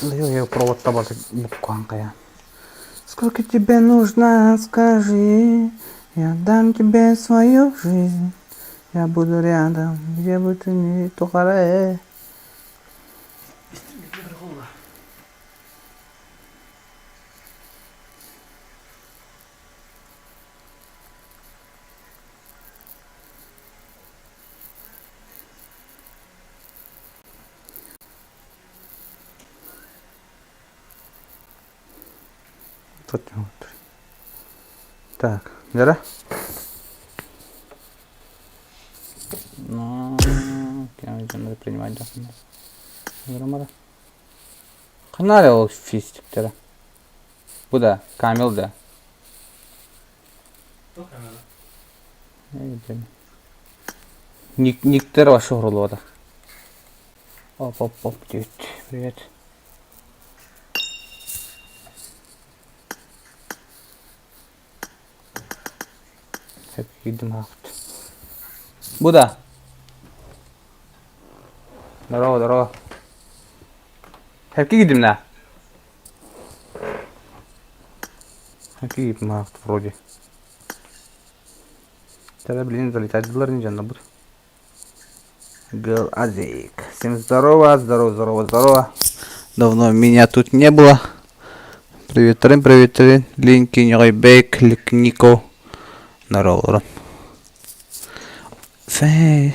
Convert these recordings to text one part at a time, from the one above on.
Я провод букван кая. Сколько тебе нужно, скажи, я дам тебе свою жизнь. Я буду рядом, где бы ты ни тухары. Так, Вера? Ну, принимать да. Ханна ол фистиктера? Бу да, Камил да. Ник никтер вообще урулуота. Оп оп оп диэбит. Привет. Киирдим аахпыт. Бу да. Здорово, здорово. Хэпки киирдим да. Какие вроде. Тогда, блин, залетать не дьоннорбут. Гэл Азик. Всем здорово, здорово, здорово, здорово. Давно меня тут не было. Привет, Трин, привет, Трин. Линки, Ньойбек, Нико. Здорово. Фэй.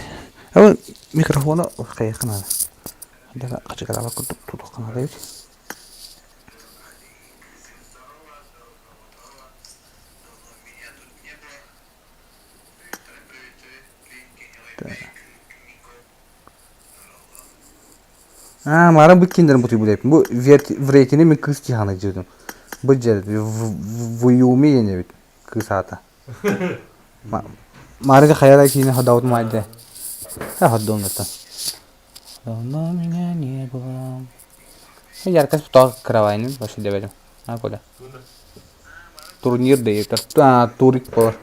А микрофона хайыхха надо. Хачыгара курдук тутуохха наада эбит. Аа, мара бу киндерин бутуй билэппин. Бу вретини мин кыыс тиханы дьиэтим. Бу дьэ в Юми диэн эбит кыыс аата. Маарыга хайара киинэ ходаабытым аайда. Ходдуом да Давно меня не было. Яркость тоҕо кыравайнын вообще дэбэтим. А коля. Турнир дейт. А, турик болар.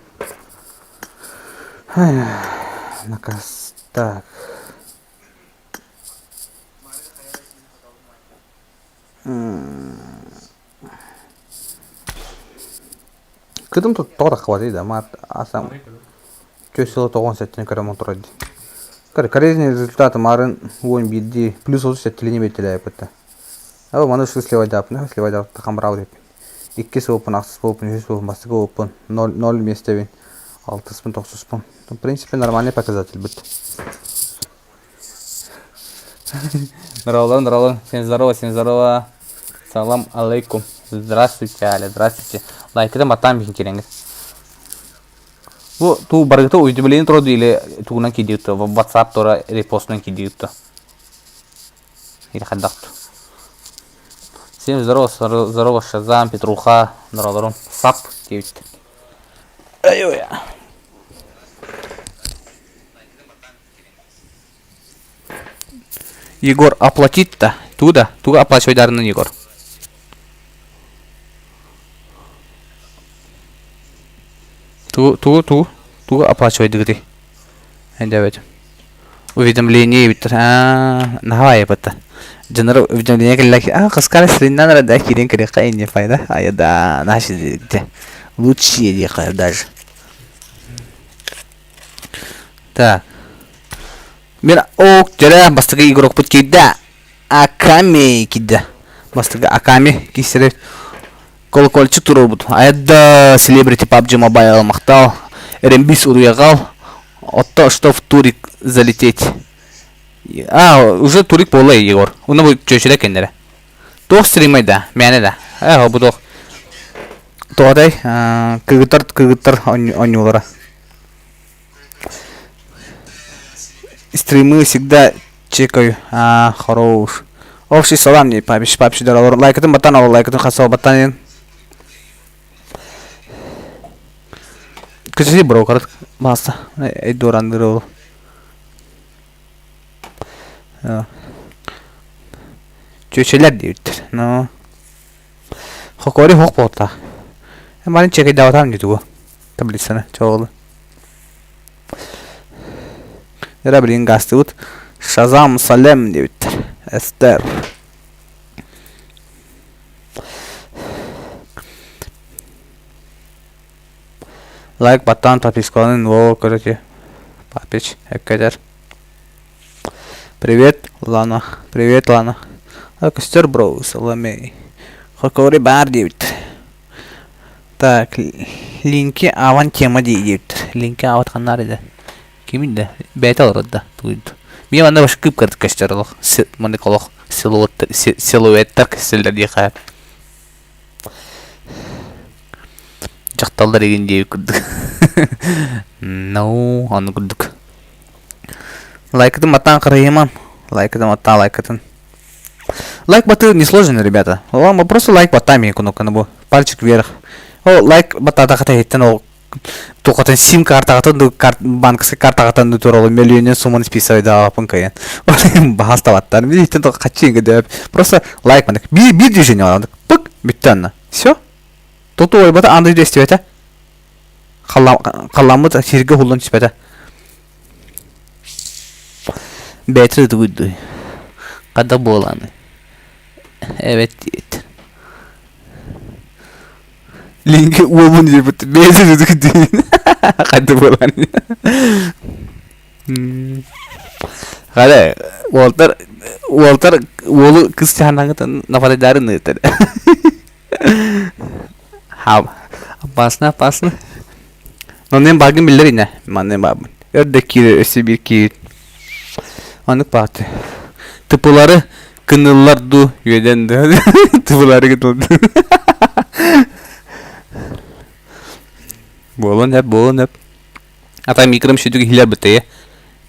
Наказ. Так. Кытым тут тоҕо таххыбатый да, маат асам Чөс сыла тоҕон сэттини көрөм турар дии. Корректный результаты марын уон биирдии плюс отус сэттилини бэттэлээбиппит. Aba маны шу сливайдааппын, сливайдааппын хамраабы деппин. Иккис оппун, ахсыс оппун, үһүс оппун, бастакы оппун, ноль, ноль миэстэбин, алтыспын, тохсуспун. В принципе, нормальный показатель бит. Здорово, здорово, всем здорово, всем здорово. Салам алейкум. Здравствуйте, Аля, здравствуйте. Лайкыта матан биһин кирэҥҥит. Бу туу барыгыта уведомление тура или тугунан киирдиит WhatsApp тура репостунан киирдиит Или хайдах Всем здорово, здорово, Шазам, Петруха, здорово, Сап, диэбит. Ай-ой. Егор, оплатить-то? Туда? Туга оплачивай Егор. Ту, ту, ту, ту оплачивай дыгды. Эндебет. Уведомление бит. Аа, наһаа айбыта. Дьоннор уведомление кэллэ. Аа, кыскар сриннан рада кирен кириэххэ инне файда. Ая да, наши лучшие диэхэ даже. Так. Мин ок дьэрэ бастакы игрокпут киирдэ. Аками киирдэ. Бастакы Аками киирсэрэ колокольчик туруорбут. Айда Celebrity PUBG Mobile махтал. Рембис уруйаҕал. Отто что в турик залететь. А, уже турик буолла Егор. Уна бу чөчүрэ кэннэрэ. Туох стримай да, мээнэ да. Э, бу туох. Туодай, кыргыттар кыргыттар онньуулара. Стримы всегда чекаю. А, хорош. Общий салам не папиш, папиш доролор. Лайкытын батан ол, лайкытын хасал батан. Кычыси бро, корот маста. Эй, дурандыр ол. Чөчөлөр диэбиттэр. Ну, хокори хок буолта. Марын чекайдаабатаам дии тугу. Таблицаны чоҕулу. Эрэ билигин гаастыыбыт. Шазам Салем диэбиттэр. Эстер. Лайк баттаан подпискаланын во короче. Папич, эккетер. Привет, Лана. Привет, Лана. А костер бро, Соломей. Хокори баар диэбит. Так, линки аван тема диэбит. Линки ават ханнаар иде. Кимин да? Бэйэтэ олорор да. Тугуйду. Мин манна баш кып кырдык көстөр олох. Маннык олох силуэттар силуэттар көстөллөр диэхэ. Дьахталлар игин диэбит курдук. Ну, ону курдук. Лайкытын баттаан харайымам. Лайкытын баттаа лайкытын. Лайк баты несложно, ребята. Вам просто лайк баттаа мен кнопканы бу. Пальчик вверх. О, лайк баттаатаха тэһиттэн ол туохатын сим картаҕытын ду банковскай картаҕытын ду туралы миллионен сумманы списывайдаапын кайан. Баһас табаттар. Бииртэн то хаччы дөп. Просто лайк манык. Биир биир движение оладык. Пык бүттэ анна. Все. Тоту ойбата анды действиете. Халламмыт сиргэ хуллан түспэтэ. Бэйэтэ ытыгыйдуй. Хада буоланы. Эбэт диэт. Линки уолун диэбит. Бэйэтэ ытыгыйдуй. Хада буоланы. Хара, уолтар, уолтар уолу кыс чаһанаҥытын нападайдарын ыытар. Опасно, опасно. Маннык бааргын биллэр инэ. Маннык баарбын. Өр да киирэр өссө биир киирит. Оннук бааты. Тыпылары кыныллар дуу үөдэн да. Тыпылары кытылды. Буолун эп, буолун эп. А там микром сүтүк иһилэр бытайы.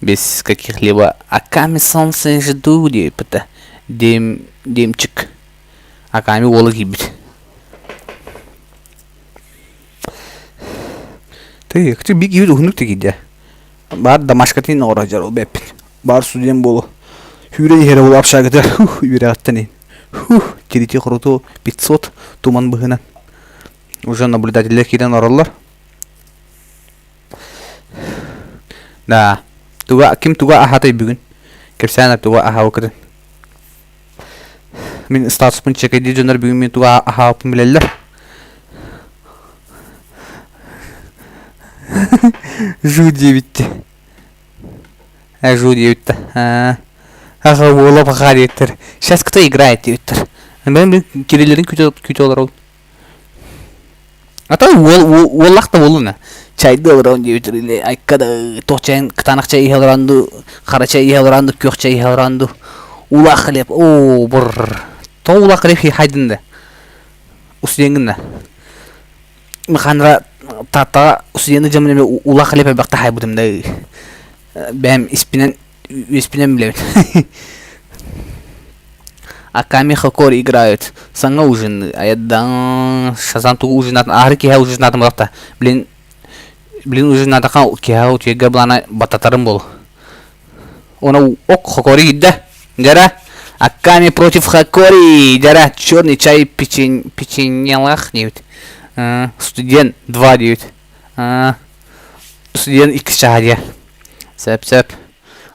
Без каких-либо аками солнце жду диэбит Дем, демчик. Аками уола киирбит. Ты, ты бик киирбит уһуннук да киирдэ. Баар домашкатын оҕоро дьар ол бэппин. Баар студент буолу. Сүүрэн иһэрэ буолу общагытыгар үөрэҕиттэн иһин. Тирити-хоруту 500 туман быһынан. Уже наблюдателлэр киирэн олороллор. Да. Туга ким туга аһатай бүгүн? Кэпсээн туга аһаабыккытын. Мин статуспун чекэйдии дьоннор бүгүн мин туга аһаабыппын билэллэр. Жу диэбитти. Э, жу диэбиттэ. Аха уола паха диэттэр. Сейчас кто играет диэбиттэр. Мен мен кирилэрин күтэ күтэ олорол. А то уол уоллах да буолуна. Чайды олорон диэбиттэр или айка да туох чайын кытаанах чай иһэ олорон ду хара чай иһэ олорон ду күөх чай иһэ олорон ду улаах хлеб оо бр то улаах хлеб хайдын да устудиэҥҥин да маханра тааттаҕа устудиэны дьоммун эмиэ улаах хлеб элбэхтэ хаайбытым да бэйэм испинэн үөспүнэн билэбин Аками Хокор играют. Саҥа ужин. Айадан Шазан тугу ужинатын аһары киһи ужинатын буолта. Блин блин ужинатаха киһи утуйга былаана бататарым бол. Она ок Хокори киирдэ. Дьара Аками против Хокори. Дьара черный чай печень печеньелах диэбит. Студент 2 диэбит. Студент иккис чааһа диэ. Сөп сөп.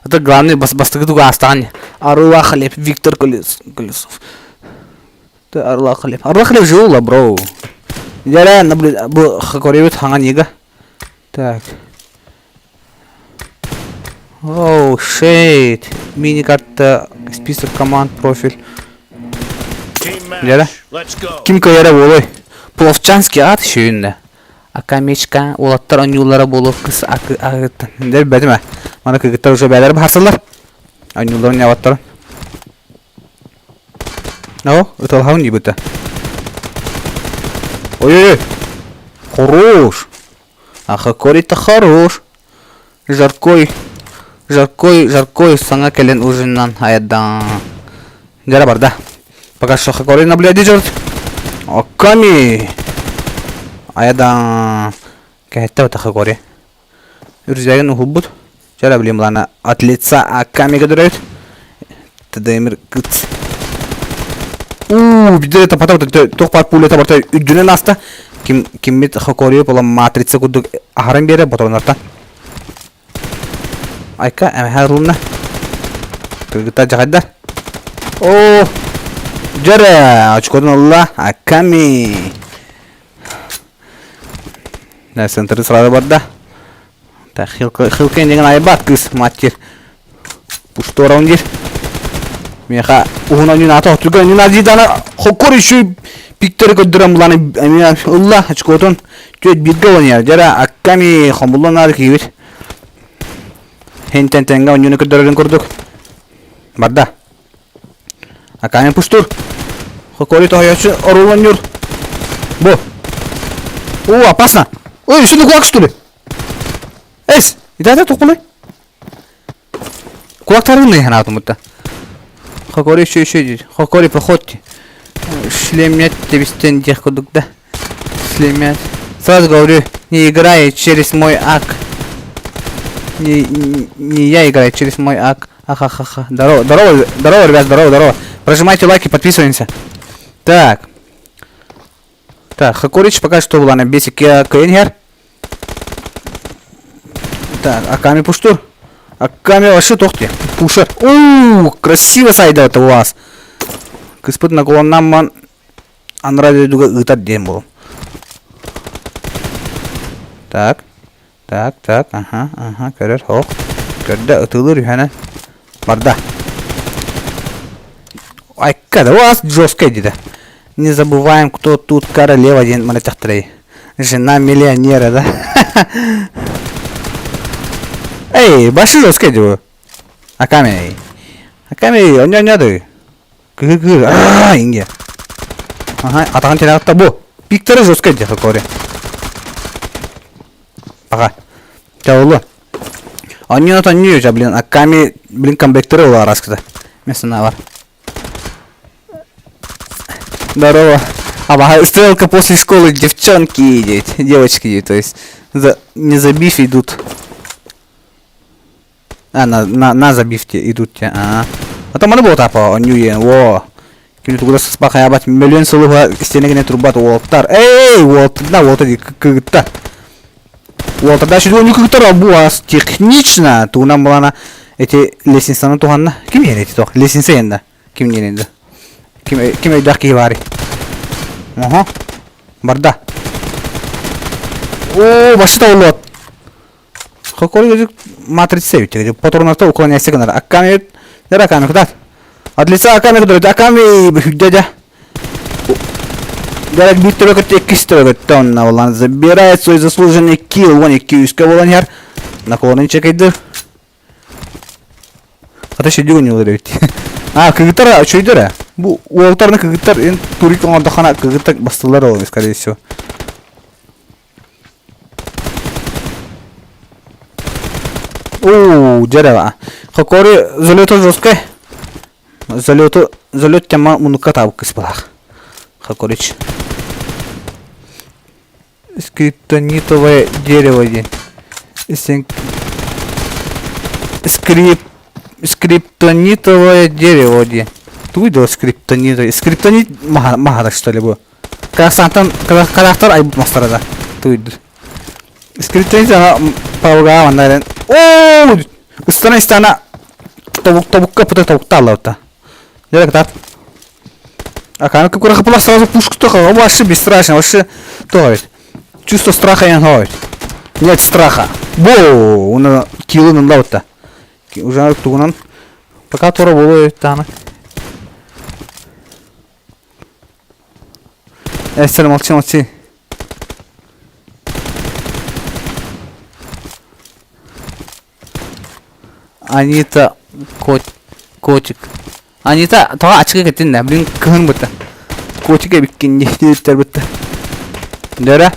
Это главный бас бастакы тугу аастаҕын Арыла хлеб Виктор Колесов. Ты Арыла хлеб. Арыла хлеб жил бро. Дьэрэ наблюд бу Хокоревит хаҥан ига. Так. Оу, shit. Мини-карта, список команд, профиль. Дьэрэ. Ким кыайара буолуой? Пловчанский аат шүйүннэ. Акамечка уолаттар оонньууллара буолуо кыс аҕыттан билбэтим ээ. Маны кыргыттар уже бээлэрэ баһарсаллар. Оонньуулларын ньабаттарын. О, ыталаһабын диибитэ. Ой-ой-ой. Хорош. А Хакори-то хорош. Жаркой, жаркой, жаркой саҥа кэлэн ужиннан айардаан. Дьара барда. Пока что Хакори наблюдает дежурит. Оками! Айардаан. Кэһэттэ бата Хакори. Үрзэгин уһулбут. Дьара билим лана от лица Аками көрдөрөбүт. Тдмир кыт. Уу, бидер это потом туох баар пулята барта үрдүнэн ааста. Ким киммит Хокориев буолан матрица курдук аһаран биэрэр ботроннартан. Айка эмэһэ ылынна. Кыргыттар дьахайдар. Оо! Дьэрэ! Очкотун ылла. Аками! Да, центры сразу барда. Так, хилка, хилка деген айбат кыз, маттир. Пуштор диир. Миэхэ уһун ойуун ата түргэн ойуун азидана хоккор еще пиктери көрдөрөн булан эмиэ ылла очкотун түөт бииргэ оонньуур. Дьэрэ Аками хомуллан аары киирбит. Хинтэн тэҥҥэ оонньууну көрдөрөрүн курдук. Барда. Аками пуштур. Хокори тоһойочу оруол оонньуур. Бу. О, опасно. Ой, сюда кулак что ли? Эс, итата тохкулай. Кулактарын ханаатым бутта. Хокори еще еще Хокори проходьте. Шлемет тебистен диэх курдук да. Шлемет. Сразу говорю, не играй через мой ак. Не, не, не я играю через мой ак. Ахахаха. Здорово, здорово, здорово, ребят, здорово, здорово. Прожимайте лайки, подписываемся. Так. Так, Хакурич пока что была на бесике Кенхер. Так, Аками пуштур. Аками вообще тохти. Пушер. Ууу, красиво сайда это у вас. Кыспыт на колоннамман анра дойдуга ыытар диэн буолум. Так. Так, так, аха, аха, көрөр, хоох. Көрдө, ытыылыр үһэнэ. Барда. Айка, да у вас жестко диде. Не забываем, кто тут королева диэн мана тахтарай. Жена миллионера, да? Эй, башы жестко диbu. Аками. Аками, оньо-оньо Кыһы-кыһы, аа, инге. Ага, атаҕын тирэҕитта бу. Пиктары жестко диэхэ кори. Ага. Чаулу. Онньуна тонньую жа, блин, Аками, блин, камбэктары ыла араскыта. Место бар. Здорово. Ага, стрелка после школы девчонки, девочки, то есть за, не забив идут. А, на, на, на забивте идут те. А. А там маны буолта оонньуу Во. Кини тугу да сыспа хайабат мөлүөн сылыга стенегине турбат уолаттар. Эй, уолаттар, на уолаттар кыгытта. Уолаттар дальше не кыгыттар буас технично. Тугунан булана эти лестницаны туһанна. Ким иһэр эти туох? Лестница енді. Ким диэн Ким ким өйдөөх киһи баарый? Оһо. Барда. Оо, башы табыллыбат. Хоккой матрица эбит. Патронарта уклоняйся гынар. Акками дер Аками кытаат. От лица Аками кытар. Аками хүдде дя. Дерек биир төбө көттө, иккис төбө көттө. Онна болан забирает свой заслуженный килл. Вон икки үскэ болан иһэр. Наклонын чекейдир. Хата шүдү ойнуулар эбит. А, кыргыттар үчүгөйдөр ээ. Бу уолтарны кыргыттар эн турик оҥордоххуна кыргыттар бастыллар ол, скорее всего. Уу, дьэ Хокори залета жесткай. Залету, залет тема мунукка таабыт кыспалаах. Хокорич. Скриптонитовое дерево диэн. Скрип... Скриптонитовое дерево диэн. Тугуй да скриптонитовое? Скриптонит маһара что ли бу? Казахстантан казахтар айбыт мастара да. Тугуйдур. Скриптонит ана павга манна эрэн. Оо! Ыстана истана тобук тобукка пыта тобукта аллабыта. Дьэ кытаат. А как курахапала сразу пушку только, вообще бесстрашно, вообще то ведь. Чувство страха я говорит. Нет страха. Бо, уна килын лаута. Уже тугунан пока тура болу таны. Эстер молчи, молчи. Анита кот котик. Анита тоҕо ачыгы кэтиннэ, блин кыһын бытта. Котик эбиккин диэбиттэр бытта. Дөрө.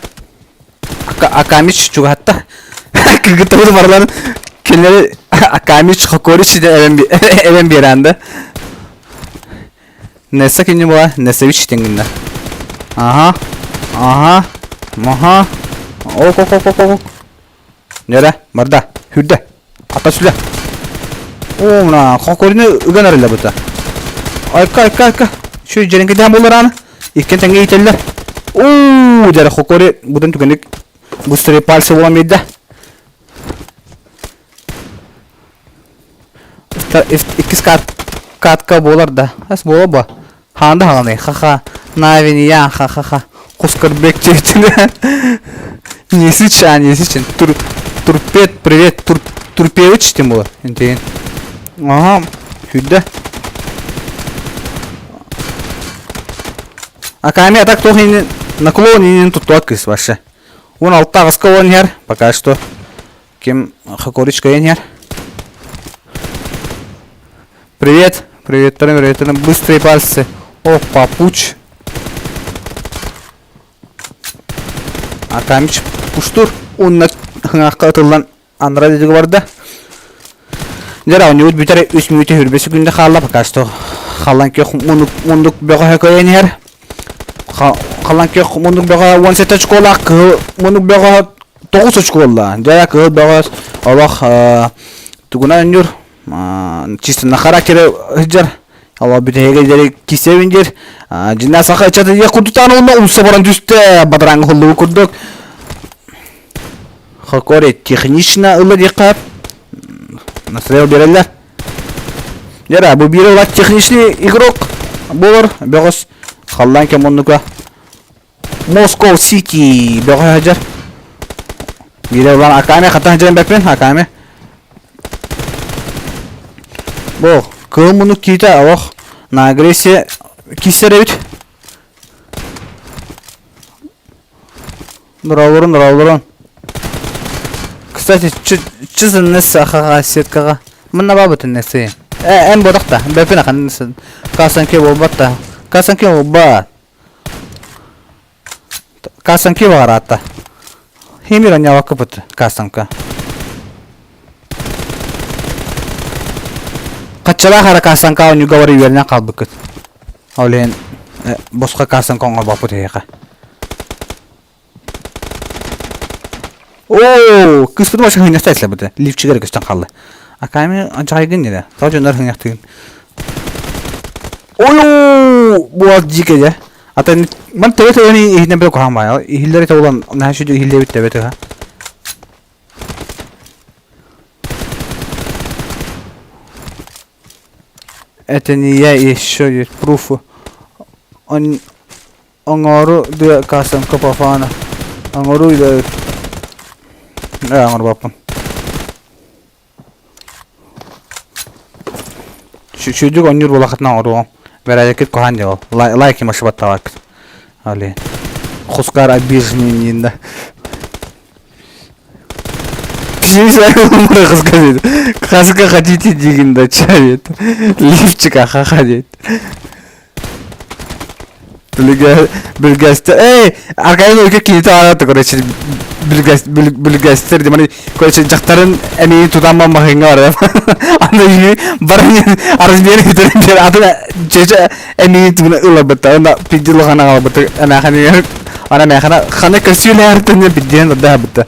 Акамич чугаһатта. Кыргыттабыт барыларын кинилэри Акамич Хокорич эбэн эбэн биэрэн Несса кини була Несевич диэн Аха. Аха. Маха. Ок ок ок ок ок. Нэрэ, барда, хүрдэ. Ата сүлэ. Оо, мына хокорины ыган эрэллэр быта. Айка, айка, айка. Şu дьэрэҥкэдээн буолар ааны. Иккиэн тэҥҥэ иитэллэр. Уу, дьэрэ хокори бутун түгэнник быстрее пальцы буолан биэрдэ. Иккис катка буолар да. Ас буола ба. Хаанда хаҕаный? Ха-ха. Навини я ха-ха-ха. Кускарбек чечіне. Несич, а несичин. Тур, турпет, привет, тур, Турпевич тем буолар. Интиген. Ага, хүдде. Аками атак туох инин наклон инин туттуат кыс вообще. 16 аҕыска он иһэр, пока что. Ким Хакоричка иһэр. Привет, привет, привет, быстрые пальцы. О, папуч. Акамич пуштур. Уонна хыҥаахха ытыллан анараа дойдуга барда. Дьэ, оонньуубут бүтэр үс мүнүүтэ хүрбэ секунда хаалла пока что. Халлан күөх муннук муннук бөҕөһө көйөн иһэр. Халлан күөх муннук бөҕө 17 очколаах, кыһыл муннук бөҕөһө 9 очколаах. Дьэ, кыһыл бөҕө олох тугунан оонньуур чисто на характере сылдьар. Ол бүтэһигэ диэри кисэбин диир. Дьиннээх саха ыччата диэх курдуктаан уонна умса баран түстэ бадараҥҥа холлубут курдук. Хокори технично ылла диэххэ настрел биэрэллэр. Дьэ бу биир ылар техничный игрок буолар бөҕөс халлаан кэм оннука Москва Сити бөҕө сылдьар. Биирэ ылан Акаме хата сылдьан бэппин Акаме. Бу кыыл муннук киитэ олох на агрессия киссэр эбит. Нұралырын, нұралырын. Кстати, чызыннес сахаға сеткаға. Мына бабытын несі. Э, эн бодақта. Бәпін ақан Касанке болбатта. Касанке болба. Касанке бағаратта. Хемир анява кыпыт касанка. Каччалаах ара касанка онюга бар үөрэнэн хаалбыккыт. Ол иһин босхо касанка оҥорбоппут эһиэхэ. Оо, кыыспытын вообще хыҥньахта этилэр Лифчигэр көстөн хаалла. Аками анчаҕайгын дире. Тоҕо дьоннор хыҥньахтыгын. Ой, буол дьике дьэ. Атын ман төбө төбөнү иһинэн бile куһаҕан баайа. Иһиллэри толан наһаа сүдү иһиллэбит төбө тыһа. Это не я еще есть пруфы. Он оҥору дыа кассам капафана. Оҥору да э оҥорбоппун. Сүдүк онньуур буолахытына оҥоруоҕум. Бэрээдэккит куһаан дьэ ол. Лайки машибаттаабаккыт. Али. Хускар обиженный да. Хаска хотите дигин да чавит. Лифчика хаха диэт. Бүлгэстер. Эй, Аркадий өлкө киһитэ аата, короче, бүлгэстер демани, короче, дьахтарын эмиин тутан маһыҥҥа барар. Аны үйү баран размер күтэрин диэн атын чече эмиин тугуна ылабыта. Онна пидди лохана аҕалбыта. Эмээхэнигэр ана эмээхэнэ хана көрсүүлэһэртэн пиддиэн ордаабыта.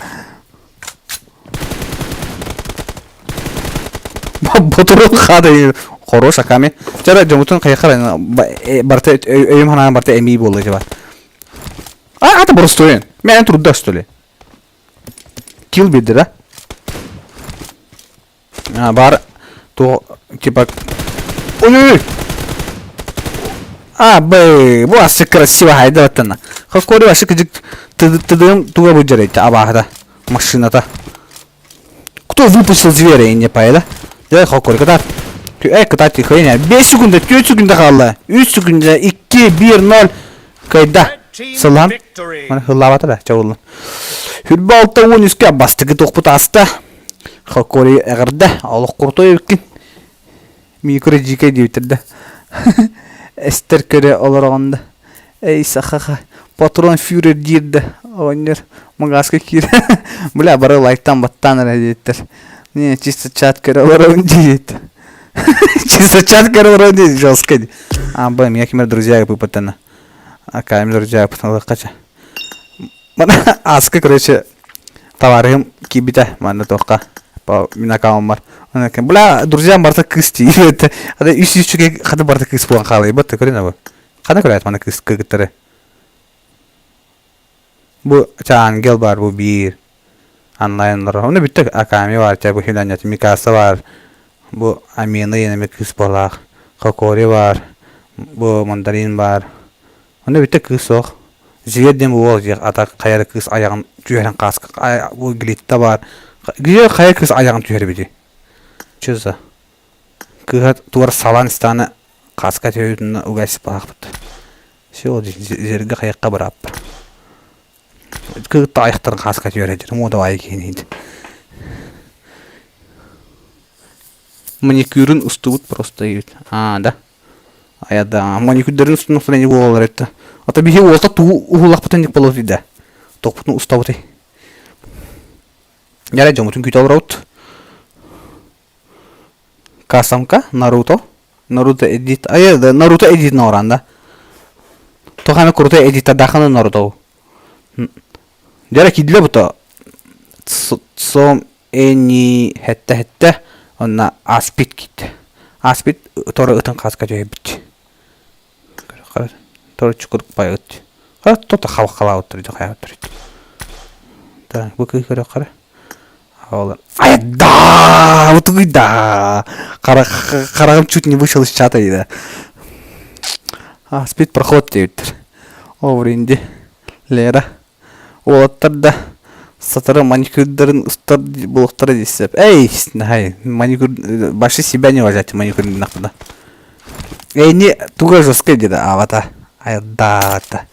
Ботурун хаада хорош аками. Чара дьомутун хайхар барта өйүм ханаан барта эмии буолла тиба. А ата боростуойун. Мен трудда что ли? Килл бидди да? А, бар то типа Ой-ой-ой! А, б, бу асы красиво хайда баттана. Хоккори вообще кыжык тыдым туга бу жарайт абаахата машината. Кто выпустил зверя, я не понял, да? Хоккори кытаат. Э, кытаат хрень. 5 секунда, 4 секунда хаалла. 3 секунда, 2, 1, 0. Кайда. Сылан. Мана хыллаабата да, чабыллан. Хүрбэ алта уон үскэ бастакы тохпут аста. Хоккори эҕэрдэ, олох крутой эбиккин. Микро дьиикэй диэбиттэр да. Эстер көрө олороҕун да. Эй, сахаха, патрон фюрер диир да, оҕонньор магазка киир. Бля, бары лайктан баттаан эрэ диэттэр. Не, чисто чат көрө олоробун диэт. Чисто чат көрө олоробун диэт, жестко ди. А, б, меня кимер друзья выпытана. А, кайм друзья выпытана. Аска, короче, Товарыһым киирбитэ манна туохха мин аккаунмар. Бля, друзьям барыта кыыс дии. Хата үс үчүгэй хата барыта кыыс буолан хаалайбыт көрүн абы. Хана көрөөт мана кыыс кыргыттары. Бу ангел бар бу биир онлайн олорор. Оны бүттэ Аками бар, ча бу хиланят Микаса бар. Бу Амина диэн эмиэ кыыс буолаах. Хокори баар, бу мандарин баар. Онно бүттэ кыыс суох. Зверь диэн бу уол ата хайа эрэ кыыс айаҕын түһэрэн хааска бу глитта баар. Где хайа кыыс айаҕын түһэрбитий? Чё за? Кыыһа тугар салаан истэҕинэ хааска түһүүтүн угайсыппатахпыт. Все, зергэ хайахха бырааппар. Кыытта айахтарын хааска түһэрэ муодабай киһини. Маникюрун устубут просто Аа, да. Айада маникюрдарын устун устун эни буолалар этте. Ата биһи уолта туу уһуллахпытын ник болот иде. Тохпутун устабыты. Яра дьомутун күүтэ олоробут. Касамка, Наруто. Наруто эдит. Ай, Наруто эдит норанда. Тохана круто эдита дахана Наруто. Дьэ киирдилэр бута сом эни хэттэ хэттэ онно ааспыт киирдэ. Ааспыт тору ытын хааска түһэрбит. Тору чукур байыт. Тото халахалаабыттар дьэ хайаабыттар. Так, бу кыыс көрүөххэ эрэ. Айда! Утугуйда! Хараҕым чуть не вышел из чата дейді. Ааспыт проход диэбиттэр. О, Бринди, Лера. Уолаттар да сатары маникюрдарын устар буолуохтара диэсэп. Эй, наһай, маникюр больше себя не уважать маникюрдунахпына. Эйни туга жесткай диэдэ аабата. Айдаата.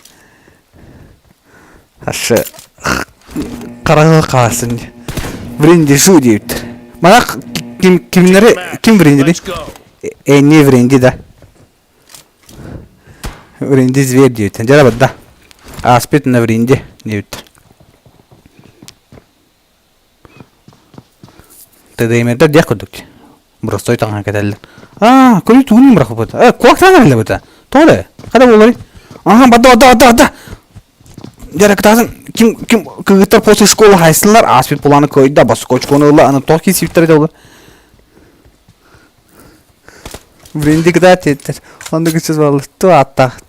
Ашы хараҥа хаалсын. Бринди шу диэбиттэр. Мана ким кимнери ким Бринди? Эйни Бринди да. Вринди зверь диэбит. Дьэ барда. Ааспыт на Вринди диэбит. ТДМ-дэр диэх курдук. Боростой таҥаһа кэтэллэр. Аа, көрүү тугун бырахпыт. Э, куактаан эрэллэр быта. Тоҕо эрэ? Хада буоларый? Аха, бадда, бадда, бадда, бадда. Дьэ, кытаатын ким ким кыргыттар после школы хайсыннар, ааспыт планы кыайда, баска очкону ылла, аны тоҕо киирсибиттэр этэ олар. Бринди кытаат диэттэр. Оннук үчүс баллы ааттаах.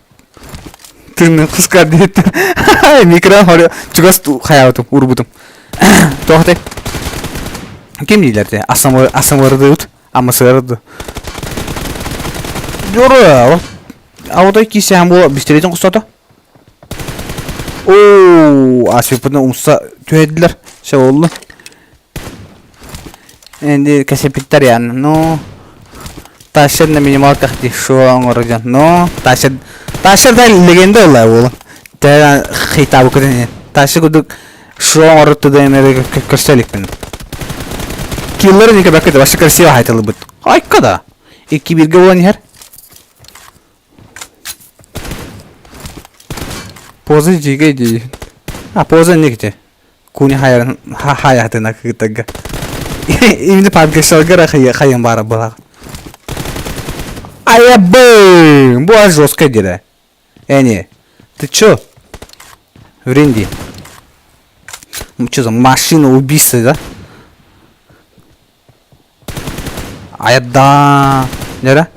Тыынны кускар диэттэр. Микро хорю чугас хайаабытым, урбутум. Туох этэй? Ким дииллэр те? Асамырдыбыт, амысырды. Жора, а кисээн буола бистеретин кустата. Оо, асыппытын умса түһэрдилэр. Все болду. Энди кэсэпиттэр ян. Ну, Ташер на минималках дии шо оҥоро дьон. Но Ташер Ташер да легенда буолла буолан. Тэ хейтаабы көтөн Ташер курдук шо оҥорор тудайнары көрсө иликпин. Киллер не кэбэккэ вообще красиво хайтылыбыт. Айка да. Икки бирге буолан иһэр. Поза дьигэ дии. А поза не Куни хайарын хайатына кыытарга. Именно пабгешалгара хайын бара была. Аябы! Бу аж жесткая дела. Эни, ты чё? Вринди. Что за машина убийства, да? Айда. Нера?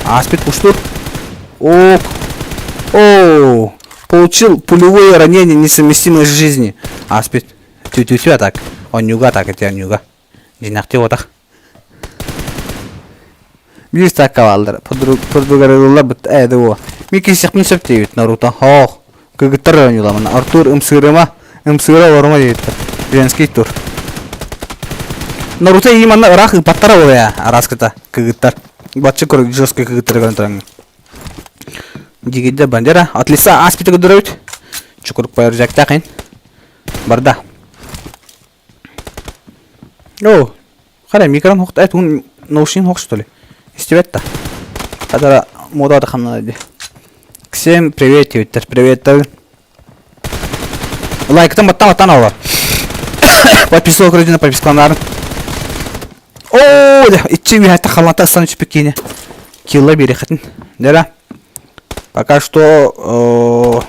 Аспид пуштур. Ок. О, получил пулевое ранение, несовместимое с жизнью. Аспид. Тю-тю-тю а так. Онньуга так, это онньуга. Дьинахти отах. Биир такка бааллар. Подругарылар бит ээ о. Ми кисихпин сөп диэбит Наруто. Хоох. Кыргыттар оонньууламына. Артур ымсыырыма. Ымсыыра олорума диэбиттэр. Женский тур. Наруто ии манна ыраах ыыппаттара буолуо араскыта кыргыттар. Бачча көр жесткий кыргыттары көрөн тураҥҥын. Дигидде бандера. От лица аспиты көрдөрөбүт. Чукурук байар ин. Барда. О, Хара микрон хохт э тугун наушник хох что ли? Истибэт да. Хадара мода да хамнана ди. Всем привет диэбиттэр. Приветтер. Лайктан баттан баттан алар. Подписывал көрдүнэ подпискаланарын. О, иччи үһәтте халата ыстан түспүт киинэ. Килла биэрэхэтин. Дера. Пока что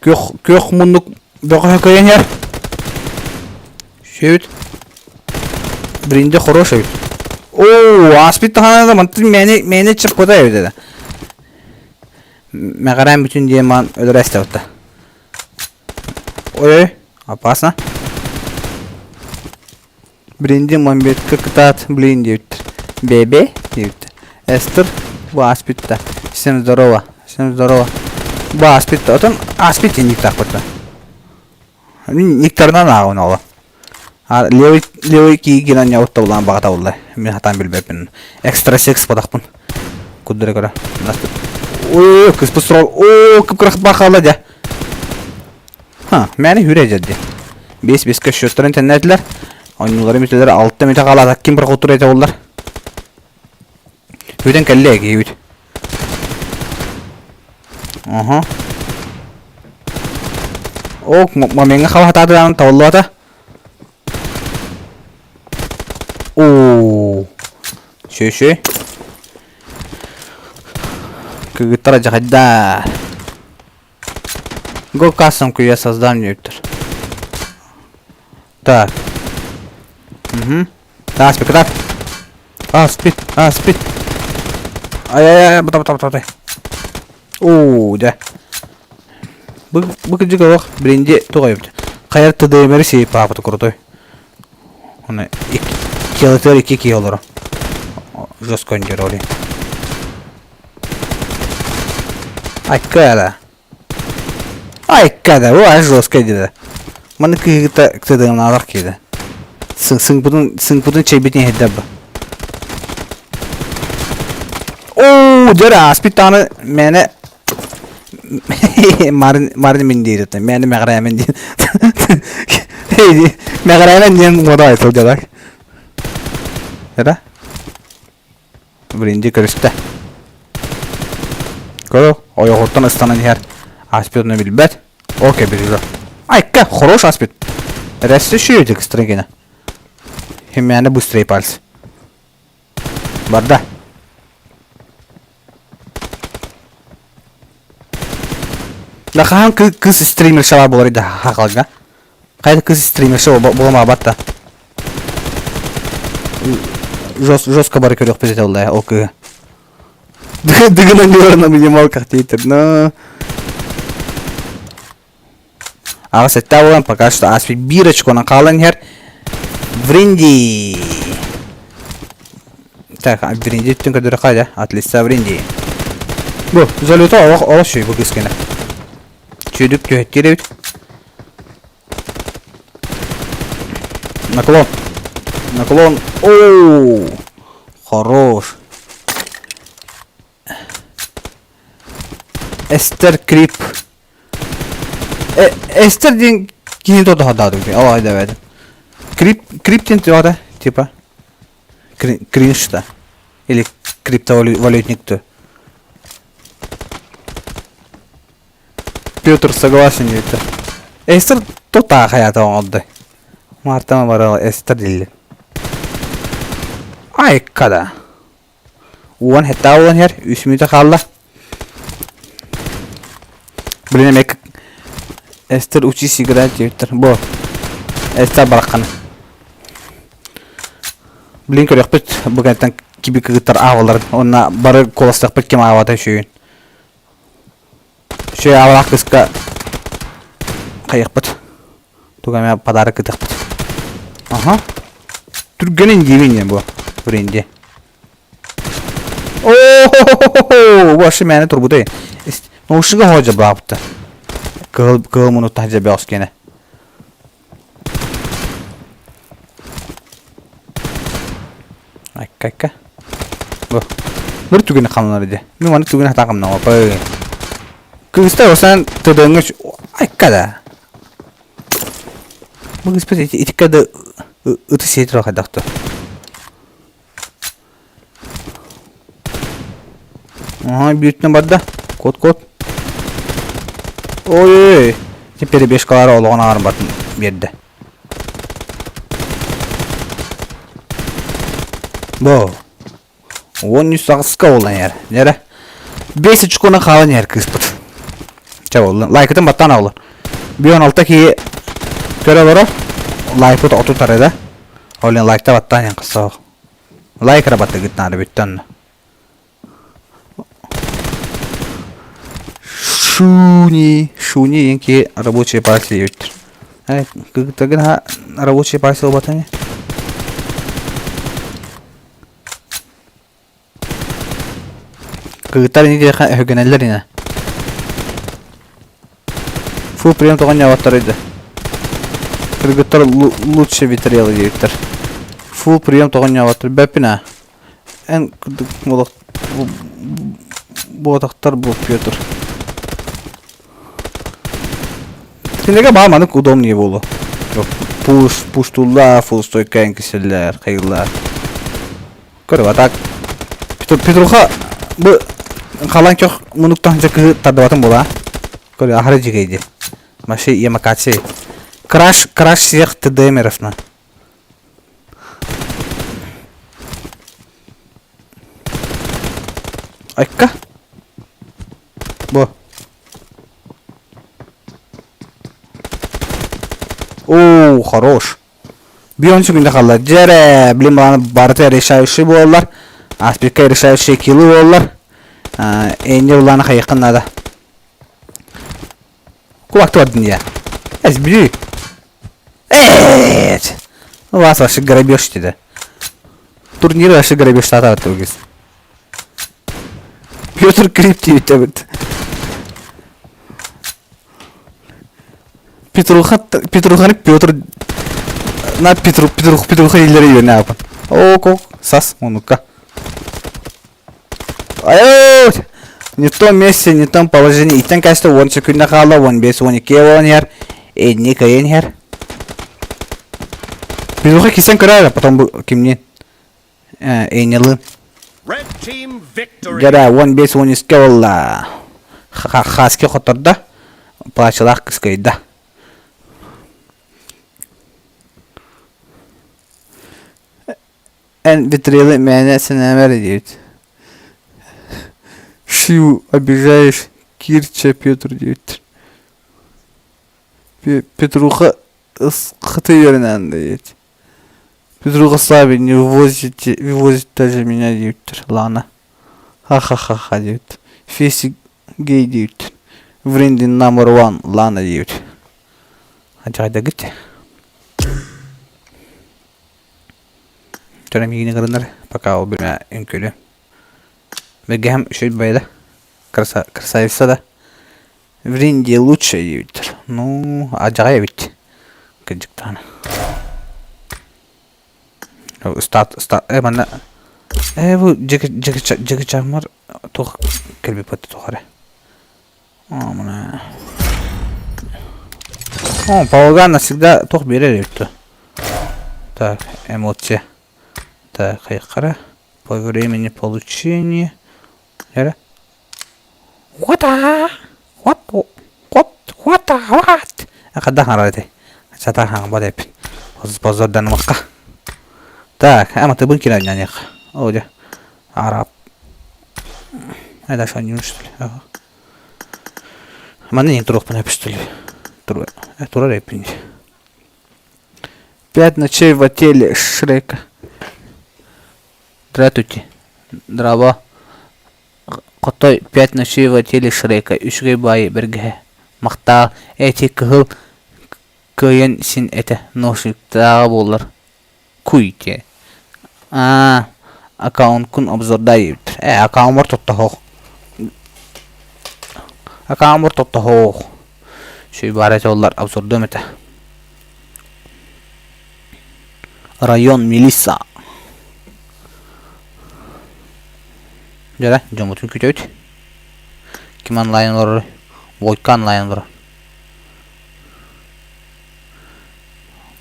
күөх күөх муннук бөҕө көйөн иһэр. Сүөт. Бринде хорош эбит. Оо, ааспыт таһаана да мантан мээнэ мээнэ чырпыта эбит этэ. Мэҕэрээн бүтүн диэн маан өлөрө эстэбитэ. Ой, опасно. Бринди мамбетка кытаат, блин диэбиттэр. Бэбэ диэбиттэр. Эстер бу ааспытта. Всем здорово. Всем здорово. Бу ааспытта. Отон ааспыт никтаахпыт. Никтарынан ааҕын оҕо. Левый левый киигинэн ньауттабылаан баҕатабылла. Мин хатаан билбэппин. Экстра секс бодахпын. Куддура көрө. Ой, кыспыт сурал. Оо, кып-кырах баахалла дьэ. Ха, мээнэ хүрэ дьэрди. Бес беске счеттарын тэннээтилэр. Оннулары мүтэлэр алта мүтэ хаалаата ким прокуратура этэ оллар. Бүтэн кэллэ киһибит. Аха. О, момеҥҥа хабахатаатыдаан табыллыбата. Оо. Шөшө. Кыгыттар дьахайда. Го кассамку я создам диэбиттэр. Так. Угу. Аспит, кытаат. Аспит, аспит. Ай-ай-ай, бата бата бата. Оо, дьэ. Бу бу кырдьык олох бренди туох эбит. Хайар ТДМ-ри сейпаапыты крутой. Оны килотер икки киһи олоро. Жестко роли. Айкара. Айкара, о, жестко диде. Маны кыһыгыта ТДМ-наалар киирде. Сыҥпытын сыҥпытын чэйбитин иһэрдэр ба. Оо, дьэ ааспыт даҕаны мээнэ Марын марын мин диир этэ. Мээнэ мэҕирээмэн диэн. Мэҕирээмэн диэн уодай сылдьалар. Эра? Бринди көрүстэ. Көрө, ойоҕуттан ыстанан иһэр. Аспит ону билбэт. Окей, билбэт. Айка, хорош аспит. Растущий стригина. Химяны быстрее пальцы. Барда. Да хаһан кыс стримершалар буолар да хахалга. Хайда кыс стримерша буламаабат да. Жестко бары көрүөхпүт этэ ол ол кыыһы. Дыгынан на минималках тейтер. Но... Аҕыс сэттэ буолан пока что аспит биир очконан хаалан иһэр. Вринди. Так, Вринди түн көрдөрө хайда? От лица Вринди. Бу, залета олох олох шүй бу кыскына. Чүдүк түһэттиир эбит. Наклон. Наклон. Оу! Хорош. Эстер Крип. Эстер диэн киһини тотоһордаатым. Ол айда Крип Крип диэн туота типа кринж-то или криптовалютник-то. Петр согласен диэбиттэр. Эстер тутаах хайата оҥордо. Мартама барал Эстер дииллэр. Айкада. Уон хетта буолан иһэр, үс мүнүүтэ хаалла. Блин, эмиэ Эстер учись играть диэбиттэр. Бу Эстер бараххана. Блин, көрүөхпүт бу кэнниттэн киби кыгыттар ааваларын. Онна бары куоластыахпыт ким аавата үчүгүн. Үчүгэй аавалаах кыыска хайыахпыт. Тугу эмэ подарок ытыахпыт. Аха. Түргэнин диибин диэн бу. Бренди. Оо, вообще мээнэ турбутай. Наушнига хоодьа баабыта. Кыһыл кыһыл мунуттан дьэ бөҕөс киэнэ. Айка айка. Бу. Бір түгені хамнар иде. Мен оны түгені хата хамнама. Кыыста осан тыдыңы айка да. Бу кыыспыт итикке да ыты сиэтир хайдахты. Ага, бүүтүнэн барда. Кот кот. Ой-ой-ой. Перебежкалары олоҕун аарбатын биэрдэ. Бо. 13 аҕыска буолан иһэр. Дьэрэ. 5 очкону хаалан иһэр кыыспыт. Чэ буолла. Лайкытын баттаан оҕолор. 16 киһи көрө олорор. Лайкыт 30 арыда. Ол лайкта баттаан иһэн хасаах. Лайк эрэ баттыгыт наада бүттэ онно. Шуни, Шуни диэн киһи рабочая партия диэбиттэр. Э, кыргыттаргын рабочая партия буолбатаҥ. Кыргыттар ини диэхэ өһүгэнэллэр ини. Фу, прием тоҕо ньаабаттарый да. Кыргыттар лучше витрелы диэбиттэр. Фу, прием тоҕо ньаабаттар. Бэппин аа. Эн курдук буотахтар бу Петр. Кинигэ баа маннык удобнее буолуо. Пуш, пуштуллар, фулстойка киселлэр, хайыллар. Көрү, а так Петруха бу халан көх мунуктан кыһы тардыбатын була. Көрү, ахары жигейди. Маши Ямакаци. Краш, краш всех ТДМеров на. Айка. Бу. Оо, хорош. Бион сүгүндэ хаалла. Дьэрэ, блин, барыта решающий буоллар. Аспекка решающий килы буоллар. Энни улаана хайыаххын наада. Кулакты бардын дия. Эс, били. Эт! Ну, вас вообще грабеж dedi. Турнир вообще грабеж татар түгіз. Петр Крип диэбит. Петруха Петруханы Петр на Петру Петрух Петруха дииллэрэ үөнэ аапын. Оо, сас, онукка. Ай, не в том месте, не в том положении. Иттен кәсті 10 секунда қалды, 15-12 болан иһэр. Энни кайын иһэр. Петруха кисен көрөр, потом бу кимнин? Эннилын. Дьэрэ 15-13 буолла. Хаски хотордо. Плачылаах кыскыйда. Эн витрилы мээнэ сэнээмэр диэбит. Шью обижаешь Кирча Петр диэбиттэр. Петруха ысхыты үөрэнэн диэбит. Петруха слабый, не вывозите, вывозит даже меня диэбиттэр. Лана. Ха-ха-ха-ха диэбит. Фесик гей диэбит. Вриндин number one Лана диэбит. Адьаҕайдагыт. Дьоно миигин ыҥырыннар, пока ол биримэ үҥкүүлүө. Бэргэһэм үчүгэй баҕайы да, краса красавица да. Вринди лучше диэбиттэр. Ну, адьаҕай эбит. Кырдьык даҕаны. Ыстаат ыстаат э манна э бу дьэки дьэки туох кэлбит туох эрэ. О, Павлоган навсегда туох биэрэр эбит дуо? Так, эмоция. Так, хайхара. По времени получения. Эрэ. What? What? What? What? What? Хайдах хаҥарар этэй? Сатаан хаҥарбат эбиппин. Позорданымакка. Так, ама тыбын киирэн О, дьэ. Араб. Это что, не что ли? Ага. Манна иһин туруохпун өпүстүлү. Турар эппин. Пять ночей в отеле Шрека. Здравствуйте. Здраво. Хотой пять ночей в отеле Шрека. Үчүгэй баайы бэргэһэ. Махтаал. Эти кыһыл кыайан син этэ. Ношиктааҕа буоллар. Куй диэн. Аа, аккаунткун обзордаа диэбиттэр. Ээ, аккауммар тоттоһоох. Аккауммар тоттоһоох. Үчүгэй баар этэ оллар обзордуом этэ. Район Мелисса. Дьэ, дьоммутун күтэбит. Ким онлайн олорор? Войка онлайн олорор.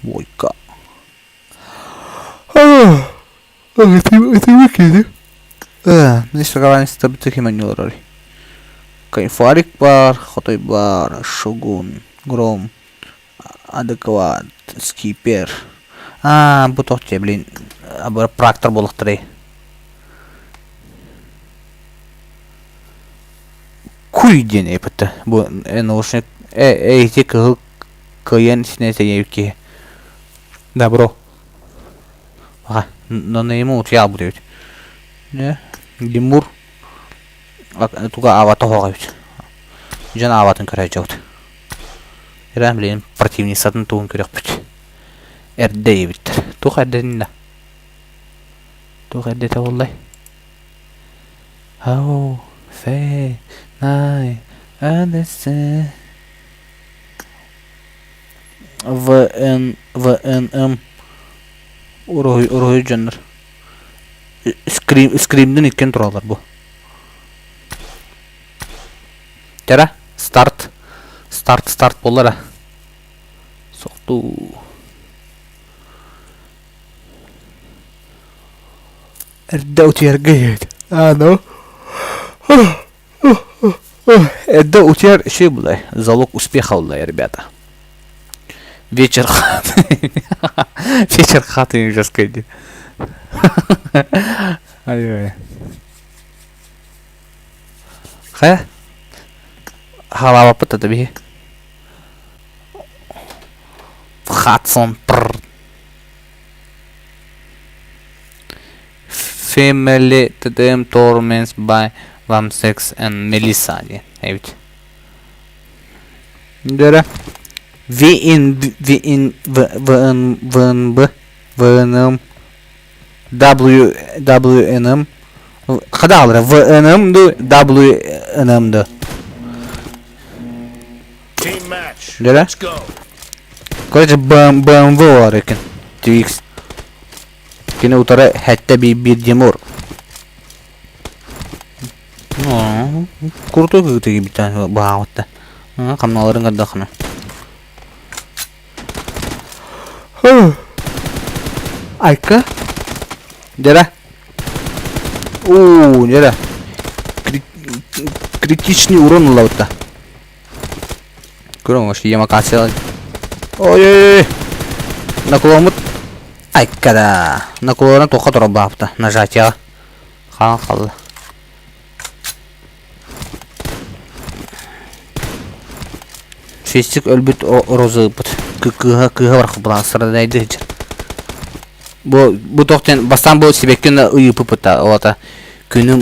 Войка. Ытыы киһи. Ким Кайфарик бар, Хотой бар, Шогун, Гром, Адекват, Скипер. Аа, бу туох дии, блин, практор буолуохтарай. Куй диэн эппитэ. Бу наушник э ити кыһыл кыайан синэ тэйэбит киһи. Добро. Аха, но ему утуйа эбит. Димур туга аабата оһох эбит. Дьон аабатын көрөөччүбүт. Иран билигин противницатын тугун көрүөхпүт. Эрдэ эбиттэр. Туох эрдэтин да? Туох эрдэтэ буоллай? Ау. Фэй, най, АДС, ВН, ВНМ уруһуй, уруһуй дьоннор. Скрим, скримдин иккен тураллар бу. Тера, старт, старт, старт буоллара. Сохтуу. Эрдэ утуйарга иһэбит. А, ну. Эрдэ утуйар үчүгэй булай. Залог успеха булай, ребята. Вечер хаты. Вечер хаты жесткий дии. Ай-ой. Хайа? Халаабаппыт да биһи. Хатсон пр. Family TDM Torments by Vamsex and Melissa диэн эбит. Дөрө VN VN VN VNB VNM W WNM Хадаалара VNM ду WNM ду Дөрө Короче, BMW бар экен. TX. Кини утары хэттэ биир Димур. Крутой кыгыты кибиттэн баҕаҕытта. Хамналарын көрдөххүнэ. Айка. Дьэрэ. Уу, дьэрэ. Критичный урон ылабытта. Көрөҥ, вообще ямакация. Ой-ой-ой. Накломмут. Айкада. Наклона туохха турар Нажатияҕа. Хаан халла. Фистик өлбүт роза ыппыт. Кыыһа кыыһа барах былаастара сылдьар. Бу бу тохтен бастаан бу сибэккин ыйыппыппыта олата күнүм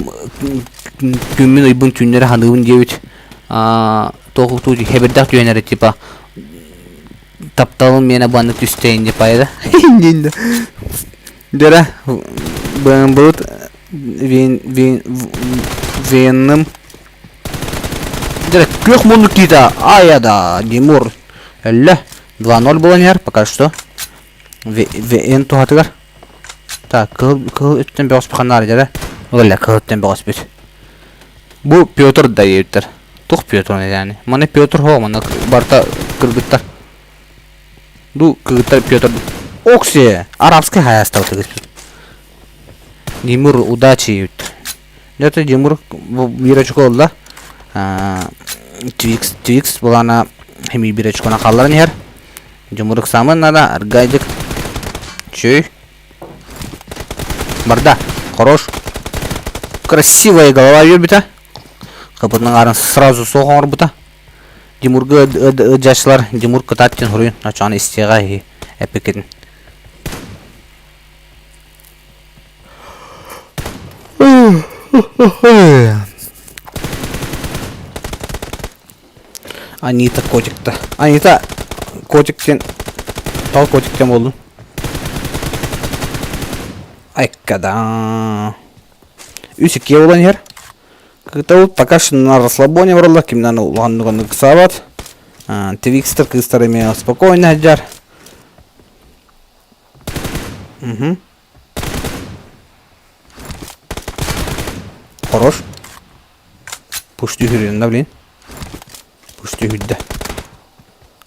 күммүн ыйбын түүннэри ханыыбын диэбит туох туу хэбирдэх түһэнэрэ типа тапталым миэнэ баннык түстэйин типа да Дөрө БМБ вен вен венным Дөрө күөх муннук киита ая да Димур өллө 2-0 буолан иһэр пока что ВН туһатыгар так кыһыл кыһыл өттүн бөҕөспүт ханна дьэрэ өллө кыһыл өттүн бөҕөспүт бу Петр да диэбиттэр туох Петр yani маны Петр хоо маны барыта кыргыттар Ду кыргыттар Петр Окси арабский хайаастабыт Димур удачи Это Димур биир очко ылла Твикс Твикс булана хеми биир очкона хаалларан иһэр Димур ыксаамын надо аргайдык Чүй Барда хорош красивая голова үөрбүтэ Капытынан ааран сразу суох оҥорбута Тимурга ыдьааччылар Тимур кытаат диэн хоруйун оччоҕуна истиэҕэ эппиккитин Анита котикта. Анита котик диэн тал котик диэн буоллун. Айкада. Үс иккиэ буолан иһэр. Кытыл пока что на расслабоне бараллар, кимнан улахан ыксаабат. Твикстер кыыстар эмиэ спокойно сылдьар. Угу. Хорош. Пуш түһүрүн да, блин. Пуш түһүрдэ.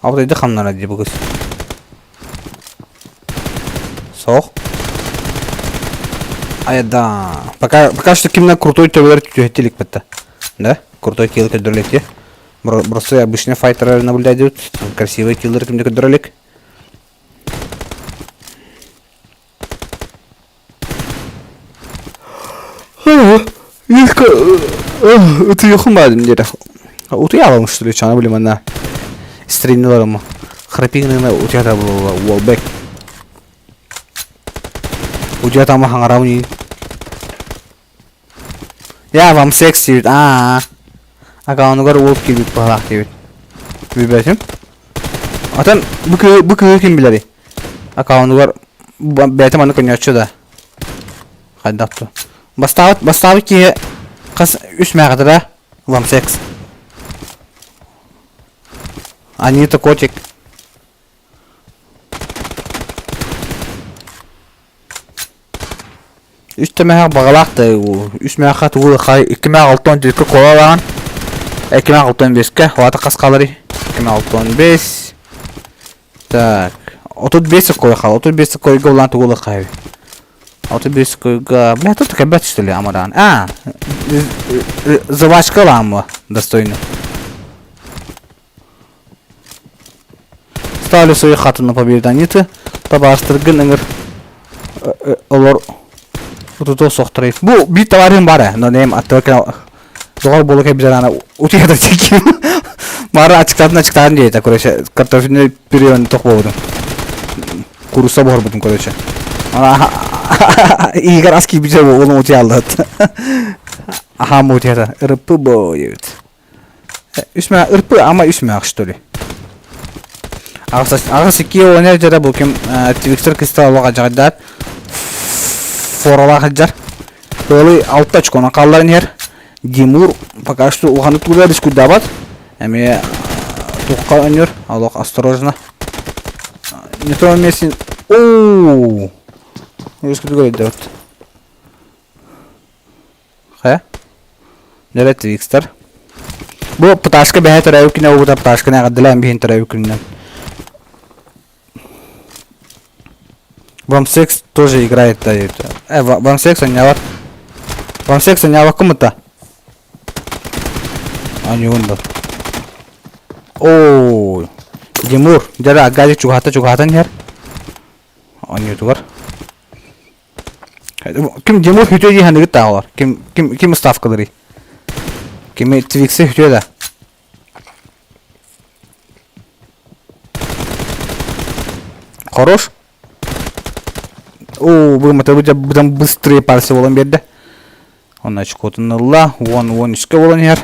А вот иди хамнара дии бу кыз. Соох. Ай да. Пока пока что кимнен крутой төбөлөр түһэтти иликпит Да? Крутой килл көрдөрүлек Просто обычный файтеры наблюдают. Красивый киллер кимде көрдөрүлек. Утуйуохум баадым диэтэ. Утуйа аламын что ли, чана билим анна. Стримниларым. Храпигнына утуйата буолла уолбек. Утуйатама хаҥарабын Я вам секс диэбит аа. Акаунугар уол киирбит быһалаах диэбит. Билбэтим. Атын бу кыыһы бу кыыһы ким билэрий? Акаунугар бэйэтэ маннык өнньөөччү да. Хайдах ту. Бастаабыт бастаабыт киһи. Хас үс мээҕэтэ Вам секс. Анита котик. Үс тэмэһэх баҕалаах да үс мээхэ тугу хай икки мээх алтан түөркэ куолалаан икки мээх алтан биэскэ хвата хас хааларый икки мээх алтан биэс так 35 секунд хаал 35 секундга улаан тугу ылыахха 35 секундга бля тут кэбэт что ли амараан а жвачка ылааммы достойно Ставлю свою хату на победу Аниты. Табаарыстаргын ыҥыр олор утутуо суохтарай. Бу биир табаарыһым баар ээ. Но нэм аттыга доҕор буола кэлбитэр ана утуйа чеким. Мара ачыктаатын ачыктаатын диэта, короче, картофельный пюре тох буолбутум. Курусса буһарбытым, короче. Игорь ас киирбитэ уолум утуйаллат. Аха мутуйата. Ырыппы бо диэбит. Үс мэ ырпы ама үс мээх что ли? Аҕыс икки оонер дьара бу ким Твикстер кыста олох адьаҕайдаат форалаах сылдьар. Тыалы алта очконан хаалларан иһэр. Димур пока что улаханнык туулар рискуйдаабат. Эмиэ тухха өнөр, олох осторожно. Не то месте. Оу! Рискуйдугар өйдөбөт. Хайа? Нөрө Твикстер. Бу Пташка бэһэ төрөөбүт күнэ буолбута Пташканы эҕэрдэлээн биһин төрөөбүт күнүнэн. Вамсекс тоже играет да э Вамсекс онньообот. Вамсекс онньообоккун бутта. Оонньугун да. Оо, Тимур, дьэ газик чугаһата чугаһатан иһэр. Оонньуутугар. Ким Димур хүтүө дии саныгыт да Ким ким ким ставкаларый? Кими Твикси хүтүө да? Хорош. Оо, бу мата бу быстрее пальцы болан берді. Онно очкотун ылла, 10 13-ке болан иһэр.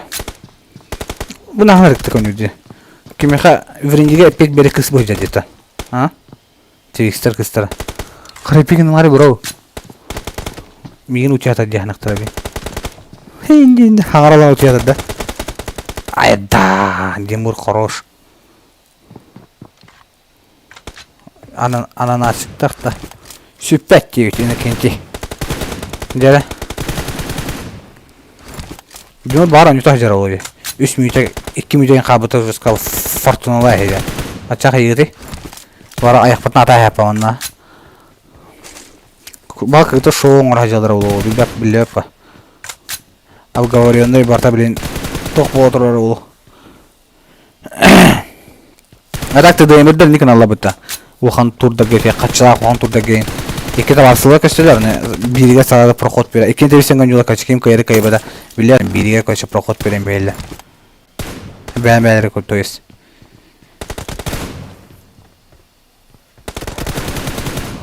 Бу наһаа көнүрдү. Кимиха вриндиге эппет бери кыс быһдьа дета. А? Твикстер кыстара. Хрипигин мари бро. Миигин утуйатар диэхнэхтэрэ би. Хин хаҥаралан утуйатар да. Айда, Димур хорош. Ананасиктар да сүппэт диэбит Иннокентий. Дьэрэ. Дьон баар онньута сылдьар ол Үс мүнүүтэ, икки мүнүүтэ хаалбыта уже сказал фортуналаа иһэ. Аччах ыйыгыты. Бара айахпытын атаа онна. Баа кыта шоу оҥоро сылдьаллара буолуо, билбэт билбэт Обговоренный барта блин тох буола турар ол. А так ТДМ-дэр не каналлабыта. Улахан турдарга ити хаччылаах улахан турдарга икки табаарсылар көстөлөр бииригэр саҕада проход бере иккини тэбисен гонюла короче ким кыайары кыайбата билэр бииригэр короче проход берен бэйэллэ бэйэн бэйэлэри то есть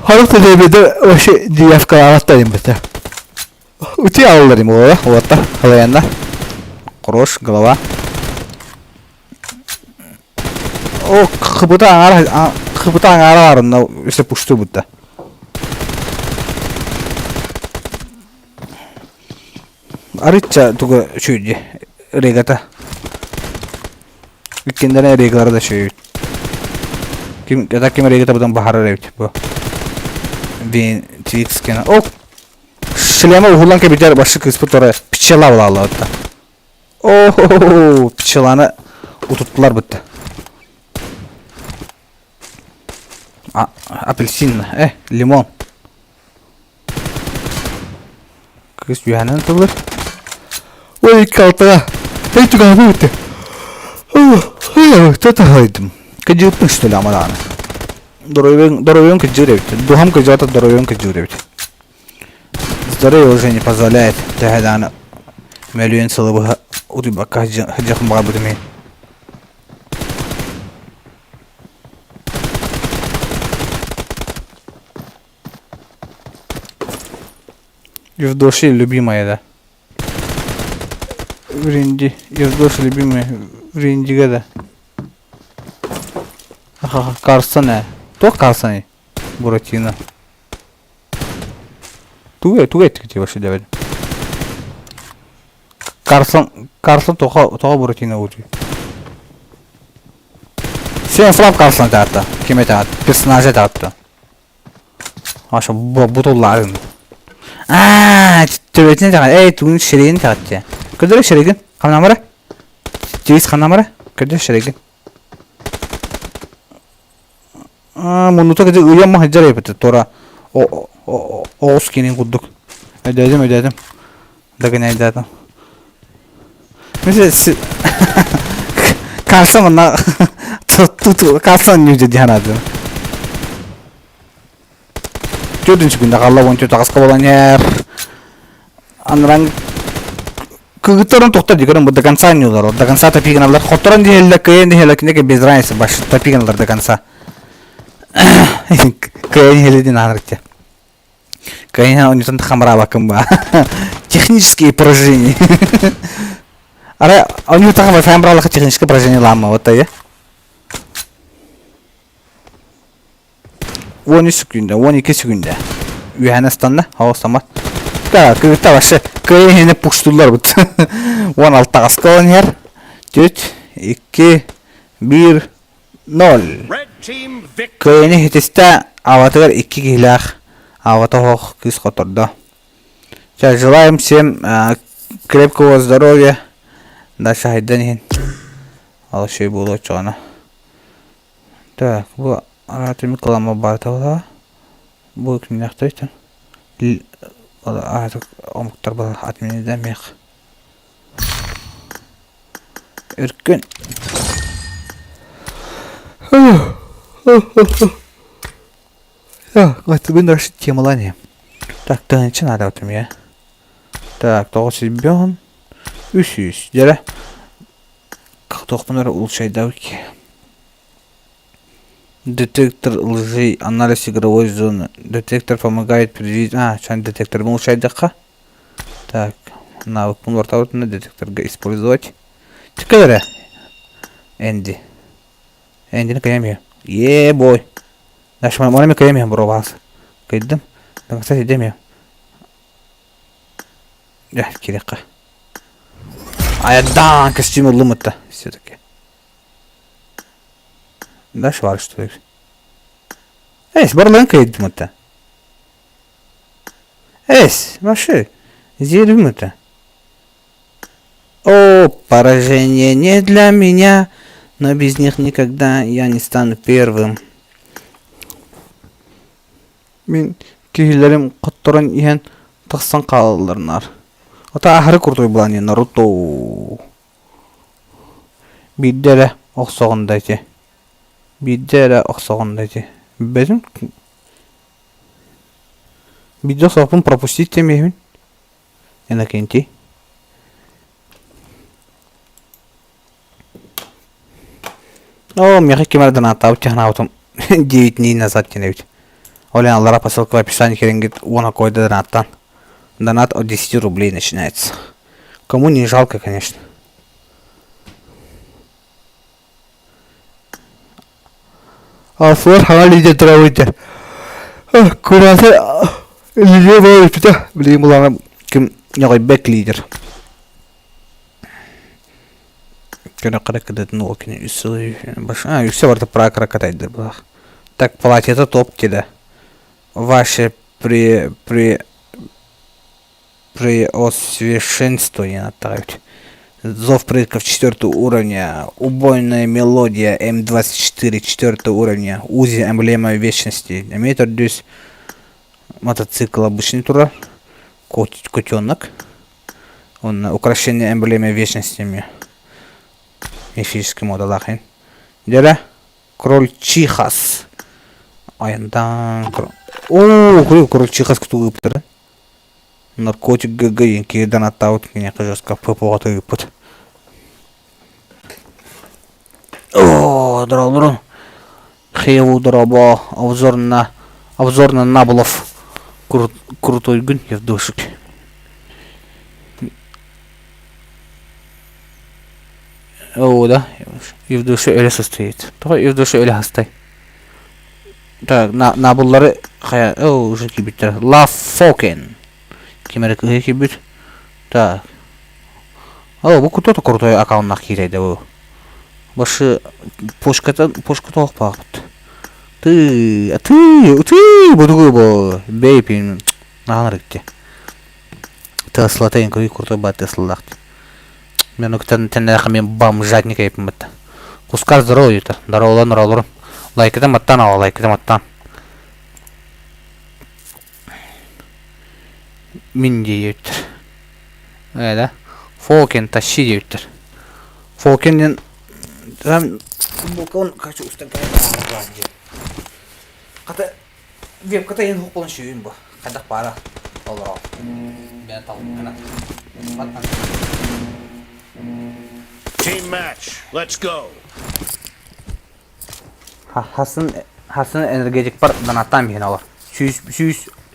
Харах ТДМ-дэр вообще диявкалаабаттар имбите Ути аллар им ола уотта халаянна Хорош голова О, хыбыта аҥаара хыбыта аҥаара баарынна өссө пустуубут да. Арычча тугу үчүгэй регата. Иккиндэрэ регалара да үчүгэй. Ким это ким регата бутан баһарар эбит бу. Вин Твикс кена. О! Шлема уһулан кэбитэр башы кыыспыт тора пчела буолааллабытта. Оо, пчеланы утуттулар бытта. А, апельсин, э, лимон. Кыыс үөһэнэн тыллар. Ой, калтага. Эй, түгәһү бүтте. Кто-то Кыдьыыппын что ли амадааны. Доруобуйаҥ доруобуйаҥ кыдьыыр эбит. Духам кыдьаата доруобуйаҥ кыдьыыр эбит. Здоровье уже не позволяет төһө даҕаны мөлүйүөн сылы быһа утуйбакка сылдьыахпын баҕарбытым иһин. Евдоши любимая да. Вринди. Евдоша любимая. Вриндигэ да. Карсон ээ. Туох Карсоный? Буратино. Тугу тугу эттик вообще диэбэтим. Карсон, Карсон тоҕо, тоҕо Буратино уутуй? Сен Флап Карсон таатта. Ким этаат? Персонажа таатта. Аша бу бутуллаарын. Аа, төбөтүн таҕа. Эй, тугун шерегин таҕатчы. Көдөрө шерегин. Хамнамара? Тиис хамнамара? Көдөрө шерегин. Аа, муннута кыдьык ыйан маһыдьар эбит тура оҕус кинин курдук. Өйдөөтүм, өйдөөтүм. Да гынайдаатым. Каасса манна каасса ньүдьэ дии санаатым. Төрдүнчү күндэ хаалла 14 аҕыска буолан иһэр. Анаран кыгыттарын тохтор дии көрөн бу до конца ньуулар до конца топигиналар хотторон диһэллэр кыайан диһэллэр кинигэ без разницы баш топигиналар до конца кыайан иһэллэр диэн аһарычча кыайан онньутун хамыраабаккын ба технические поражения ара онньутаха Wi-Fi бралаха техническое поражение лаама вот я 13 секунда, 12 секунда. Үөһэни ыстанна, оҕустаммат. Так, кыргыттар вообще кыайан иһинэ пуштуллар бут. 16 таҕаска олон иһэр. 4, 2, 1, 0. Кыайыны хитистэ аватыгар икки киһилээх авата оһох кыыс хотордо. Сейчас желаем всем крепкого здоровья. Дальше хайдан иһин. Ал шей буолуо оччоҕуна. Так, бу араатымы кылама бааталаа. Бу кимнээхтэрий ааты омуктар балар отменедамиэх. Өркөн. Так, вот дальше темалане. Так, тыһынча надо вот я. Так, 900 300. Дьэрэ. Туохпун эрэ улучшайдаабыт Детектор лжи, анализ игровой зоны. Детектор помогает предвидеть... А, чан детекторбын улучшайдахха. Так, навыкпын ортабытына детекторга использовать. Чыкка эрэ. Энди. Эндини кыйам Е бой. Дальше маны кыйам бро Кыйдым. Да, кстати, деме. Дьэ, кириэххэ. Айдаан костюм ыллым ытта все-таки. Дальше бар что ли? Эс, барлығын кыйдым ытта. Эс, вообще, зерим это. О, поражение не для меня, но без них никогда я не стану первым. Мин киһилэрим хотторон иһэн тахсан хаалаллар наар. Ото аһары крутой былаан Наруто. Биирдэ эрэ охсоҕун да ити. Биирдэ эрэ охсоҕун да ити. Билбэтим. Биирдэ охсоохпун пропустить диэмиэхпин. Иннокентий. Оо, миэхэ ким эрэ донаттаабыт чаһынаабытым 9 дней назад диэн эбит. Ол иһин аллара посылка в описании кирингит уон какой-то донаттан. Донат от 10 рублей начинается. Кому не жалко, конечно. Алсылар хаҥа лидер травыйда. Курасы лидер буолбута. Билигин булаҕым ким ньоҕойбек лидер. Көнө кыдатын ол кини үс сыл а үксэ барыта пракра катайдыр булах. Так платье топ диде. Ваше при при преосвященство диэн аттаах эбит. Зов предков четвертого уровня, убойная мелодия М24 четвертого уровня, УЗИ эмблема вечности. Эмиэ төрдүс мотоцикл обычный турар, котенок. Он украшение эмблемы вечности мифический модалаах Дьэ Крольчихас. Айандаан Оо, крольчихас кутуу ыыппыттара. Наркотик ГГ диэн киһи донаттаабыт киниэхэ жестко ППО-ҕа ыыппыт. Оо, дорооболорун. Хееву дорообо, обзор на обзор на Наболов крутой күн Евдошик. Оо да, Евдоша өлө состоит. Тоҕо Евдоша өлө хастай? Так, набуллары хайа, оо, уже киирбиттэр. Ла Фокен. Ким эрэ кыһыы киирбит. Так. О, бу кто-то крутой аккаунтнаах киирэйдэ бу. Башы пушката пушка туохпаахпыт. Ты, ты, ты, бу бу бэйпин наһан икки. Теслата ин крутой ба Теслалаах. Мен уктан теннеха мен бомжатник эйпин бытта. Кускар здоровье это. Здороволан роллорум. Лайкытым аттан ала, лайкытым аттан. Мин диэбиттэр. Ээ да. Фокен тащи диэбиттэр. Фокен диэн там футболкабын короче устан кэлэн диэн. Хата вебката иһин хук болон сүүрүн бу. Хайдах баара олороо. Бэйэн талбыккына. Team match. Let's go. Хасын хасын энергетикпар донаттаан биһин олор. 100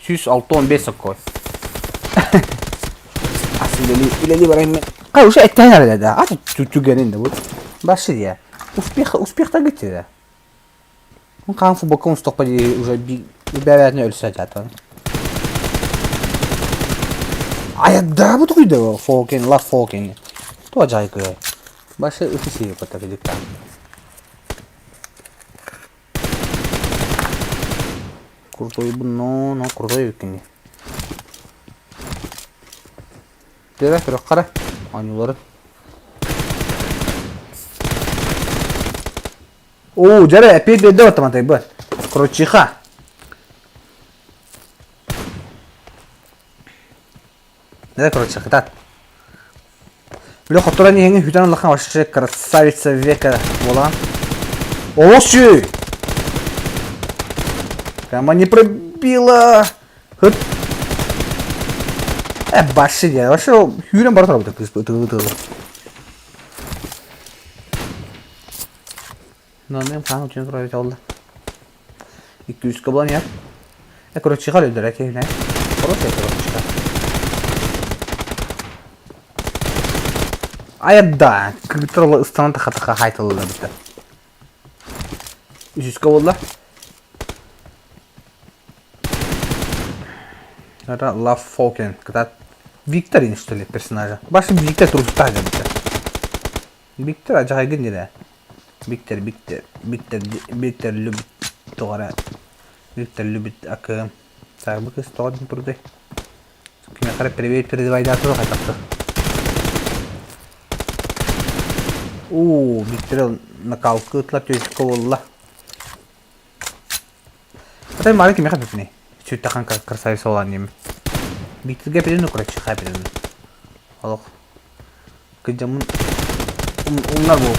165 соккой. Ас үлели үлели барайм мен. Кай уже эттен эрэ да. Ат түгенин да бу. Башы дия. Успех успехта гитти да. Хаан футболка устуохпа дии уже бэбээтин өлсө дьаатан. Айардаабыт уйда Фокин, Ла Фокин. Туа жайкы. Башы ыты сири кытта кидикта. Крутой но, но крутой үккини. Дөрө көрөх қара. Оонньууларын. Оо, дьэрэ, эпиэт биэрдэ баттаматайбыт. Крочиха. Это короче, кытаат. Бля, хотторон иһэҥҥин хүтэн ыллахха вообще красавица века буолаҕын. Олосчу! Прямо не пробила. Хыт. Э, башшы диэн. Вообще сүүрэн бара турабыт кыыс ытыгы ытыгы. Нормально хаан учуон турар олла. 200 булан иһэр. Э, короче, өлдөрө киһинэ. Короче, короче. Айда, кыргыттар ыстанан таха-таха хайтылла битте. Үсүскэ буолла. Это Лав Фолкен. Кытаат Викторин, что ли, персонажа. Башы Виктор трустаа битте. Виктор ажайгын дирэ. Виктор, Виктор, Виктор, Виктор любит тоҕо Виктор любит акы. Саарбы кыз тоҕо дин турдай. Кимиэхэ эрэ привет передавайдаатылар хайдахтар. Уу, Виктор накалка ытлар түөскэ буолла. Атай мары кимиэхэ эппитиний? Сүттэхэн красавица буолан диэмин. Викторга эппитин короче эппитин. Олох кыдьаммын умнар буол.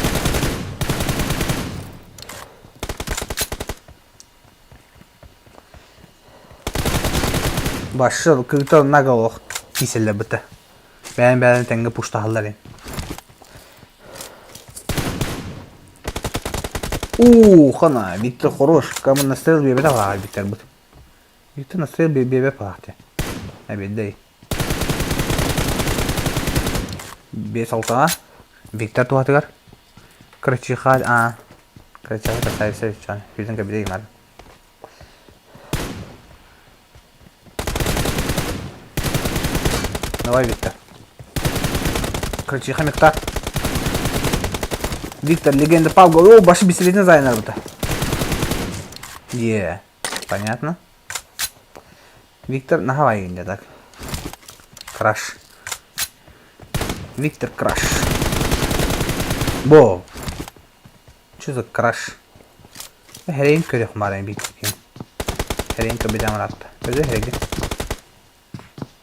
Башыр кыргыттар наголох киселлэр быта. Бэйэн-бэйэлэрин тэҥҥэ пуштаһаллар ин. Уу, хана, Виктор хорош. Кому настрел биэбэтэ баҕар Викторбыт. Виктор настрел биэбэт баҕар Эбиддэй. 5-6 Виктор туһатыгар. Крычиха, а, Крычиха красавица чан. Хүзэн кэбидэй мар. Давай, Виктор. Крычиха мекта. Виктор, легенда Павла. О, башы беселетин зайнар бұта. Е, понятно. Виктор на Гавайи так. Краш. Виктор Краш. Бо. Что за краш? Хэрейн көрөх маарай Виктор. Хэрейн көбүтэ маратта. Көдө хэрейге.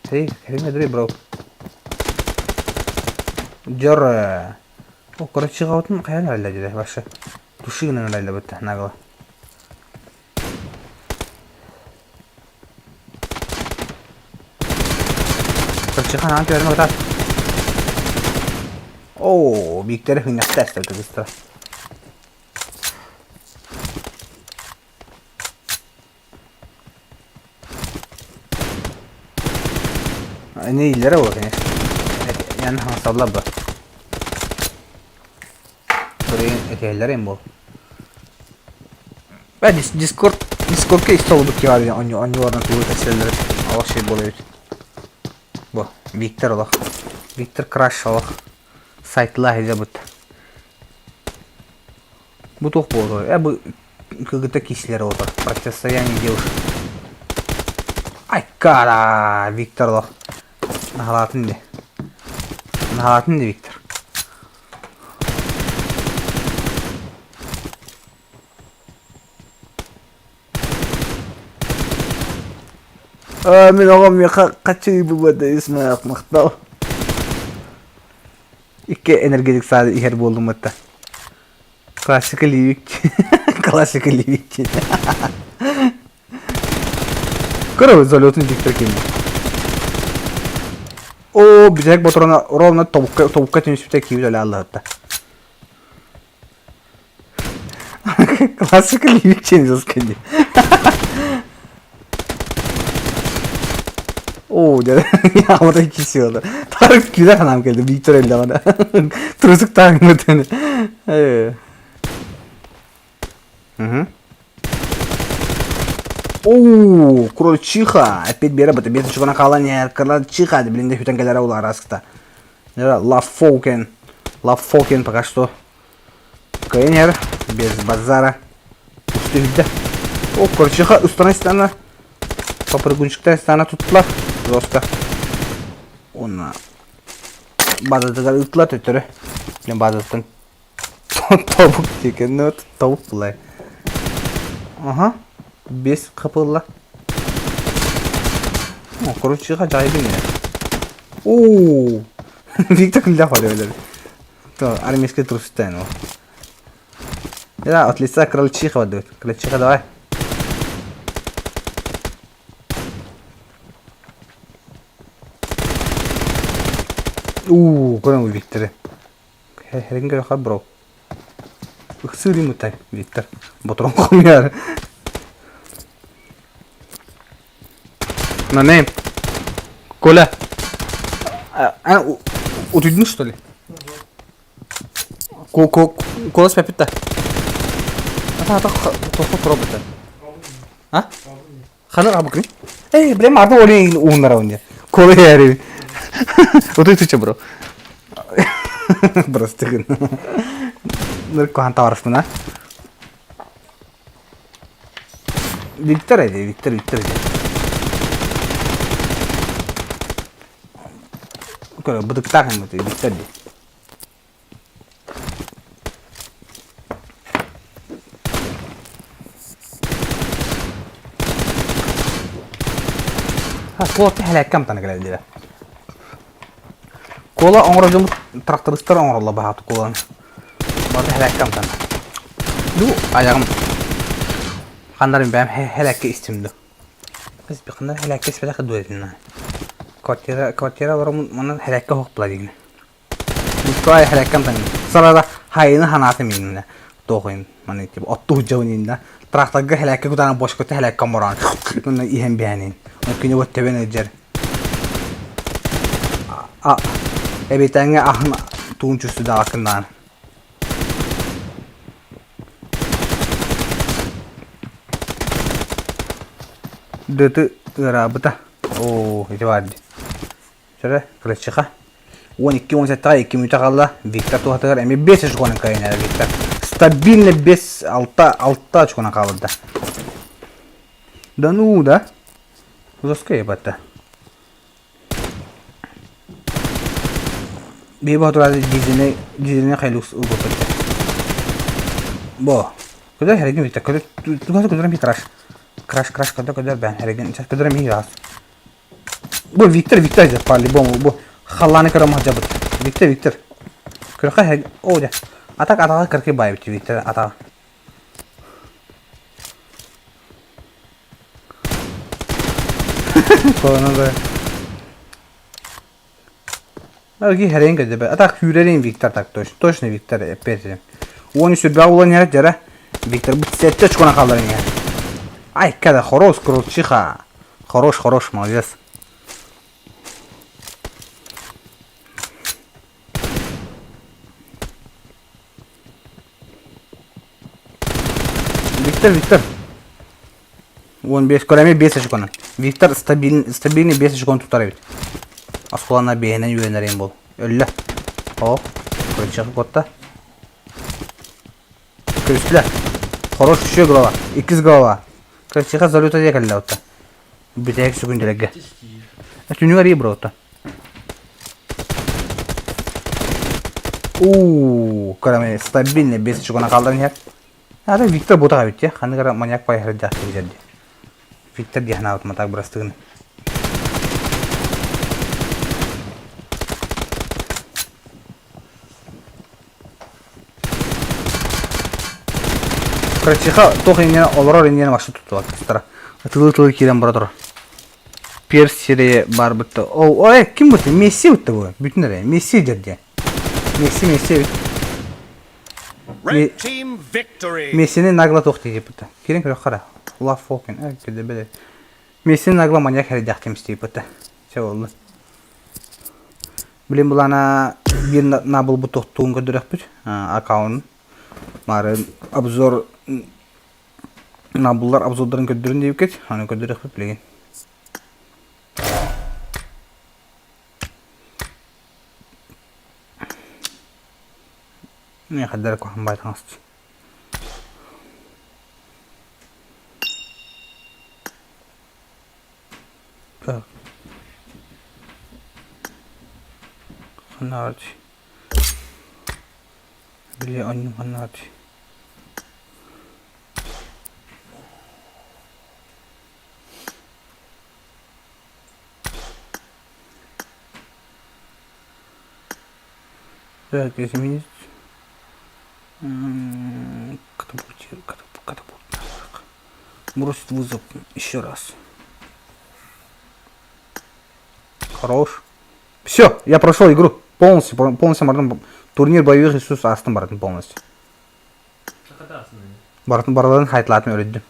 Хэрей, хэрейн өдөрүй бро. Дьор. О, короче, гаутын хайан арайла деді вообще. Души гынан арайла бытта нагло. Короче, ханаан түһэрин ытаат. Оо, Виктор хынньахта эстэр кыргыстара. Не илэрэ буолла, конечно. Ян хаҥасаллар бу. Көрейін этиһэллэр буол. Бә Дискорд Дискордка истэ олбут киһи онньуларынан тугу кэпсэллэр олох шей буолар эбит. Бу Виктор олох. Виктор Краш олох. Сайтла сылдьабыт. Бу туох буолуой? Э бу кыгыта киислэр олор. Противостояние девушек. Ай кара, Виктор лох. Наһалаатын де. Наһалаатын де Виктор. Аа, мин оҕом миэхэ хаччы ыйбыт исмаах махтал. Икки энергетик саады иһэр буоллум ытта. Классика ливик. Классика ливик. Көрө залетный Виктор ким. О, бүтэһик ботурана ровно тобукка тобукка түнүспүтэ киибит өлө аллаһытта. Классика ливик чензилская. Оо, дьэ, аҕата кисиэлэ. Тарык күүрэ санаам кэлдэ, Виктор эллэҕинэ. Трусик тааҥмытын. Э. Угу. Оо, крольчиха. Опять бера бата бес чугана хаалан крольчиха, блин, да хүтэн кэлэрэ улаараскыта. Лафоукен. Лафоукен пока что. Кайнер без базара. Устуһүдэ. О, крольчиха устана стана. Попрыгунчиктар стана туттулар. Жестко. Уонна базатыгар ыыттылар төттөрү. Мен базаттан тобук диэки тобук булай. Ага. Без капылла. О, крольчиха жайдың я. Оо. Виктор күлдә карый То, армейский трустен. Да, от лица крольчиха дают. Крольчиха, давай. Уу, көрөҥ Викторы. Хэрин көрөхөр бро. Ыксыырым мытай Виктор. Боторон хомуйар. На нейм. Коля. А, утуйдун что ли? Колос пепитта. Ата ата тоқо пробута. А? Ханар абыкны? Эй, блин, марды олей ууннара онде. Кола яри. Утуй туча бро. Просто Ныр кухан таварышмына. Виктор эди, Виктор, Виктор эди. Көрө, бытыктаах эми Виктор ди. Куола тэһэлээккэ амтана кэлэр диирэ. Куола оҥорор дьоммут трактористар оҥороллор баһаат куоланы. Барыта эһэлээккэ амтана. Ду айаҕым ханнарын бэйэм эһэлээккэ истим ду. Ханна эһэлээккэ испэтэх дуо этинна. Квартира квартира олороммун манан эһэлээккэ оһох була диигин. Николай эһэлээккэ амтанын. Сарара хайыны ханаата мииннэ. Туохуйун маны типа оттуу дьабын инна. Тракторга эһэлээккэ кутаан бошкота эһэлээккэ омороон. Уонна иһэн биһэнин. Күнү вот тэбэн илдьэр. А эбитэҥҥэ аһын туун чустудаакыннаан. Дыты ыараабыта. Оо, ити баар дии. Чөрө, крыльчиха. 12-17 2 мүнүүтэ хаалла. Виктор туһатыгар эмиэ 5 очконан кыайан Виктор. Стабильно 5 6 6 очконан хаалбыта. Да ну да. Жестко ебать Биһи боотураады дизельнэй дизельнэй хайлукс ылбыппыт. Бо. Көдөр хэрэгин Виктор көдөр тугасы көдөрөн би краш. Краш краш көдөр көдөр бэн хэрэгин сейчас көдөрөн би раз. Бу Виктор Виктор же по-любому бу халлааны көрө махжабыт. Виктор Виктор. Көрөхө хэрэг о дя. Атак атаға кыркы байбыт Виктор атаға. Колонна да. Арги хэрэн кэлдэ. Атак сүүрэрин Виктор так точно. Точно Виктор эппиэтирим. Уон сүрбэ улан ярат жара. Виктор бу сетте очкона қалдырын я. Ай, когда хорош, крутчиха. Хорош, хорош, молодец. Виктор, Виктор. 15 көрөмө 5 очкону. Виктор стабильный, стабильный 5 очкону тутар эбит. Осколана бэйэнэн үөрэнэрин бол. Өллө. О. Крычиха куотта. Көрүстүлэр. Хорош еще голова. Иккис голова. Крычиха залюта диye кэллэ отта. Бүтэһик сүгүндэргэ. Түнүгэр ии бро Уу, кыраме стабильный без чугуна қалдан иһэр. Ата Виктор бутаға битте. Ханны кара маньяк пайхар дьахты билерди. Виктор диэхнаабыт матак бырастыгын. Крычиха туох иннинэ олорор иннинэ бахсы туттулар. Тылы-тылы киирэн бара турар. Перс сирэйэ баар бытта. О, ой, ким бытта? Месси бытта бу. Бүтүн эрэ. Месси дьэр диэн. Месси, Месси эбит. Red team victory! Мессини нагло туох диэки бытта. Кирин көрөх хара. Лав Фокин. Э, кеде беле. Мессини нагло маньяк хэридэх кемстии бытта. Чэ болду. Билин булана биир набыл бу тохтуун көрдөрөхпүт. Аккаунт. Мары обзор Набыллар обзордарын көрдөрүн диэбиккит, аны көрдөрүөхпүт билигин. Не хаддар куһаҕан баай таҥас Так. Ханна Били онньу ханна Так, изменить. Катапульт, катапульт. Бросить вызов еще раз. Хорош. Все, я прошел игру. Полностью, полностью бардым. Турнир боевых искусств астым бардым полностью. Бардым барыларын хайтлаатым өрүддүм.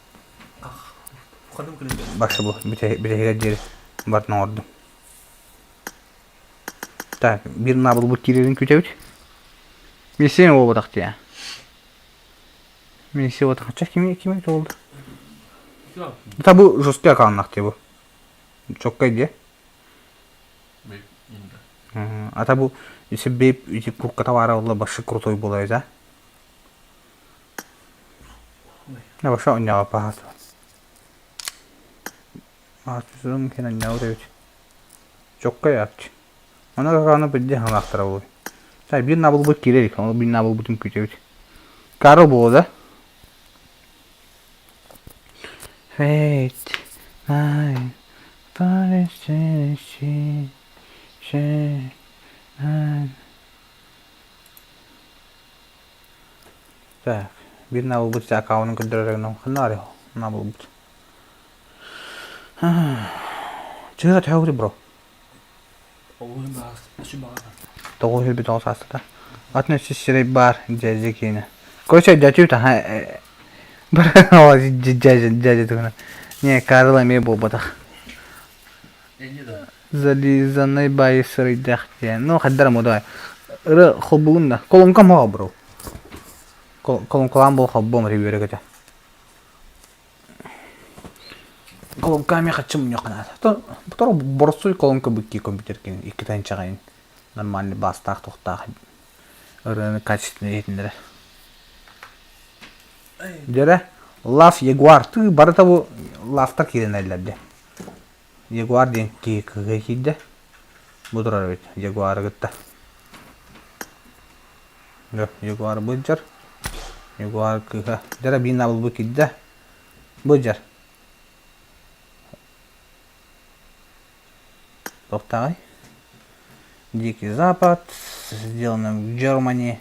Баксы бу бүтэһигэр диэри бардын оҥордум. Так, биир наабылбыт киирэрин күүтэбит. Мессия буолбатах дии. Месси буолбатах. Ча кими кими буолду? Та бу жесткий аккауннах дии бу. Чоккай дии. Ата бу бейп ити курка баара буолла башы крутой буолар да. Баша онньоҕо паһаат. Аатысым кин онньоҕо эбит. Чоккай аат. Оны какааны бидди ханаахтара буолуй. Сай биир набылбыт киирэр ол биир набылбытын күүтэбит. Карл буолуо да? Eight, nine, five, six, seven, nine. Так, биир наабылбыт аккаунун көрдөрөр ханна барыа наабылбыт. Чыга төһө бро? Тоҕус сүүрбүт тоҕус ааста. Атын өссө сирэй баар дьээдьэ киэнэ. Короче, дьэтүү таһа дьээдьэ дьээдьэ туһунан. Не, Карл эмиэ буолбатах. Зализанный баайы сырыйдах диэн. Ну, хайдара мудой. Ыры холбугун да. Колонкам хоҕо бро. Колонкалаан бол холбуом үөрэ көтө. Колонка эмиэ хаччы мунньуохха наада. Торо боростуой колонка быкки компьютер кини икки тыһыынчаҕа нормальный баастаах туохтаах ырыаны качественный иһитиннэрэр. Дьэрэ Лав Ягуар тыы барыта бу лавтар киирэн эрэллэр дии. Ягуар диэн киһи кыһыы киирдэ. Бу турар эбит Ягуары кытта. Ягуар быдьар. Ягуар кыыһа. Дьэрэ биир наабылбыт киирдэ. Быдьар. Туохтааҕый? Дикий Запад, сделано в Германии.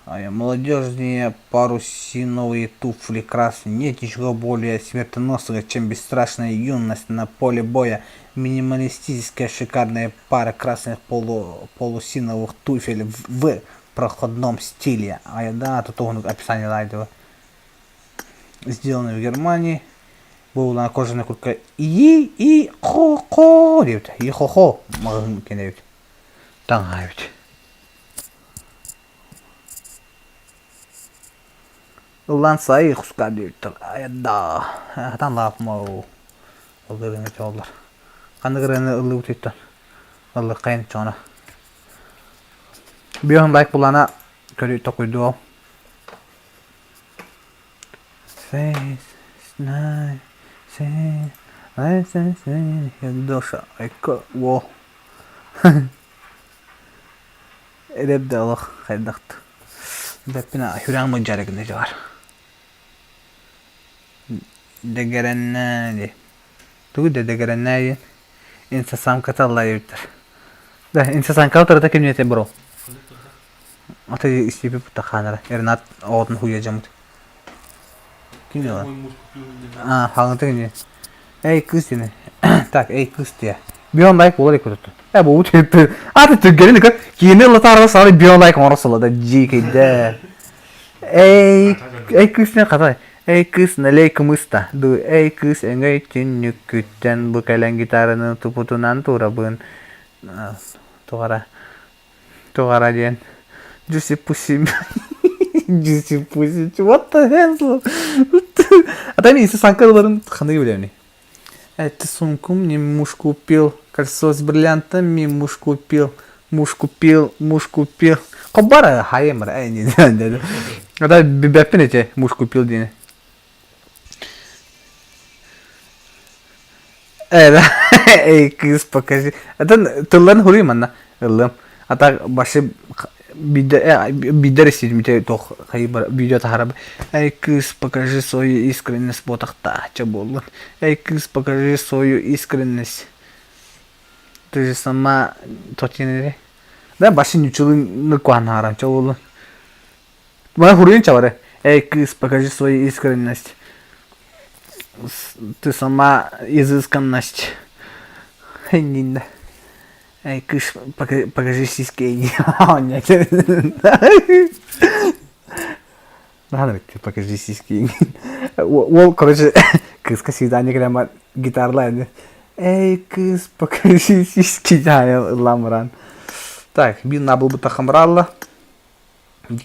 Молодежные парусиновые туфли красные. Нет ничего более смертоносного, чем бесстрашная юность на поле боя. Минималистическая шикарная пара красных полу, полусиновых туфель в, в проходном стиле. А да, тут он описание этого. Сделано в Германии. Буолан кожаная куртка и и хо хо диэбит. И хо хо маҕаһыын кэнэбит. Таҥаһа эбит. Ыллаан сайы хускаа диэбиттэр. Айда. Хатан лаапма ол. Ыллыырын өтөоллор. Ханнык ырыаны ыллыыбыт ыттан. Ыллыккайын чоҕуна. Бион лайк булана көрүү токуйдуо. Six, nine, seven, eight, seven, Доша, айка, во. Эрэп да олох хайдахт. Бэппин хүрээҥ мунчаарыгын дьалар. Дэгэрэннээ Тугу да дэгэрэннээ диэн инстасамката аллайбыттар. Да, инстасамкаҕа турата ким диэтэ бро? Ата истиипи путтахаанара. Ренат оҕотун хуйа дьоммут. Ким дела? А, хаҥыты кини. Эй, кыыс диэн. Так, эй, кыыс диэ. Бион лайк буолар иккутуту. Э, бу үтү. Аты түргэнин көр. Киини ыллатаарга саары бион лайк оҥоро сылада дьиикэйдэ. Эй, эй кыыс диэн хатай. Эй кыыс налей кымыста дуу, эй кыыс өҥөй түннүккүттэн бу кэлэн гитараны тупутунан турабын тугара тугара диэн Juicy Pussy Juicy Pussy what the hell А там если санкаларын ханныгы билэбиний Это сумку мне муж купил, кольцо с бриллиантами муж купил, муж купил, муж купил. Хоббара хайымыр, эй, не знаю. Это бэппин эти муж купил диэн. Э, эй, кыыс, покажи. Это тылларын хуруй манна ыллым. А так башы бидер истидим тох видео тахараб. Эй, кыыс, покажи свою искренность ботахта, ча боллун. Эй, кыыс, покажи свою искренность. Ты же сама тотинери. Да, башы нючулун ныкуанааран ча боллун. Мана хуруйун чабары. Эй, кыыс, покажи свою искренность. Ты сама изысканность. Нинда. Эй, кыыс, покажи сиськи. Надо покажи сиськи. Ол, короче, кыыска свидание кэлэн гитарлаан. Эй, кыыс, покажи сиськи ыллаан Так, биир наабылбыта хамралла.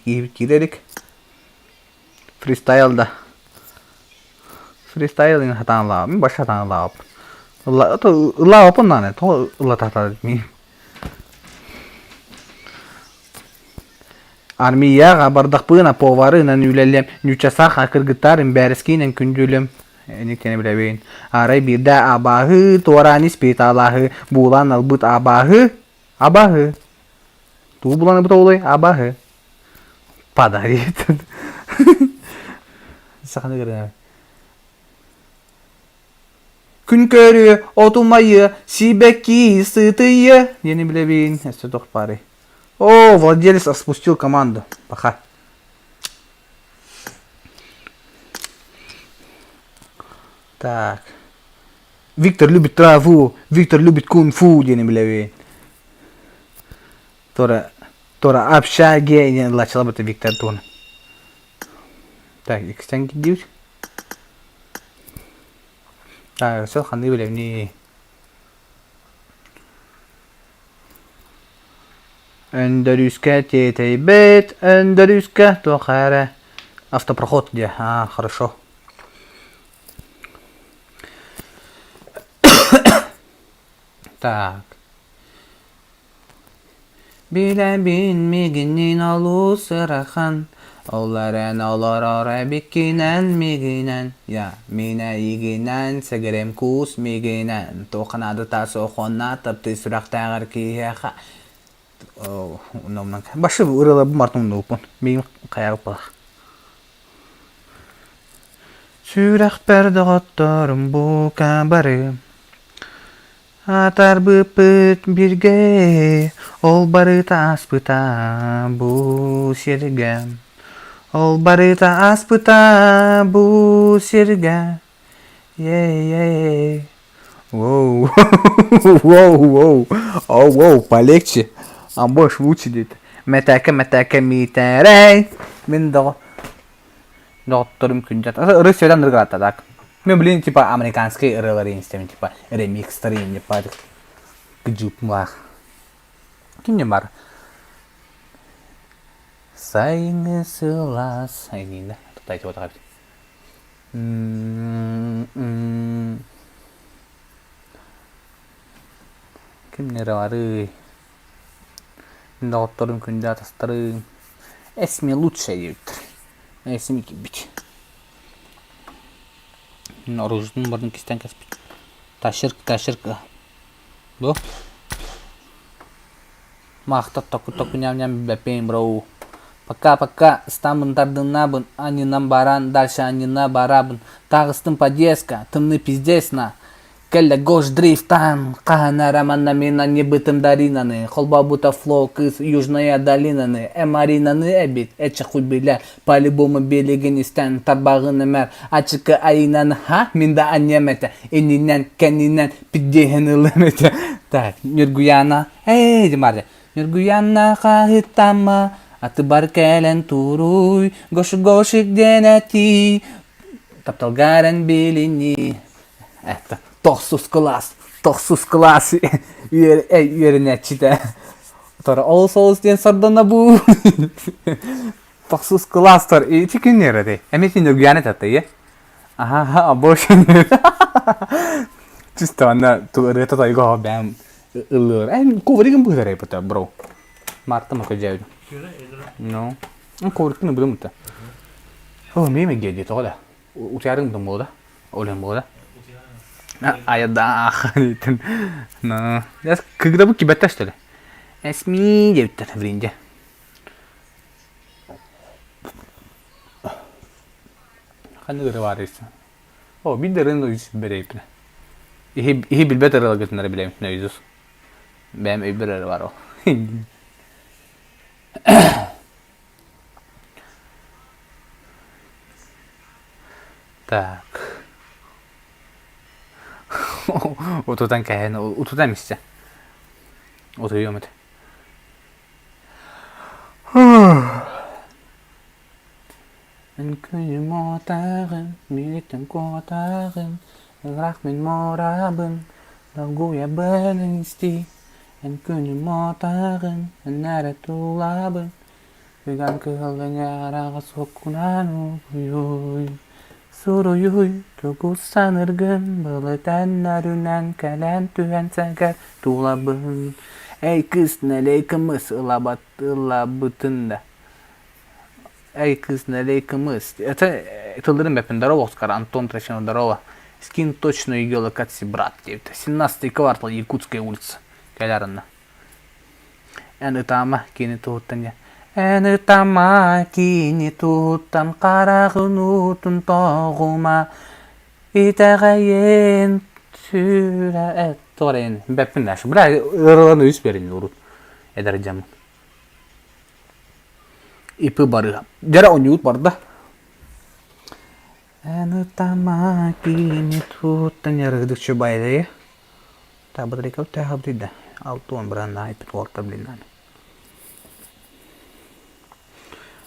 Киирэрик. Фристайл да. Фристайл ин хатаан лаабын, баш хатаан лаабын. Ыллаабаппын наане, тоҕо ыллатаатаа Армияҕа бардахпына поварынан үлэлиэм, ньуччасаха кыргыттар имбээрискиинэн күндүлүм Эниккини билэбин. Арай биирдэ абааһы туораан испит алааһы буулаан ылбыт абааһы абааһы Тугу булан ылбыт оҕолой абааһы Подарит. Саханы көрүнэр. Күн көрүө, отумайы, сибэкки сытыйы диэни билэбин. Өссө туох баарый? О, владелец распустил команду. Пока. Так. Виктор любит траву, Виктор любит кунг-фу диэни билэбин. Тора, Тора общаге диэн ылааччылар Виктор туһунан. Так, иккистэн кирдиибит. Так, өссө ханныгы билэбиний? Өндөрүүскэ тиэтэйбит, өндөрүүскэ туох эрэ автопроход диэ. А, хорошо. Так. Билэбин мигиннин олус ыарахан, ол эрэн олорор эбиккинэн мигинэн, я мин эйигинэн сэгэрим куус мигинэн, туох наадата суох уонна таптыы сүрэхтээҕэр киһиэхэ Башы ырыаларбын барытын умнубуппун. Миигин хайаабыппалах. Сүрэхпэр доҕотторум бука бары Атарбыппыт бииргэ, ол барыта ааспыта бу сиргэ. Ол барыта ааспыта бу сиргэ. Ей-ей. Воу, воу, воу, оу, воу, полегче. А больше лучше диэт. Мэтээкэ, мэтээкэ, миитэрэй. Мин доҕо доҕотторум күндү ыры сөдөн ырыгалатта так. Мен блин типа американскай ырыалары истэбин типа ремикстары типа кыдьыыпмаах. Ким бар? Сайыҥҥы сылаас айниина тутайты отаҕа Ким нерэ барый? Доҕотторум, күндү атастарым, эсми лучшая диэбиттэр. Эсми киирбит. Оружиетын барын кистээн кэспит. Тащирка, тащирка. Бу. Маахта току току ням-ням бэппэйин броу. Пока-пока, ыстааммын тардыннабын, анньынан баран, дальше анньына барабын. Таҕыстым подъездка, тымныы пиздец на. Кэллэ Гош дрифтаан, хаһан эрэ манна мин анньыбытым Даринаны, холбообута Фло кыыс Южная долинаны, э Маринаны эбит, эчи хуй билэр, по-любому билигин истэн тарбаҕын эмэр, ачыкы айынан ха, мин да анньыам этэ, иннинэн, кэннинэн пиддиэһин ылыам этэ. Так, Ньургуяна, эй, Димаря, Ньургуяна хаһыттама, атыбар кэлэн туруй, Гош-гошик диэн этии, тапталга эрэн билинии. Это тохсус кылаас, тохсус кылаас үөрэнээччитэ. Тора олус олус диэн сордонобуу. Тохсус кылаастар ити күн эрэ Эмиэ син Ньургуяна этэ Аха, больше Чисто ана ырыата тойго бэм ыллыыр. Эн ковригын быһыдар эппитэ, бро. Марта мака дьээбит. Ну, коврикын быдым ута. О, меме геди тоҕо да. Утуйарыҥ быдым буолда. Олен буолда. Айдаах дийтин. Ну, когда бу кибетте что ли? Эсми диэбиттэр вринде. Ханнык ырыа баар эбит? Оо, биир да ырыаны үс бэрэйбин. Иһи, иһи билбэт ырыаларгытын эрэ билэбин, наизус. Бэйэм өйбөр эрэ баар ол. Так. Утутан кэһэн, утутан истэ. Утуйуом этэ. Эн күнүм уотааҕын, миигиттэн куотааҕын, ыраах мин муорабын, долгуйабын истии. Эн күнүм уотааҕын, эн эрэ тулабын, ыган кыһаллыҥа араҕас уоккунан угуйуй. Суруйуй, тугу саныыргын, былыт өннөрүнэн кэлэн түһэн сэгэр тулабын. Эй кыыс нэлэй кымыс ылабат ылабытын да Эй, кыыс, налей кымыс. Это тылларын бэппин. Здорово, Оскар, Антон Трощинов, здорово. Скин точно геолокации, брат, диэбитэ. 17 квартал, Якутская улица. Кэлэр Эн ытаама кини туһуттан дьэ. Эн ытаама кини туһуттан хараҕын уутун тоҕума. Итэҕэйин сүрэ торен. Бэппин дальше. Бля, ырылан үс берин урут. Эдэр дьаммын. ИП барыа. Дьэрэ оонньуубут барда. Эн ытама кини туттан ярыгдыкчы байрайы. Та батарейка тахабдыйда. Алтуон бранна айпит уолта блин.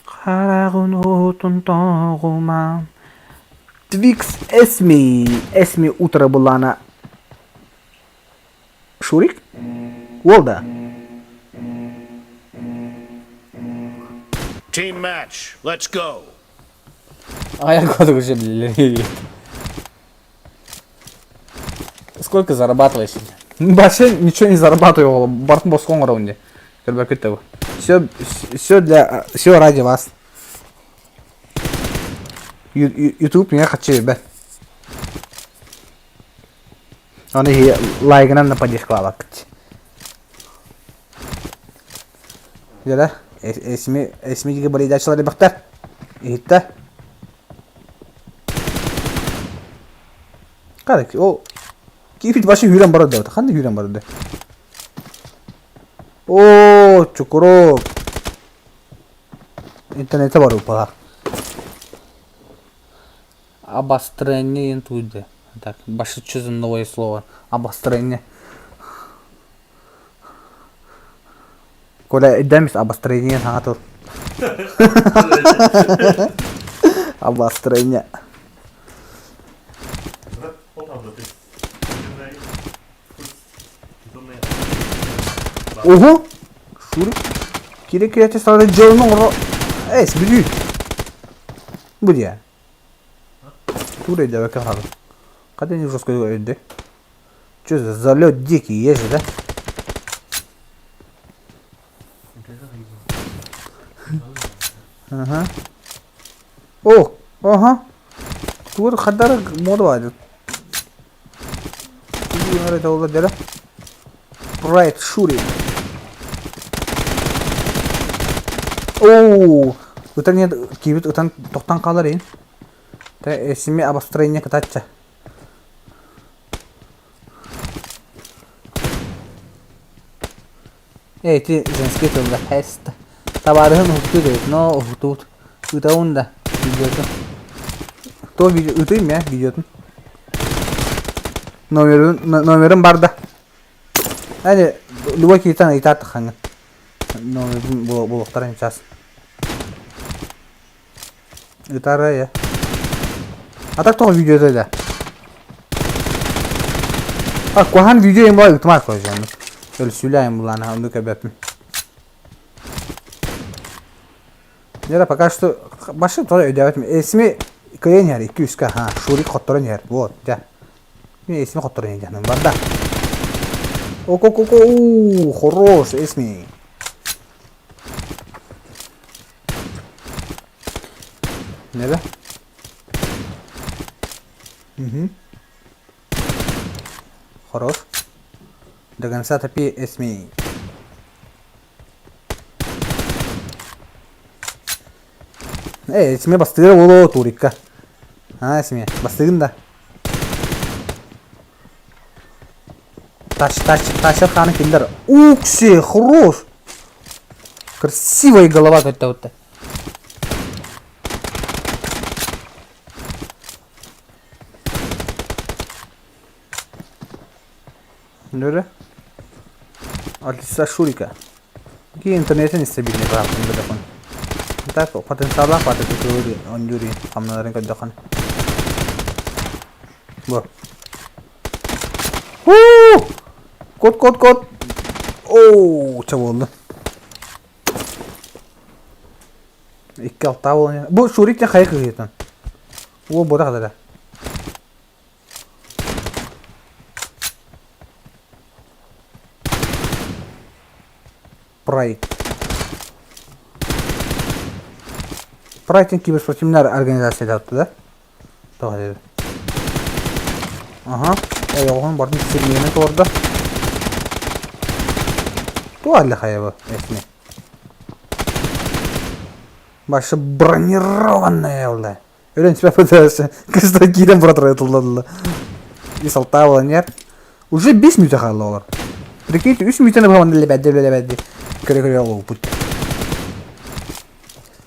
Хараҕын уутун тоҕума. Твикс Эсми. Эсми утро была Шурик? Уол да? Team match. Let's go. А я куда уже блин. Сколько зарабатываешь? Вообще ничего не зарабатываю, бартын босқоң оңыр Все, все для, все ради вас. YouTube меня хочу, ребят. Аны иһи лайгынан да поддержкалаабаккыт. Дьэ эсми эсми диги барыйдааччылар элбэхтэр. Иһиттэ. Карак, ол киипит башы үүрэн барар да, ханна үүрэн барар да. Оо, чукурук. Интернете бар уппалар. Обострение диэн тугуй да? Так, что за новое слово? Обострение. Коля, өйдөөмүс обострение саҥа тыл. Обострение. Ого! Шурик. Кире кире сразу дьолун оҥоро. Эс, бүлүү. Бу диэн. Тура өйдөөбөккө хаалым. Хата не жестко өйдө. Что за залет дикий есть же, да? Ага. О, ага. Тугу хаддара мода баар. Тугу эрэ дьэ Right shooting. Оо, ытан нет, киибит ытан тохтон хаалар иин. Тэ эсими обостроение кытачча. Э, ити женский тылла хэст. Табаарыһын уһуктуу эбит, но уһуктуут. Ытабын да видеотун. То видео ытыйм я видеотун. Номерын номерым бар да. Әне любой киһиттэн ыйытаат хаҥын. Номербын булуохтара сейчас. Ытара я. А так тоҕо видеота да. А куһаҕан видео им була ытымар көрсөммүт. Өлсүүлээн булаана оннук эбэппин. Дьэ пока что башы тоҕо өйдөөбөтүм. Эсми кыайан иһэр 2-3 ха Шурик хотторон иһэр. Вот, дьэ. Мин эсми хотторон иһэр барда. Око-ко-ко, хорош, эсми. Небе? Угу. Хорош. До конца топи эсми. Эй, эсме бастыгыра буолуо турикка. А, эсме, бастыгын да. Тач, тач, тачыр ханы киллер. Укси, хорош. Красивая голова как-то вот. Нөрө. Алиса Шурика. Ки интернетин нестабильный бааппын бөдөкүн. Так, потенциаллаах баата тутуур ондюри хамналарын көрдөхөн. Бу. Хуу! Кот, кот, кот. Оу, ча буолла. Икки алтаа буолан. Бу Шурик те хайы кыһыйтан. Уол бота хатара. Прайд. Прайд киберспортивнар организация да? Тоҕо диэбит. Аха, ойоҕоһун бардын сирмиэнэ туорда. Туох алла хайа эсми. Башы бронированная олла. Өлөн себя пытался. Кыста киирэн протратыллалла. И салтаабала нет. Уже 5 мүтэ хаалла олар. Прикиньте, 3 мүтэни баҕан лебэдди лебэдди. Көрө-көрө олууппут.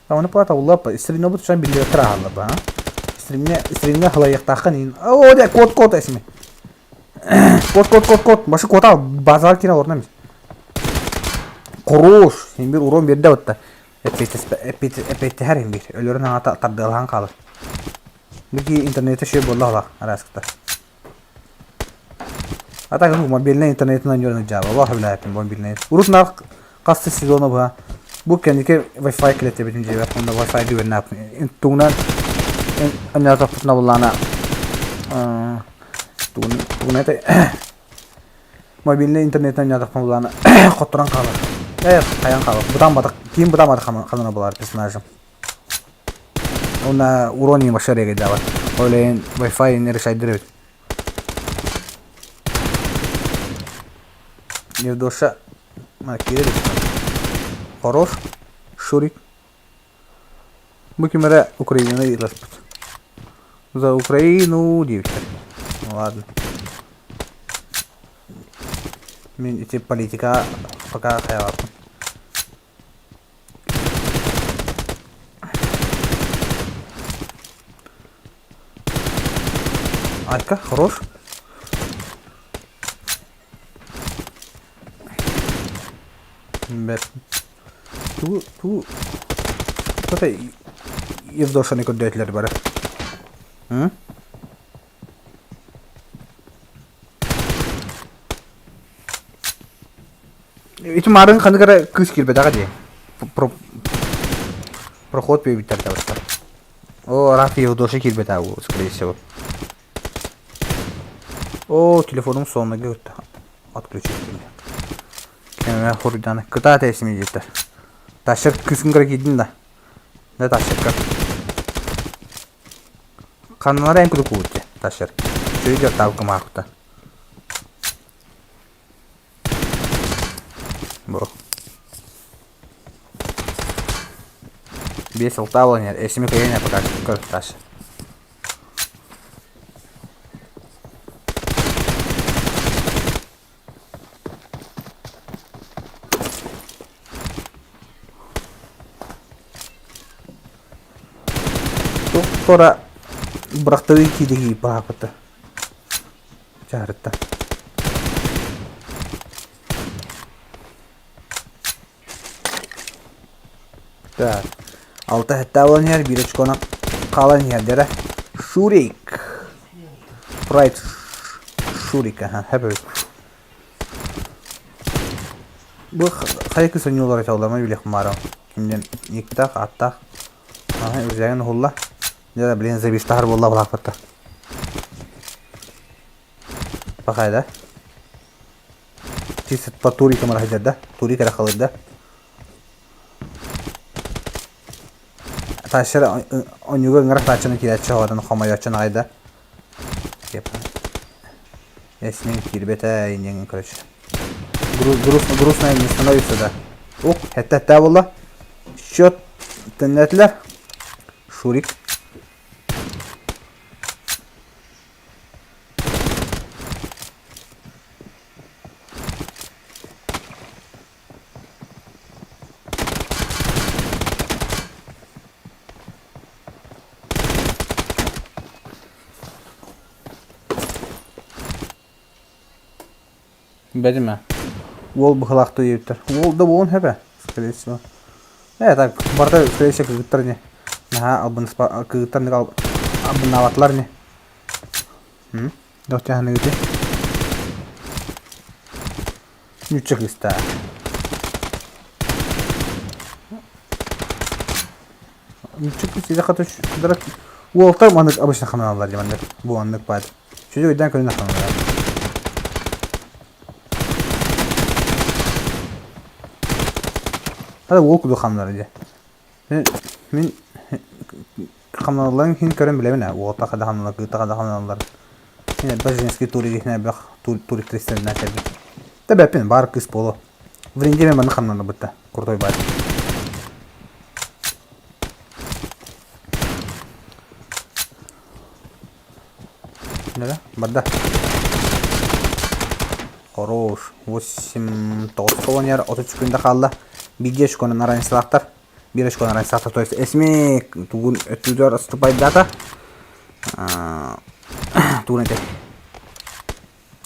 Оны плата улап, стримне бут шан биллибэттэр аһаллар ба. Стримне стримне халайыктааххын ин. О, де код код эсми. Код код код код. Башы кота базар кире орнамыз. Хорош. Сен бир урон берди батта. Эппиттеһэр им бир. Өлөрүн аҥата тардыалаһан хаалар. Бики интернете шөй буолла араскыта. А так ну мобильный интернетинэн дьону дьаба. Аллах билээппин мобильный. Урут наар хас да сезона быһа бу кэнники Wi-Fi кэлэттибитин дьиэбэр онно Wi-Fi дүгэннээппин. Тугунан анньаатахпытына буллаана тугун это мобильный интернетинэн анньаатахпына буллаана хотторон хаалар. Э хайан хаалар. Бытаан батах киин бытаан батах ханана булар персонажым. Уонна урон вообще регайдаабат. Ол иһин Wi-Fi решайдыр эбит. Евдоша киирэр Хорош. Шурик. Бу ким эрэ Украинаны ыйыталаспыт. За Украину диэбиттэр. Ладно. Мин ити политика пока хайалааппын. Айка, хорош. Бэт. Ту, ту. Кто-то Евдошаны көрдөөтүлэр бары. М? Ити марын ханнык эрэ кыыс киирбэтэҕэ дии. Проход биэбиттэр табыстар. О, Раф Евдоша киирбэтэҕэ буолуо, скорее всего. О, телефонум сонныга өттө. Отключить Кэмэ хоруйдааны. Кытаат эсми диэттэр. Тащыр кыысын кыра киирдин да. Да тащерка. Ханналара эн курдук куутте тащер. Чөйдөр таалка маахта. Бу. Биэс алта буолан иһэр. Эсими көйөн пока көр таш. Туора бырахтарыы киириһии баапыта. Чаарытта. Так. Алта сэттэ буолан иһэр, биир очконан хаалан иһэр дэрэ. Шурик. Прайд Шурик, аха, хэбэбит. Бу хайа кыс ойуулар эталларма билэх маара. Кимден никтах, аттах. Аха, үзәген уһулла. Дьэ, блин, завистахар буолла балаакпатта. Пахайда. Чисто турика марахайда, турика рахалыда. Тащер онюга ыҥырах тааччыны киирээччи оҕотун хомойооччун аҕай да. Эсмин киирбэтэ иннин короче. Грустно, грустно не становится да. Ух, хэтте буолла. Счет төннөтүлэр. Шурик. Бэримэ. Уол быһылаахтыы диэбиттэр. Уол да буолуон сөп ээ, скорее всего. Э, так, барыта, скорее всего, кыргыттар ини. Наһаа албын кыргыттар албыннаабатылар ини. М? Дохтяханыгыты. Нүүччэ кыыстаа. Нүүччэ кыыс идэхэ түш Уолтар маннык обычно хананаллар дии маннык. Бу оннук баар. Чүчүк өйдөөн көрүнэ ханаллар. Hadi уол курдук хамнар дии. Мин хамналларын иһин көрөн билэбин ээ. Уолта хада хамналар, кыыта хада хамналлар. Мин элбэх женский турик иһин элбэх туристеринэн кэлбит. Да бэппин, баар кыыс буолуо. Вринде мен маннык хамнанарбытта. Крутой баар. Да, барда. Хорош. 8 9 колонияр 30 секунда хаалла. Биир очконан араньсылаахтар. Биир очконан араньсылаахтар. То есть эсми тугун өттүгэр отступайдаата. Тугун этэ.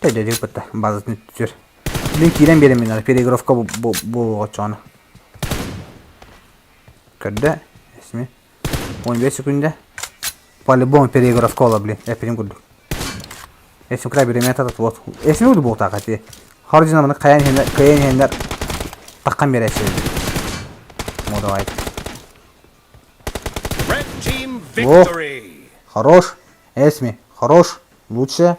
Тэдэ бытта базатын түр. Мин киирэн биэрэн мин переигровка буолуоҕа Көрдө, эсми. 15 секунда. По-любому переигровка ола, блин, эппитим курдук. Эсми край биремет атат вот. Эсми курдук буолтаах эти. Хордина маны кайан иһэннэр, кыайан иһэннэр таххан биэрээччи. Ну давай. Red team О, victory. хорош. Эсми, хорош. Лучше.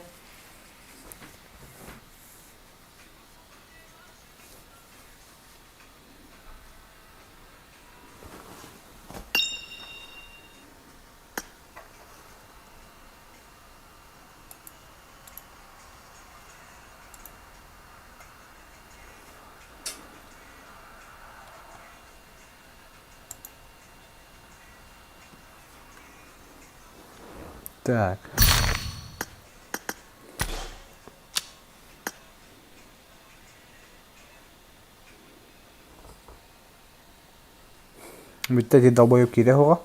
Так. Бүттэ ити долбоеб киирэ оһоҕо.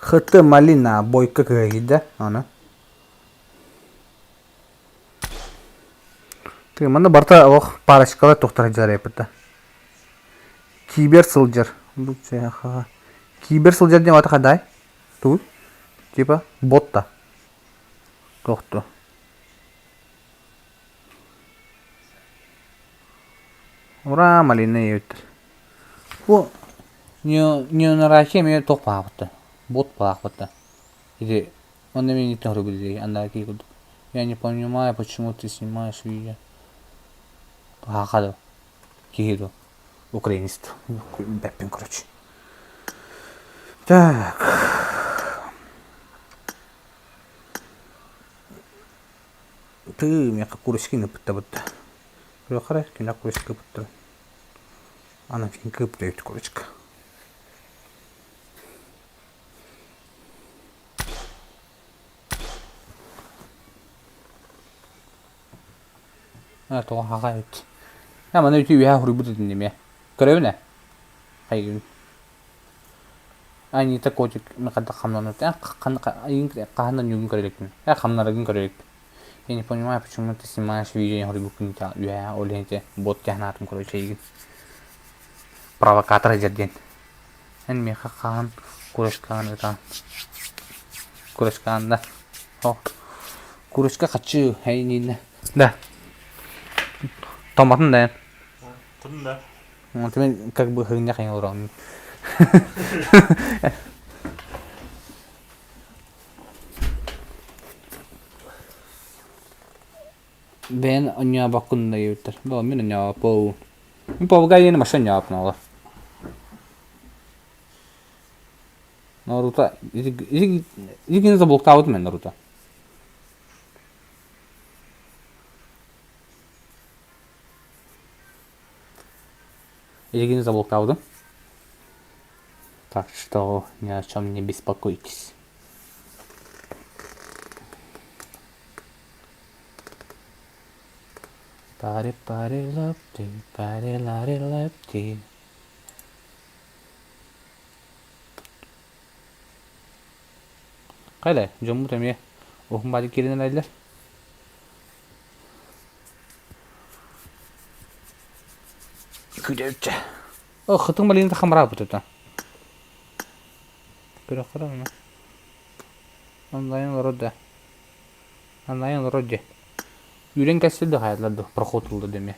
ХТ Малина бойко кыһа киирдэ аны. Ты манна барыта олох парочкалар тохтор сылдьар Кибер сылдьар. Кибер сылдьар диэн ата хадай? Тугуй? Типа ботта. Тохто. Ура, малина ийэбиттэр. Бу неонарахи эмиэ туох баахпыта? Бот баахпыта. Ити онно эмиэ не рублей анараа киһи курдук. Я не понимаю, почему ты снимаешь видео. Хаха да. Киһи дуу, украинец дуу, билбэппин короче. Так. Тыы, миэхэ курочки ыппыттабыт. Көрүөххэ эрэ, кинилэр курочка ыппыттар. Аны кыыпта эбит курочка. Ээ, тоҕо хаҕа эбит. Ээ, маны үтүө үөһэ суруйбут этин эмиэ. Көрөбүн ээ. Хайгын. Анита котик хайдах хамнанар. Ээ, хаһан да ньуугун көрө иликпин. Ээ, хамнарыгын көрө иликпин. Я не понимаю, почему ты снимаешь видео, я суруйбуккун үөһэ ол иһин ити бот тиһэн короче эйигин. Провокатор дьэр диэн. Эн миэхэ хаһан курочкаҕын ытаан Курочкаҕын да О курочка хочу эйиинэ Да Томатын да эн Кудун да. Ты как бы хыгынньах эҥин олороҕун Бэйэн онньообоккун да диэбиттэр. Боо мин онньообоппун. Мин Павлга диэни вообще онньообоппун оҕолор. Наруто ити ити заблоктаабытым мен Наруто. Итигини заблоктаабытым. Так что ни о чем не беспокойтесь. Пари пари лапти, пари лари лапти. Хайда, дьоммут эмиэ уһун баадьы киирэн эрэллэр. Күдэрчэ. О, хытың малината хамраабыт это. Көрөххөрө ону. Онлайн олорор да. Онлайн олорор дьэ. Үүрэн кэссе да хайалар да проход ылла да эмиэ.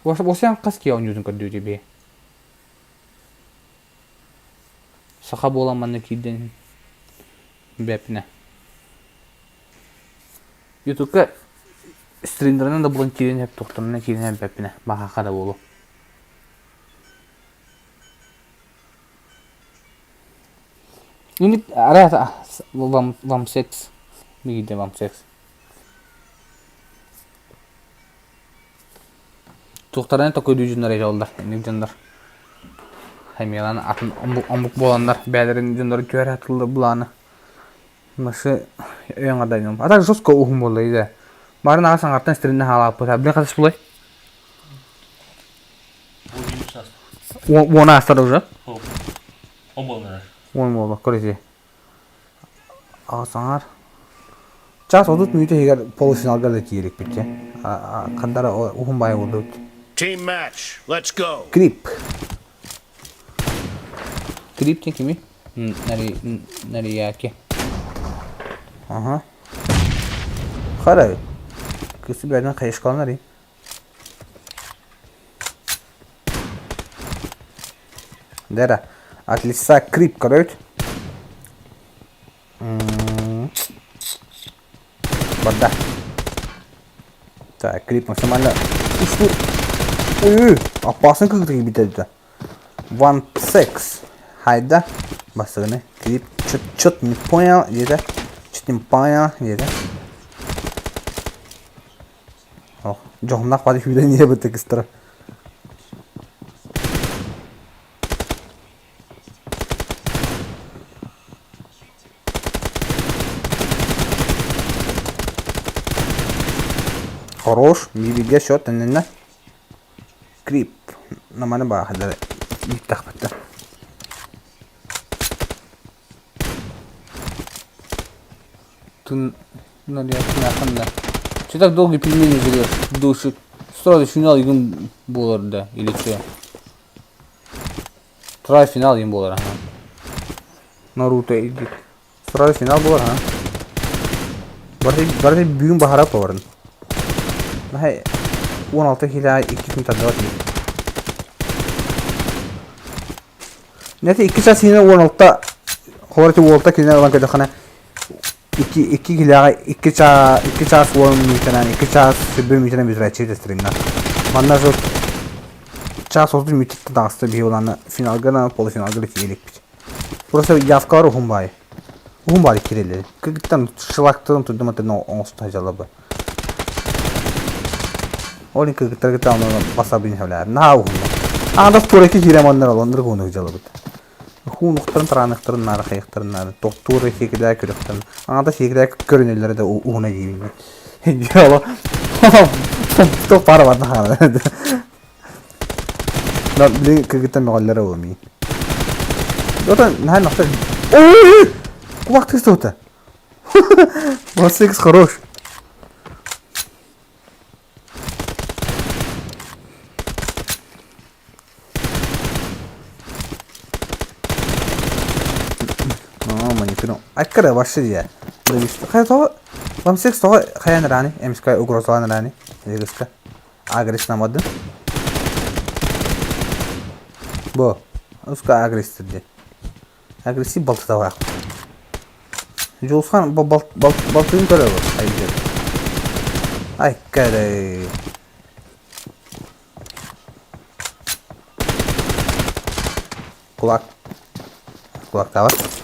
Осян хас киһи оонньуутун көрдүүтэ бие. Саха буолан манна киирдэн бэпнэ. Ютубка стримдерынан да булан киирэн эп тухтарынан киирэн эбэппинэ баһаха да буолуо. Юнит араа вам вам секс мигиде вам секс. Туохтарынан токуйдуу дьоннор этэ инник дьоннор. Эмиэлэн атын омук буоланнар бэйэлэрин дьоннорун түһэрэ сатыыллар былааны. Масы өйөн гадайным. А так жестко уһун буолла иде. Барын аҕа саҥартан стринне хаалааппыта. Билин хатыс булай? Уон аастар уже. Он буолар. Уон буолла, көрүсү. Аҕа саҥар. Час 30 мүнүүтэ иһигэр полуфиналга да тиийэрикпит дьэ. Хандара уһун баайы буолбут. Team match. Let's go. Крип. Крип диэн кими? Нарияки. Ага. Харай. Кысы бәрінен қайышқаланар Дера. От лица Крип, короче. Барда. Так, Крип максимально усту. Ой, опасно как ты битә. One Six. Хайда. Бастыгыны. Клип. Чё-то не понял. Где-то. Чё-то не понял. Где-то. Ох, дьоһуннаах бары сүүрэн иһэбит экстра. Хорош, бииргэ счет иннинэ. Крип. Наманы баахылар ииттэхпиттэр. Ты да. Че так долго пельмени жрешь? Душит. Сразу финал игин буолар да или че? Сразу финал игин буолар ага. Наруто иди. Сразу финал буолар ага. Барыта барыта бүгүн баһара поварын. Наһай 16 кило 2 күн тардыбат Нете 2 час иһинэн 16 холор уолта кинилэр ылан көрдөххүнэ 2 2 килоҕа 2 чаас 2 чаас 10 мүнүүтэнэн 2 чаас 20 мүнүүтэнэн бүтэрээччи тэстэриннэр. Манна же час 30 мүнүүттэн таҕыста биһи улаана финалга да полуфиналга да тиийэ иликпит. Просто явкалар уһун баайы. Уһун баайы киирэллэр. Кыргыттан шелактарын турдум атын оҥосто дьалаба. Ол иһин кыргыттарга таҕына басабын сөбүлээн. Наһаа уһунна. Аҥардас туора киирэн маннар олоннор уһунук дьалабыт. Хуунуктарын тараныахтарын наада хайыахтарын наада тохтуур сиэкилээ көрүөхтэрин аҥардас сиэкилээ көрүнэллэрэ да уһуна диибин. Дьоло туох баара барда хаалар. Но билигин кыргыттар мөҕөллөрө ол миин. Ота наһаа мөхтөр. Ой! Кулак тыста Васикс хорош. Айкара вообще дьэ. Хайа тоҕо Вамсекс тоҕо хайаан ыраани эмискэ угрозалаан ыраани Егыска агрессиламадын Бу уска агрессив диэн Агрессив балтыталаах Дьулусхан балтытын көрөбүт Айкара Кулак. Кулактаабат.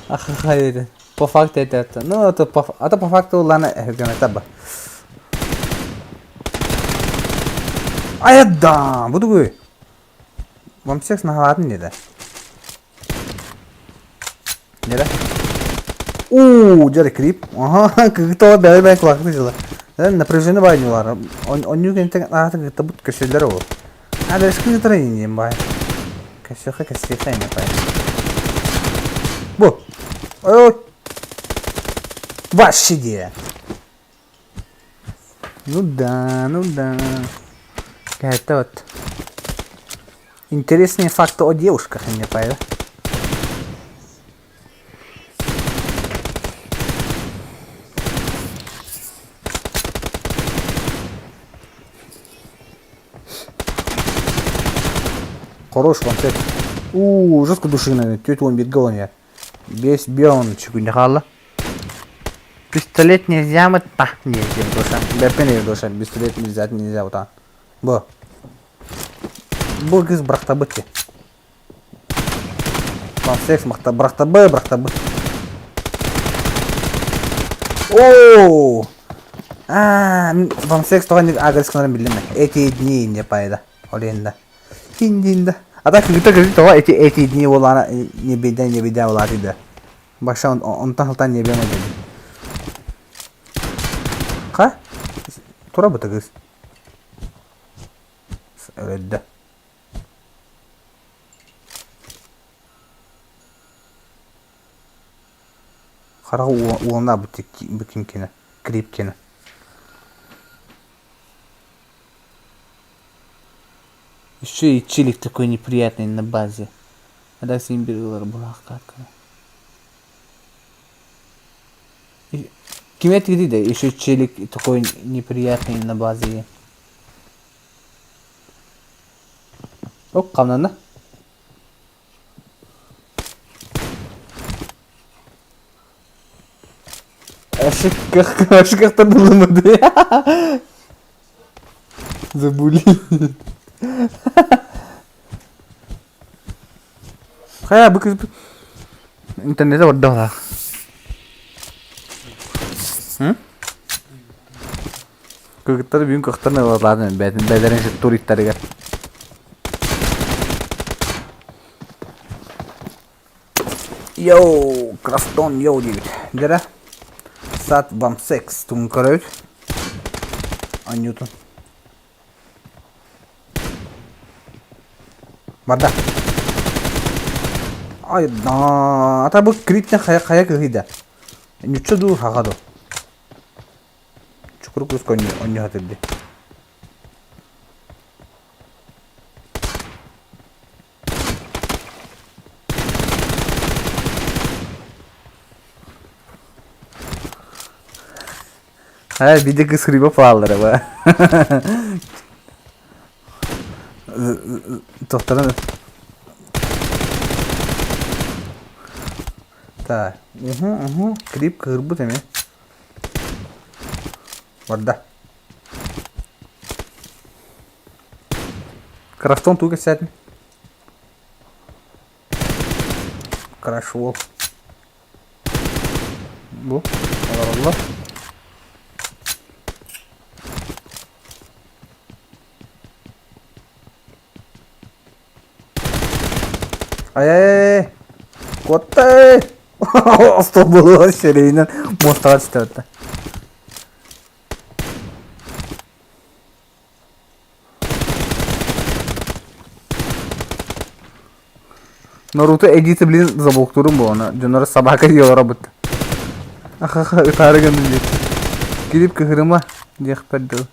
Ахахай По факту это, ну это по, это по факту лана это Айда, буду вы. Вам всех нагалатын деді. Нere? Уу, дьэ крип. Аха, кыгыта бэйэ бэйэ кулакты дьыла. Напряжение байнылар. Онню кентен ааты кытта бут көсөллөр ол. А дальше кыгытара инем бай. Кэсэхэ кэсэхэ ине бай. Бу. Ой. Вообще де. Ну да, ну да. Это вот. Интересные факты о девушках, не понял. Хорош вам сет. У, жестко душина, тетя он бит голове. Весь белый чекунь хаалла. Пистолет нельзя мытта диэн душа. Бэппин душа. Пистолет нельзя, нельзя вот Бу. Бу кыз бырахтабыт ти. Секс махта бырахтабы, бырахтабы. Оо! А, вам секс тоҕо агресс гынарын биллим Эти дни не пайда. Олен Хиндинда. А так кыгыта кыгыта тоҕо эти эти дни буолаана не беда не беда буолаатыйда. Баша онтон сылтаан не бема деді. Ха? Тура быта кыыс. Өлөддө. Хараҕа уолна бу ким крип кини. Еще и чилик такой неприятный на базе. А син бир ылар булаахтаакка. Ким этигди да еще челик такой неприятный на базе. Ок, хамнанна. Ашыккахтан ылымады. Забули. Хайа, бу кыз интернете барда Кыргыттар бүгүн кыахтарын ылалаан бэйэтин бэйэлэрин туристарыгар. Йоу, Крафтон йоу диэбит. Дьэрэ, саат вам секс тугун көрөбүт. Анньуутун. Барда. Ай, да, ата бу криптен хайа хайа кыһыйда. Ньучча дуу, хаха дуу. Чукур кус онньуһа тирди. Э, биде кыз хриба пааллара ба. Тохторон Так, угу, угу, крип кыырбыт эмиэ. Барда. Крафтон тугу кэпсээтим? Краш уол. Бу олороллор. Ай-ай-ай! Куоттай! Остуол сирэйинэн муостаҕа түстэ Наруто эгиитэ блин заблоктуурум буолана дьонноро собака дии олоробут ахаха ытаары гынным диэччи кирип кыһырыма диэхпэр дылы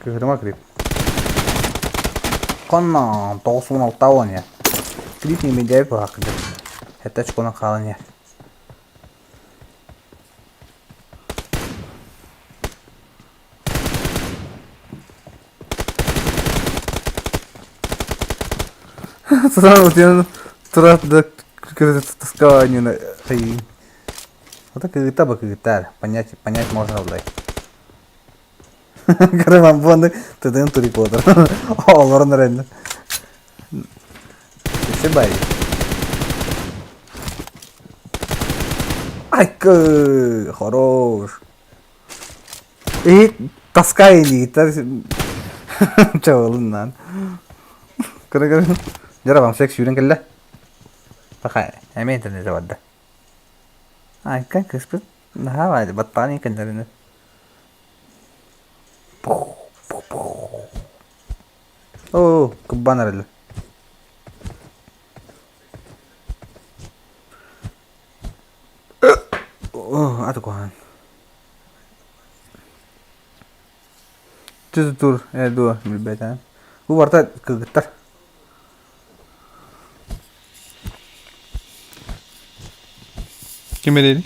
Кыһырыма Крип. Хонно 96 уон я. Крип не медяй баакыды. Хэтэ очконан хаалан я. Сразу утуйан тураат да таскаанньыны айыы. Вот кыыта ба кыыта понять понять можно блядь. Караман буонды тыдын турикотор. Олорон эрэннэр. Бай. Айкы, хорош. И таскай илиитэр чабылыннан. Кыра кыра. Дьара вам секс сүүрэн кэллэ. Паха, эмиэ интернете барда. Айка кыспыт наһаа баайды баттаан кэннэринэ. Оо, кыббан эрэллэр. Оо, аты куһаҕан. Тур дуо билбэтэ. Бу барыта кыргыттар. Ким эрэри?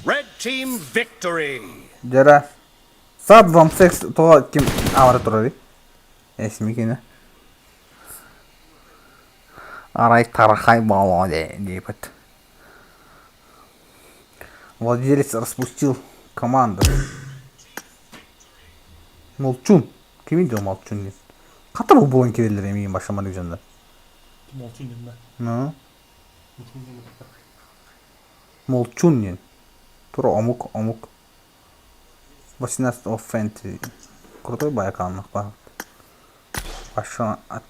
Red team victory! Дьара. Сад вам секс тоҕо ким аара турарый? Эсмикина. Арай тарахай буолуо диэбит. Владелец распустил команду. Молчун. Кимий диэн Молчун диэн? Хата бу буолан киирэллэр эмиэ башаман дьоннор. Молчун диэн да? Ну. Молчун диэн. Тура омук омук. 18 of fantasy. Крутой байакааннах баар. Баша ап.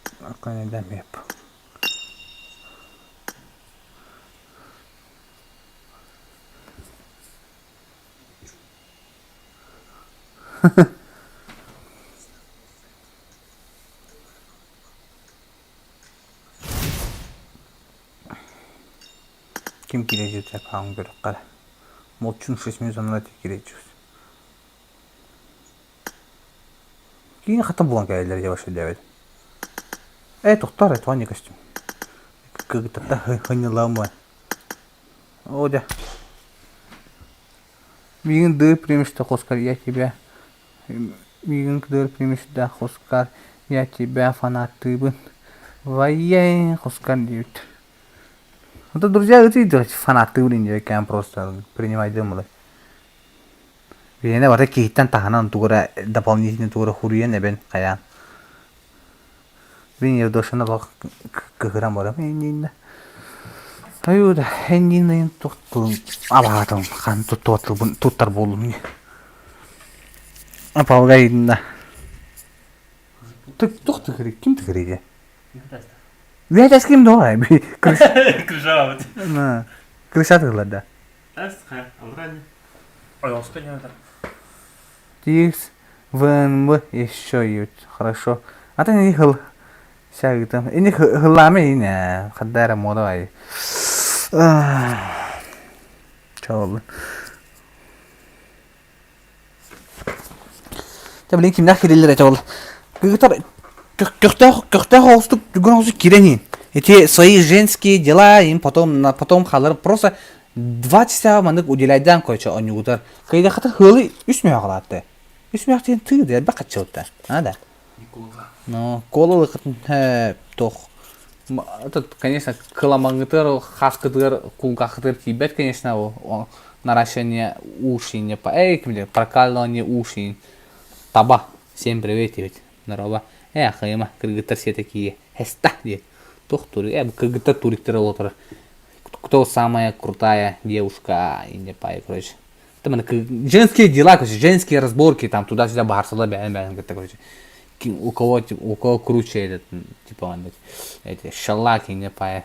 Ким кирэдьиитэ хаалан көрүөххэ эрэ. Молчун 6 минут анараа кирэдьиит. Киин хата булан кэлэллэр дьэ вообще диэбит. Ээ тохтоор ээ тоҕо не көстүм. Кыгыттата хынньылааммын. Оо дьэ. Миигин дыр примешь Хоскар, я тебя Миигин дыр примешь да Хоскар, я тебя фанаттыыбын. Вайе Хоскар диэбит. Это друзья ыты фанаттыыбын диэбиккээн просто принимайдым былай. Биһиэнэ барыта киһиттэн таһынан тугу эрэ дополнительный тугу эрэ хуруйан эбэн хайаан. Мин Евдошина олох кыһыран барам иннинэ. Айуу да иннинэ туттун абаатым хан туттуотулбун туттар буоллум не. Апалга инна. Тух тыгыры ким тыгыры Үөтэс ким дуо? Крыша Крыша тыгылар да. Тикс ВНБ еще ют. Хорошо. А ты не хыл. Сягытым. Ини хыллаама ине. Хаддара мода ай. Чоолу. Та блин кимнээх кириллэр этэ ол. Кыгытар көхтөөх көхтөөх оҕустук бүгүн оҕустук кирэн иһин. Эти свои женские дела им потом на потом халар просто 2 часа маннык уделяйдаан короче онньугутар. Кыйдахата хылы үс мөһө халаатты. Үс мөһө диэн тыы да элбэх хаччылта. А да. Ну, колы тох. Этот, конечно, кыламаңытыр, хаскытыгар, кулгахытыр тиийбэт, конечно, ол. Наращивание уши не по... Эй, ким прокалывание уши. Таба. Всем привет, диэбит. Здорово. Э, хайыма, кыргыттар все такие. Хеста диэт. Туох турик? Э, кыргыттар туриктара олотор. Кто самая крутая девушка? И не пай, короче. Там женские дела, короче, женские разборки, там туда-сюда баарсала бэйэн бэйэн кытта, короче. У кого круче этот, типа, эти шалаки не пай.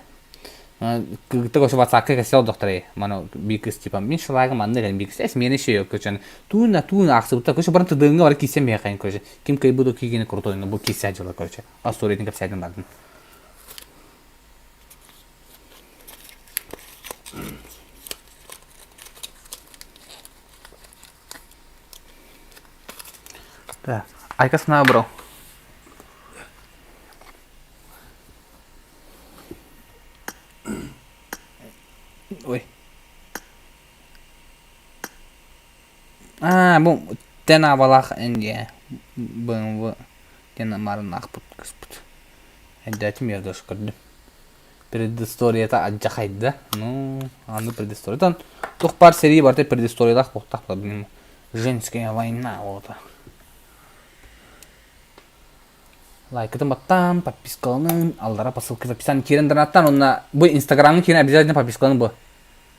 Кыргыттар короче ватсапка кэсэл дохторей маны биир кыс типа мин шалагым манна кэлин биир кыс эс миэнэ шею короче туун туун аахсыбыта короче баран тыдыҥҥа бары киирсэн миэхэ короче ким кыайбыт киигини крутой бу киирсээ дьыла короче историятын кэпсээтин бардын. Да. Айка санаа бро. Ой. Аа, бу тэн абалаах энге БМВ диэн марыннаахпыт кыспыт. Эддэтим ердос көрдүм. Предысторията адьахайда. Ну, аны предыстория. Тух бар серии барта предысториялаах буохтаах билим. Женская война ота. Лайкытын баттаан, подпискаланын, аллара по ссылке в описании киирэн донаттаан уонна бу инстаграмҥа киирэн обязательно подпискаланын бу.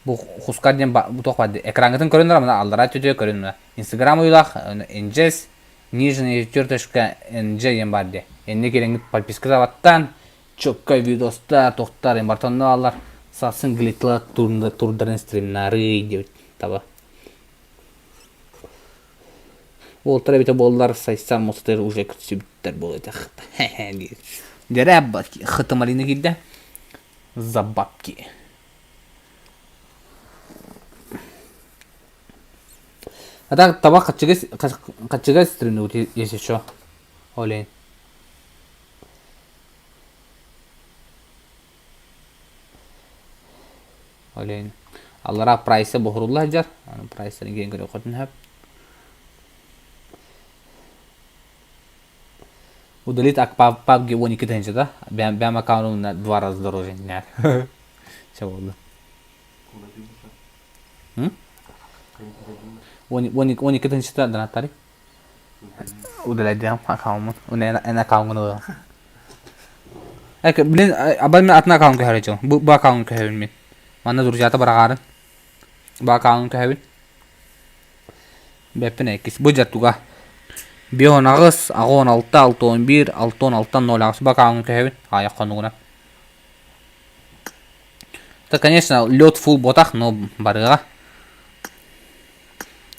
Бу хускар диэн бу туох баар экраҥҥытын көрөн мына аллара өттүтүгэр көрүн мына. Инстаграм уйулаах NGS нижняя черточка NG диэн баар дии. Иннэ киирэҥҥит подписка баттаан, чөккөй видостар, туохтар барытын аллар сарсын глитла турдарын стримнары диэбит таба. Уолтар эбитэ буоллар сайсан мустар уже күтсүбүттэр буолуо этэ диир. Дьэрэ хытымалина киирдэ. За бабки. А так табак хаччыга стримнут если что. Олень. Олень. Аллара прайса боһурулла сылдьар. Аны прайстарын киэн көрүөххүтүн сөп. Удалить ак PUBG 12 тыһыынчата. Бэм бэм аккаунтун два раза дороже. Чэ буолла. 12 тыһыынчата донаттары. Удалядям аккаунтун. Эн аккаунтун ылыам. Блин, абар мен атын аккаунт көһөрөчүм. Бу бу аккаунт көһөбүн мин. Манна друзьята бараҕаарын. Бу аккаунт көһөбүн. Бэппин эккис. Бу дьаттуга. 5 18, 6 16, 6 11, 6 16, 0 8 бу аккаунт көһөбүн. Аайах хонугунан. Это, конечно, лед фул ботах, но барыга.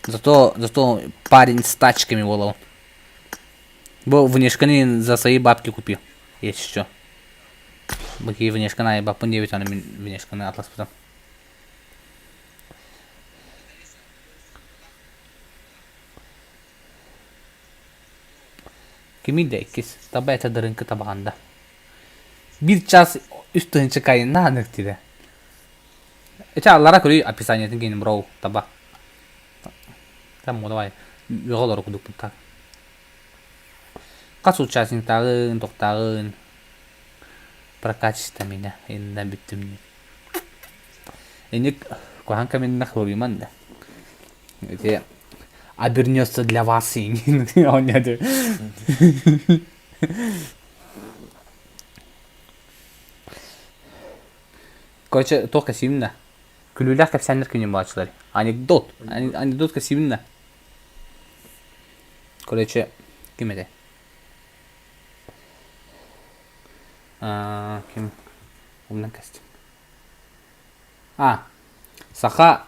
Зато, зато парень с тачками был. Бу внешканы за свои бабки купил, если что. Бу внешканы баппын диэбит аны мин внешканы атласпытым. Кимий да иккис таба этэ дырыҥкы табаҕанда. Биир час үс тыһыынча кайынна анык тирэ. Эчэ аллара көрүй описаниетын кииним бро таба. Там давай үөҕэ олору кудукпут так. Хас участниктааҕын, тохтааҕын прокачество меня инна бүттүм диэн. Инник куһаҕан кэминнэ хоруйуман да. Ити обернется для вас оонньоду. Короче, туох кэсиим да. Күлүүлээх кэпсээннэр күнүн баачылар. Анекдот. Анекдот кэсиим да. Короче, ким этэ? Ким? Умнан кэстим. А, саха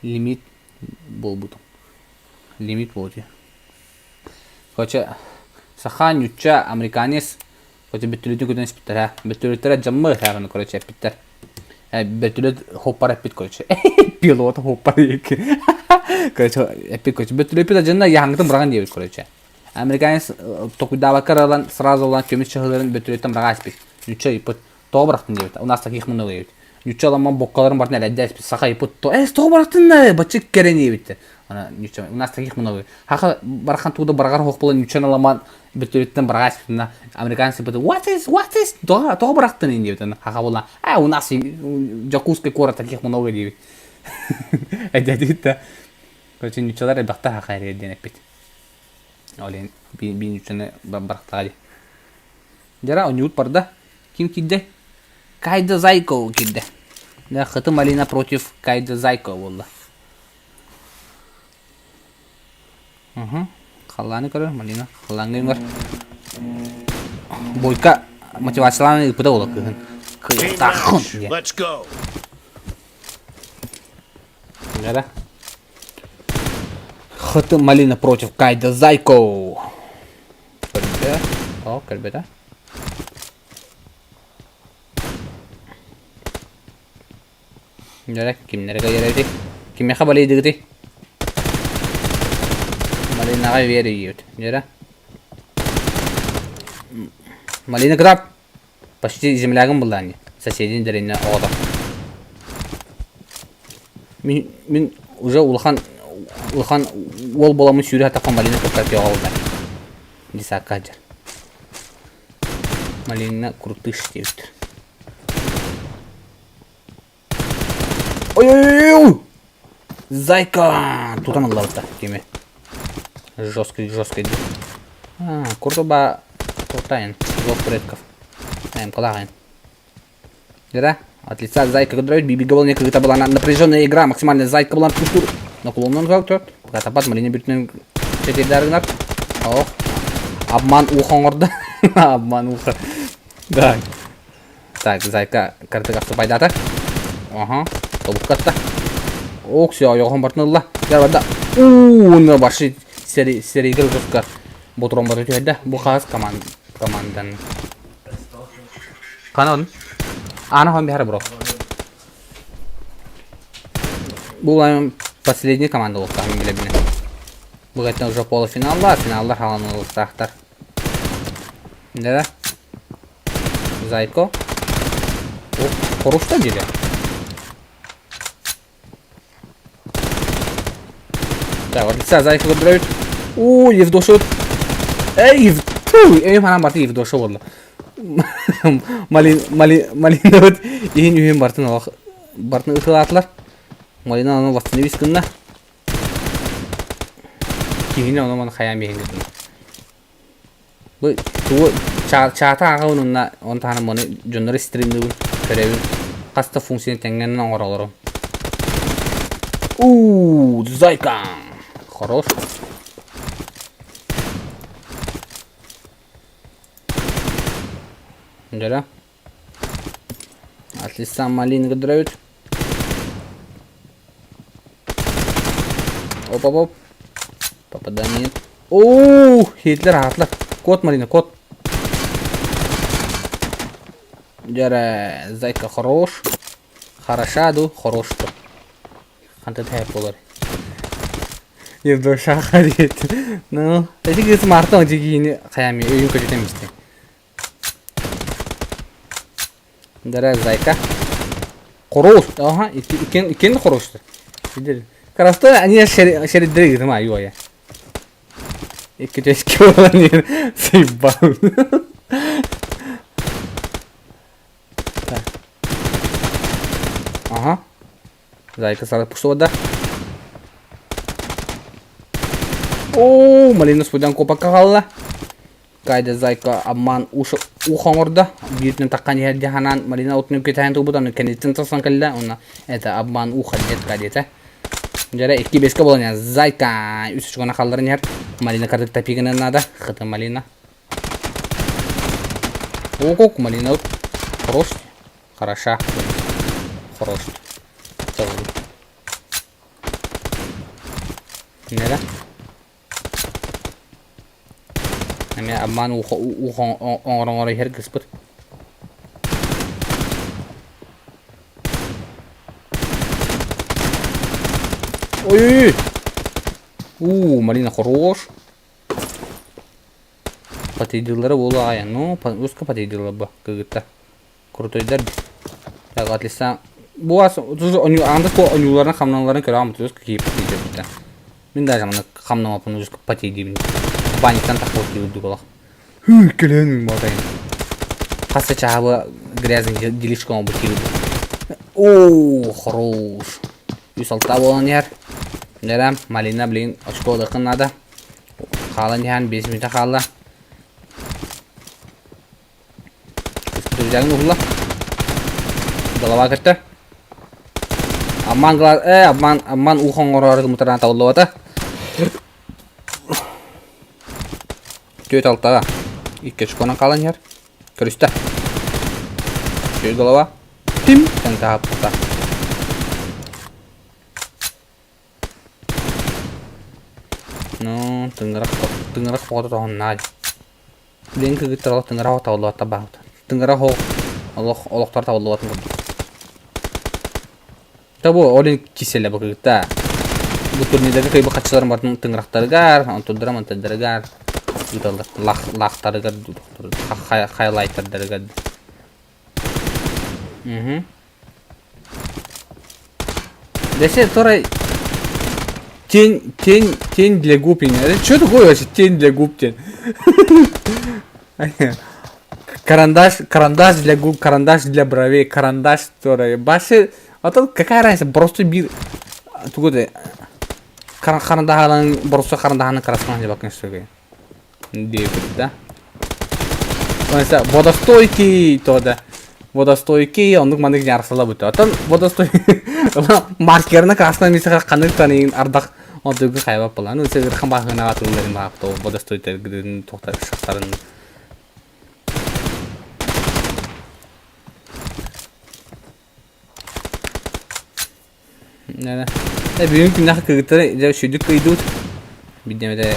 лимит буолбутум. Лимит буолбут. Короче, саха, ньучча, американец короче, бөттүлүтүн көтөн испиттэр, бөттүлүттэрэ дьаммы һээҕин, короче, эппиттэр. Бөттүлүт хоппар эппит, короче. Пилот хоппар Короче, эппит, короче, бөттүлүппүт дьонно яһаҥҥытын быраҕан диэбит, короче. Американец токуйдаабакка ылан сразу ылан көмүс чаһыларын бөттүлүттэн быраҕа испит. Ньучча ыйыппыт. Тоҕо бырахтын диэбит. У нас таких много диэбит. Ньуччаламман боккаларын бартын элэддэ эспит саха ыйыппыт то эс тоҕо барахтынна баччы кэрэн диэбиттэр. Ана ньучча у нас таких много. Хаха барахан тууда бараҕар хоох буолан ньуччаналаман бүттүрүттэн бараҕа эспитина американцы ыйыппыт what is what is тоҕо тоҕо барахтын диэбит хаха буолан а у нас Дьокуускай куорат таких много диэбит. Эдэтит да. Короче ньуччалар элбэхтэ хаха эрэр диэн эппит. Ол иһин биир ньуччаны барахтаҕа дии. Дьара оонньуубут барда. Ким киирдэ? Кайда Зайко киирдэ. Да, Хыты Малина против Кайда Зайко буолла. Угу. Халлааны көрөр Малина. Халлааҥҥа үҥэр. Бойко мотивациялаан ыыппыта буола кыыһын. Кыйыктааххын диэн. Let's go. Дьара. Хыты Малина против Кайда Зайко. Көрбүтэ. О, көрбөтө. Дьэ, кимнэрэ кэйэрэбитий? Кимиэхэ балыйдыгытый? Малинаҕа биэрийиэбит. Дьэ, Малина кытаат! Почти землягым буллаан дии. Соседин дэриэннэ оҕото. Мин, мин уже улахан улахан уол буоламмын сүүрэ сатахпын Малина кытта тыаҕа буллар. Десакка сылдьар. Малина крутыш диэбиттэр. Ой-ой-ой! Зайка! Тутан ыллабыта кими. Жесткий, жесткий. А, курдуба тотайын. Зов предков. Эм, калаҕын. Да? От лица Зайка Гудрович, Биби не это была напряженная игра, максимально Зайка была культур. Но кулонун как-то. Пока тапат, Малина бүтүнэн четирдаргынар. Ох. Обман ухо оҥорду. Обман ухо. Да. Так, Зайка картыга субайдата. Ага, тобуккатта. Ок, все, ойоҕун бартын ылла. Дьэ, барда. Уу, баши серийгер жестко ботурон бары түһэрдэ. Бу хаас команд командан. Канон. Ана хон бихара бро. Бу последний команда болуктаах билебин. Бу кеттен уже полуфиналлар, финаллар халанылыктаахтар. Да? Зайко. О, хорош деле. Так, вот лица Зайка выбирают. О, Евдоша. Эй, Ев... Эй, манан барты Евдоша болла. Малин, Малин, Малина вот иһин үһүн бартын олох бартын ытылаатылар. Малина ону восстановись гынна. Киһини ону маны хайаан биһин гынна. Бу тугу чаата ааҕабын уонна ону таһынан маны дьоннору стримнуубун, көрөбүн. Хас да функцияны тэҥҥэ оҥоролорум. Уу, зайка! Хорош. Дьэ Отлично, малина көрдөрөбүт. Оп-оп-оп. Попадание. Оо, Хитлер аһатлар. Кот, Марина, кот. Дьэрэ, зайка хорош. Хороша ду, хорош ду. Ханта тэп болар. Евдоша харит. Ну, эти кыз марта жигини хаями өйүн көтөтөм исте. Дара зайка. Хорош. Ага, иккен иккен хорош. Красто они шериддери гытым аю ая. Икки төски болан заебал. Так. Ага. Зайка сара пустого О, малина спудан копа кагалла. Кайда Зайка обман ухо оҥордо. Бииртэн таххан иһэр дии санаан Марина отунун кэтэһэн турбут, аны кэнниттэн тахсан кэллэ уонна это обман уха детка диэтэ. Дьэрэ икки бэскэ буолан иһэр Зайка үс очкону халларан иһэр. Марина кардык топигынан наада. Хыты Малина. Ок, Малина хорош. Хороша. Хорош. Нера. Эмиэ обман оҥоро-оҥоро иһэр кыыспыт. Ой-ой-ой! Уу, Марина хорош. Патыйдыыллара буолуо аҕай. Ну, узко патыйдыыллар бу кыргыттар. Крутойдар. Так, отлично. Бу ас анда ко ойууларын хамналарын көрө амтуус киип диэбитэ. Мин даже маны хамнамаппын ужас потей диибин. Баниктан тахсыбыт диир олох. Хүү кэлэн ботайын. Хас чаабы грязный делишка оҥорбут киирбит. Оо, хорош. Үс алта буолан иһэр. Нэрэ, малина, блин, очко ылыаххын наада. Хаалан иһэн 5 мүнүүтэ хаалла. Друзьяны уһулла. Голова көттө. Обман глаз, обман, обман уу хоҥороору мутараан табыллыбата. Түөрт алтаҕа. Икки очконан хаалан иһэр. Көрүстэ. Үчүгэй голова. Тим таҥтаһаппыта. Ну, тыҥырах тыҥырах оҕото тоһуннаа. Билигин кыргыттар олох тыҥырах оҕо табыллыбаттар баһаабыт. Тыҥырах оҕо олох олохтор табыллыбатын курдук. Табу ол иһин киселэ бу кыргыттар. Бу турнирдарга кыайбыт хаччыларын барытын тыҥырахтарыгар, онтурдара мантардарыгар ыыталлар. Лах лахтарыгар хайлайтардарыгар. Угу. Десе турай тень, тень, тень для губ. Это что такое вообще тень для губ тень? Карандаш, карандаш для губ, карандаш для бровей, карандаш который. Басы, а то какая разница, просто бир тугу да харандаһалан просто харандаһаны краскалаан дьабаккын сөбүй диэбит да. Водостойкий то да водостойкий оннук маннык дьаарсала буту. Оттон водостой маркерна краскана мисэхэ ханнык таныйын ардах онтугу хайбап буолан. Ну сыгырхан баһынаға тылларын баапто водостойдарын тохтар шахтарын. Бүгүн күннээх кыргыттары дьэ сүдүк кыйдыбыт. Биддэмэтэ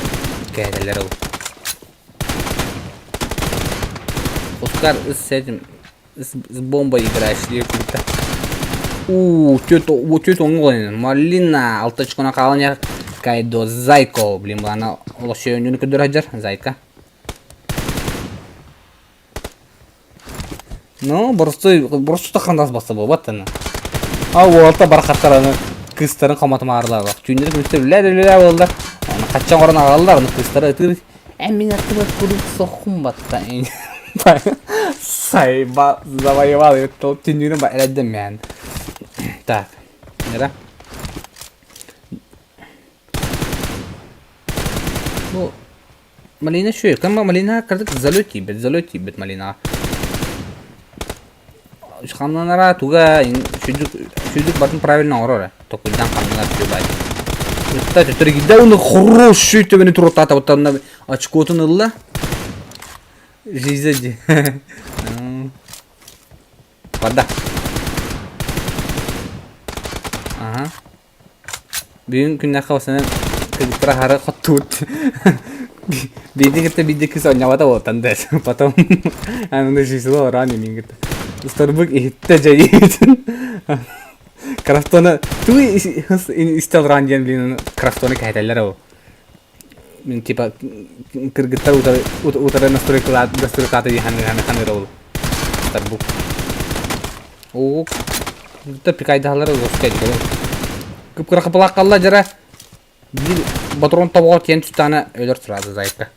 кэһэтэллэр ол. Оскар с этим с, с бомбой играешь диye кыргытта. У, чөт оҥол Малина алта очкона хаалан Кайдо Зайко, блин, булана олох сүйөннүн көрдөр сылдьар Зайка. Ну, боростуой, боростуй хандас баста буолбат аны. А уолта барахаттар аны кыыстарын хомотумаарылар. Түүннэри күнүстэр үлээ үлээ буоллар. Аны хачча оҥорон аҕалаллар, аны кыыстара ытыыр. Эн мин аттыбар куруук соххум батта. Сайба завоевал түннүгүнэн ба эрэддем мээн. Так, нера. Ну, Малина үчүгэй. Кама малина кырдык залет тиийбэт, залет тиийбэт малинаҕа. Хамнанара туга сүдүк сүдүк батын правильно оҥорор ээ. Токуйдан хамнанар үчүгэй баай. Ытта төттөрү киирдэ уонна хороший төбөнү туруттаата оттон очкотун ылла. Жизнь. Барда. Ага. Бүгүн күннэххэ бастанан кыргыттар аһары хоттубут. Биирдэ кытта биирдэ кыыс оонньообото буолтан да потом аны число рано мин кытта. Старбык иһиттэ дьайыытын. Крафтона туу истэл ран диэн блин крафтоны кэһэтэллэр ол. Мин типа кыргыттар утары утары настройкалаат настройкалаата дии ханыыр ол. Старбук. Оо, кыргыттар пикайдаһаллар олоскай дии. Кып-кыра хапылаах қалла жара. Биир батрон тобоҕо тиэн түстаана өлөр сразу зайка.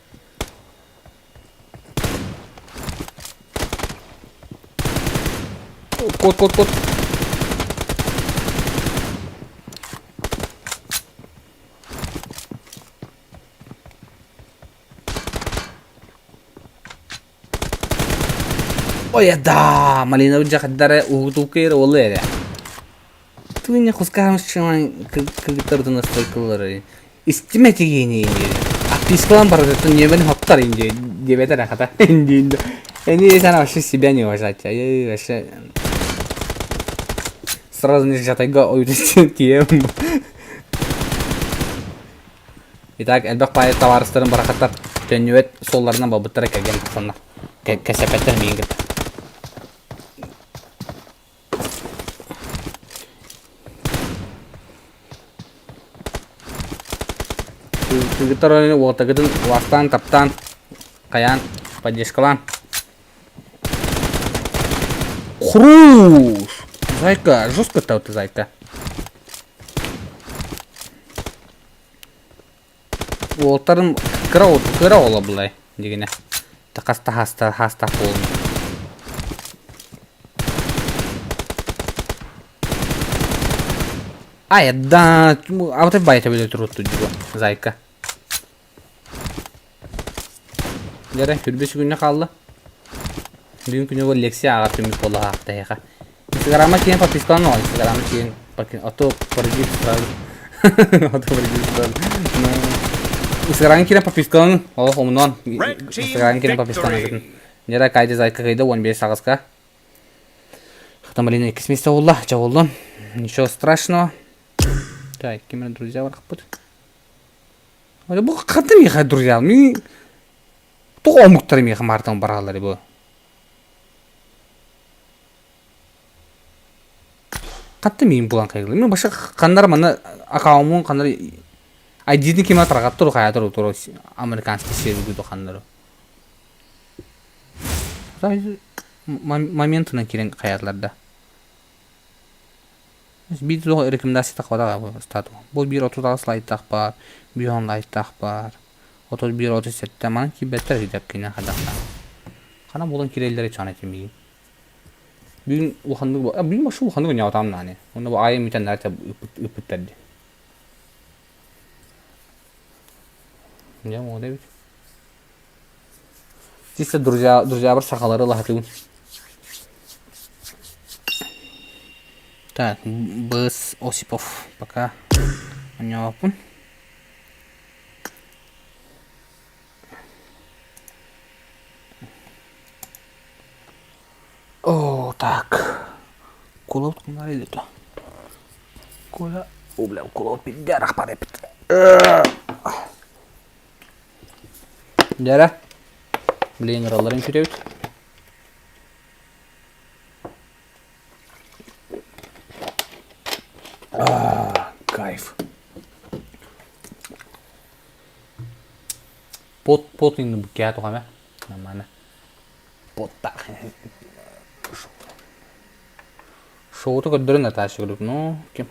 Кот, кот, кот. Ой, да, малиновый дьахтара уһутуккайыр ол эрэ. Туйня хускаамышчылан кыргыттар настойкалары. Истимэ тигини. Отпискалан барытын ньиэмэн хоттор инди диэбэтэр хата индиин. Эни сана вообще себя не уважать. Ай вообще сразу не жатайга ойуту тиэм. Итак, элбэх паайы табаарыстарын барахаттар төннүбэт суолларынан барбыттара кэргэн тахсаннар. Кэсэпэттэр миигин кытта. Кыргыттар ойуну уолтагытын улаастаан, таптаан, хайаан, поддержкалаан. Хруш! Зайка, жестко ты, зайка. Уолтарым кыра кыра ола булай дигине. Хаста хаста хаста буолун. Ай, да, а вот байта биле турутtu дьуго, зайка. Дьэрэ, хүрбүс күннэ хаалла. Бүгүн күнү бу лекция ааҕар түмүк буолла аахтаһыаха. Инстаграмма киирэн подпискалан ол, Инстаграмма киирэн а то породит сразу. А то породит сразу. Инстаграмҥа киирэн подпискалан, олох умнуон. Инстаграмҥа киирэн подпискалан. Дьэрэ, Кайда Зайка кыйда 15 аҕыска. Хатамалина иккис миэстэ буолла, чоҕуллун. Ничего страшного. Так, ким эрэ друзья барахпыт. Бу хантан миэхэ друзья? Мин тоҕо омуктар миэхэ маартан бараллар бу? Хантан миин булан кайгылар? Мин баша ханнар манна аккаунтун ханнар ID-ни ким тарҕаттыр хайатыр туру американский сервер ханнары. Моментынан кирен хаятылар да. Биир туох рекомендация тахпатах стату. Бу биир 38 лайктаах баар, биир 10 лайктаах баар, 31 37 манан киирбэттэр үһү хайдахтаах. Хана буолан киирэллэрэ чаана этим Бүгүн улаханнык бүгүн башы улаханнык ойнаабатаҕым наане. Онно бу аайы мүтэн ыппыттар дии. Дьэ, оҕо эбит. Чисто друзья, друзьябар сахалары ылаһатыбын. Так, Б.С. Осипов пока оонньообоппун. О, так. Кула утумнар или то. Коля, о, бля, кула пиздец, рахпар Дьэрэ, блин, ыралларын сүтэбит. Кайф. Пот пот инны буккää тугаме. Нормально. Потта. Шоуту көрдөрөн Наташа говорит, ну, кем?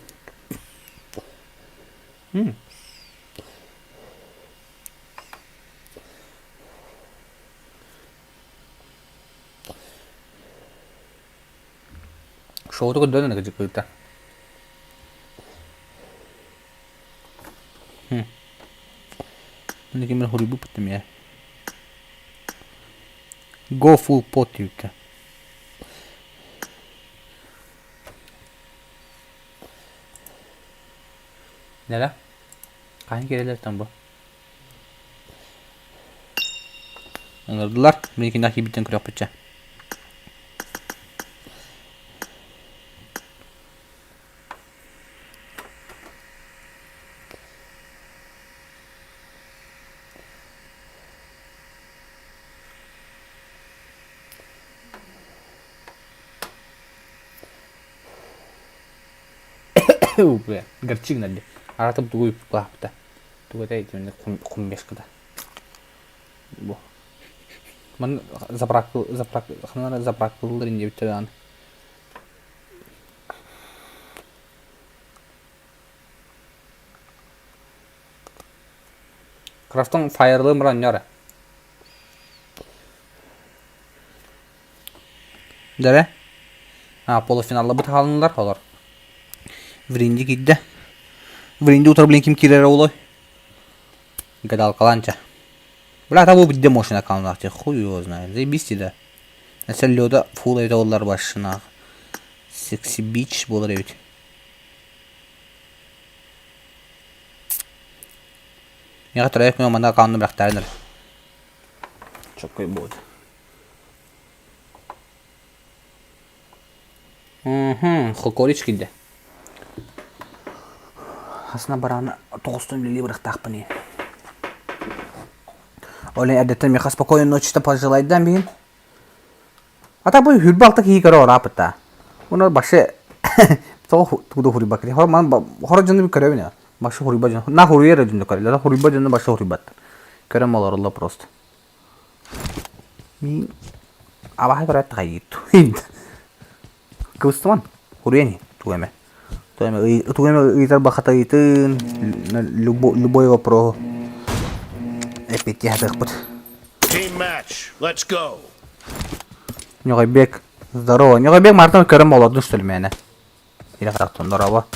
Шоуту көрдөрөн кыжыкыыта. Кимир хоруйбуппут эмиэ. Go full pot диэбиттэр. Нэрэ? Хаһан киирэллэртэн бу? Ыҥырдылар. Миигиннээх киирбиттэн көрүөхпүтчэ. Бля, горчигна дии. Аратым тугу ыппааппыта. Тугу этэй итинник хумбешката. Бу. Ман заправка заправка ханара заправкалылар инде даҕаны. Крафтон фаерлы мыранньора. Дэрэ. А, полуфиналлабыт хаалынылар олор. Вринди киирдэ. Вринди утары блин ким киирэрэ олой? Гадалкалаан ча. Бля, того где мощный аккаунт, хуй его знает. Заебись да. Сәллөда фул эбит оллар башына. Секси бич болар эбит. Миэхэ төрөөк күн манна аккаунтун бырахтаарынар. Чоккой будет. Угу, Хокорич киирдэ. Хасына барааны тоҕустан үлэлии бырахтаахпын иһин. Ол эрдэттэн миэхэ спокойной ночи пожелайдан биһин. А так бу хүрбэ алта киһи көрө орааппыта. Уна башы тоҕо тугу хуруйбак хор ман хор дьону көрөбүн башы хуруйба дьон на хуруйар дьону көрөлөр хуруйба дьону башы хуруйбаттар көрөм олороллор просто Мин абаһы көрөөт таҕайыыт. Кыбыстыман. Хуруйан тугу эмэ. Тугу эмэ тугу эмэ ыйытар бахата ыйытын, любой вопроһу эппиэттии сатыахпыт. Team match, let's go. Ньоҕойбек, здорово. Ньоҕойбек Мартын көрөн олордун что ли мээнэ? Или харахтан здорово.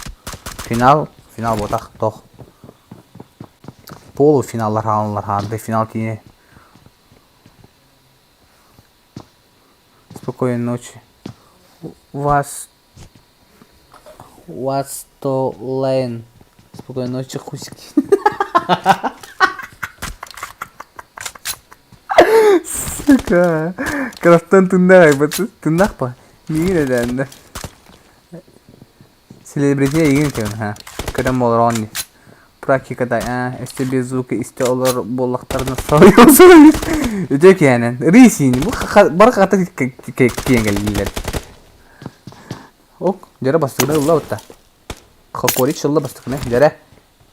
Финал, финал буотах, тох. Полуфиналлар хаалалар хаанды, финал тиийэ. Спокойной ночи. Вас What's to lane? Спокойной ночи, хусики. Сука. Крафтан тыннах айбыт. Тыннах па. Миигин эдээннэ. Селебрити эйигин кэлин ха. Көрөн олорон дии. Практикада аа өссө без звука истэ олорор буоллахтарына соһуйуом Үтүө киһинэн. Рисини бу бары хата киэн кэллилэр. Ок, дьэрэ бастакыны ылла бутта. Хокорич ылла бастакыны. Дьэрэ.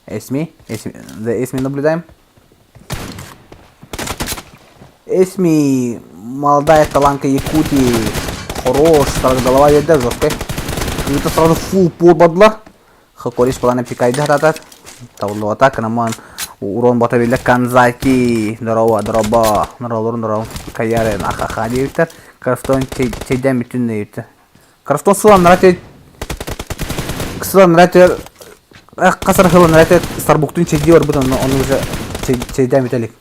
Эсми, Эсми, за Эсми наблюдаем. Эсми, молодая таланка Якутии. Хорош, голова едет жесткой. Это сразу фул пол Хокорич плана пикайды хататар. Табыллыбата, кынаман урон бата биллэ Канзаки. Здорово, дороба. Норолорун дороба. Каярен, ахаха диэбиттэр. Крафтон чэйдээн бүтүн диэбиттэр. Крафтон сыланнара те сыланнара те хасар сыланнара те Старбуктун чэйдии барбыт онно ону уже чэйдээн бүтэ илик.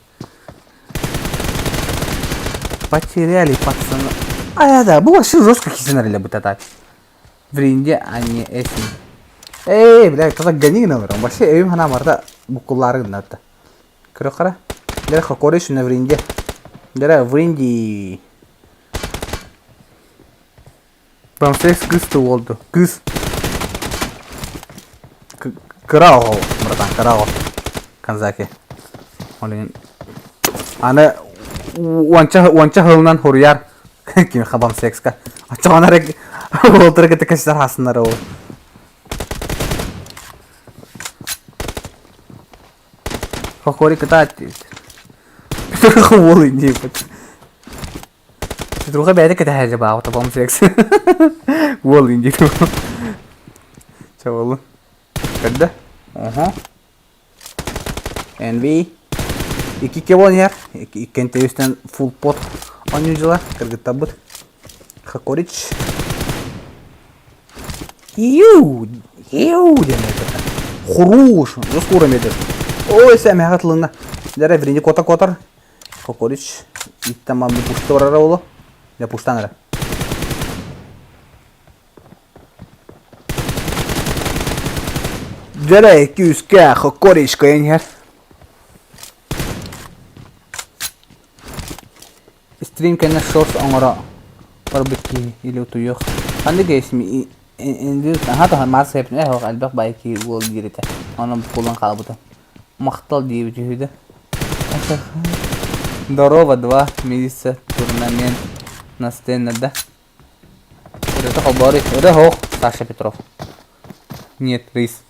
Потеряли пацаны. А, да, бу вообще жестко кисенер быт так. Вринди, а не эсми. Эй, бля, кто-то гони гына олорон. Вообще өйүм санаам барыта буккуллаары гыннарда. Көрө хара. Дere хокори шүнэ вринди. Дere вринди. Бамсекс кыс болду. Кыс. Кыра оҕо, братан, кыра оҕо. Канзаки. Олин. Аны уонча уонча сылынан хуруйар ким хабам секска. Оччоҕуна эрэ уолтары кытта кэситэр хаасыннар ол. Хохори кытаат диэбит. Уол инниэппит. Петруха бэйэтэ кэтэһээри баабыта бам секс. Уол инниэт. Чэ буоллун. Көрдө? Оһо. NV. Икки буолан иһэр. Иккинти үстэн full pot оонньуу дьыла кыргыттарбыт. Хакорич. Иу! Иу диэн этэ. Хуруш! Скоро метр. Ой, сэмэҕэ тылына. Дэрэ врини кота котар. Хакорич. Иттэн манны пушта барара оло. Я пуштан эрэ. Дьэрэ күүскэ Хокорич кыайан иһэр. Стрим кэннэ шорт оҥоро барбыт киһи или утуйуох. Ханнык эсми аха таһа маас хэпнэ эһох элбэх бай киһи уол диир этэ. Онон букулан хаалбыта. Махтал диэбит үһү да. Здорово, два месяца турнамент на сцена, да? Это холборы. Это хох, Саша Петров. Нет, рис.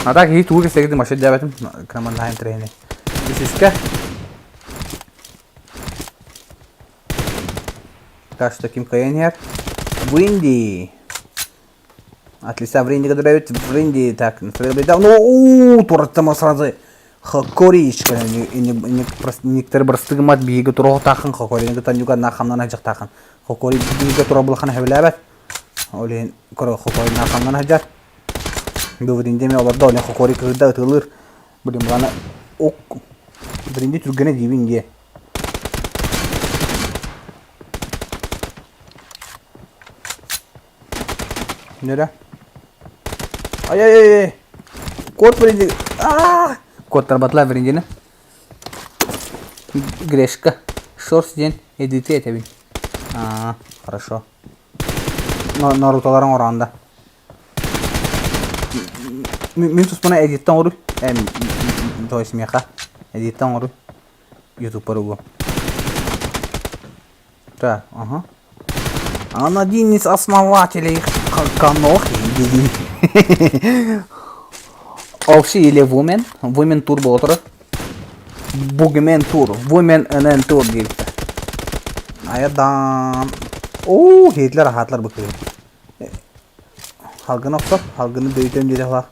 А так и тугу кэсэгити машин дьабэтим краманнаһын тренер. Исискэ. Так что ким кыайан Винди. Отлично, Вринди кыдырабит. Вринди так, ну, у тураттама сразу Хокоричка некоторые бырастыгымат биһиги туруохтааххын Хокорины кытта ньуга нахамнан сылдьахтааххын. Хокори биһиги тура булахана сөбүлээбэт. Ол иһин көрө Хокори нахамнан сылдьар. Бу Вринди эмиэ олордо, ол иһин Хокори кыырда ытыалыыр. Блин, булана ок Вринди түргэнэ диибин диэ. Нөрө. Ай-ай-ай! Кот Вринди. Аа! Куоттарбатылар Вриндини. Грешка. Шорс диэн эдити этэбин. Аа, хорошо. Наруталарың ороонда. Мин туспана эдиттен оҥоруй. Э, то есть миэхэ. Эдиттен оҥоруй. Ютубпар угу. Так, ага. Он один из основателей Конохи. Вообще или Women. Women Tour буолар. Бугмен Tour. Women NN Tour диэбиттэр. Айадан. Оо, хетлер ахатлар бу кыһын. Халгын охсор, халгыны дөйүтэн диэтэхлаах.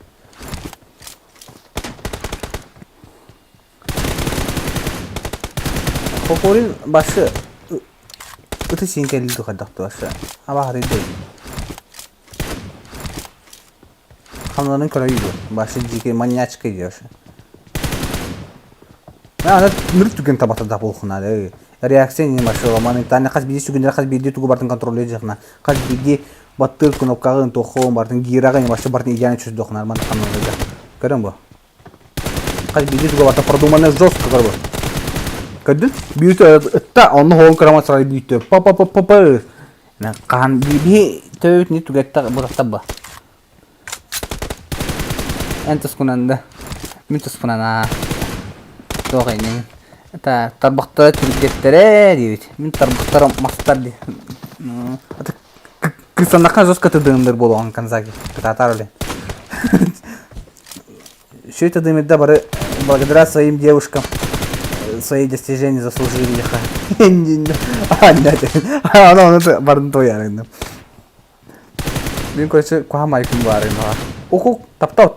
Кокорин башы ыты сиин кэллиги хайдах башы абаһарыйдый. Хамнанын көрөйдү. Башы дьиики маньячка диэши. Аны мүрт түгэн табата да буолхуна реакция не машила моментально хас биирдии сүгүннэр хас биирдии тугу бартын контроллуйдахна хас биирдии баттыыр кнопкаҕын туоххоон бартын гираҕын вообще бартын идеально чувствуйдахна ман хамнанарга көрөн бу хас биирдии тугу барта продуманный жестко көрбү көрдүн бүүтү ытта онно хоон көрөмө сарай бүүтү па па па па па хаан биһи төбөт не түгэтта бураттабба Эн тускунан да, мин туспунан аа туох иннин это тарбахтара түргэттэрэ диэбит. Мин тарбахтарым мастар дии. Кырсаннахха жестко тыдыынныр буолуоҕун Канзаки. Кытаатаар үлэ. Все это дымит бары благодаря своим девушкам свои достижения заслужили. А, ону барын тоярын. Мин короче куһаҕан майкым баар ини Уку таптал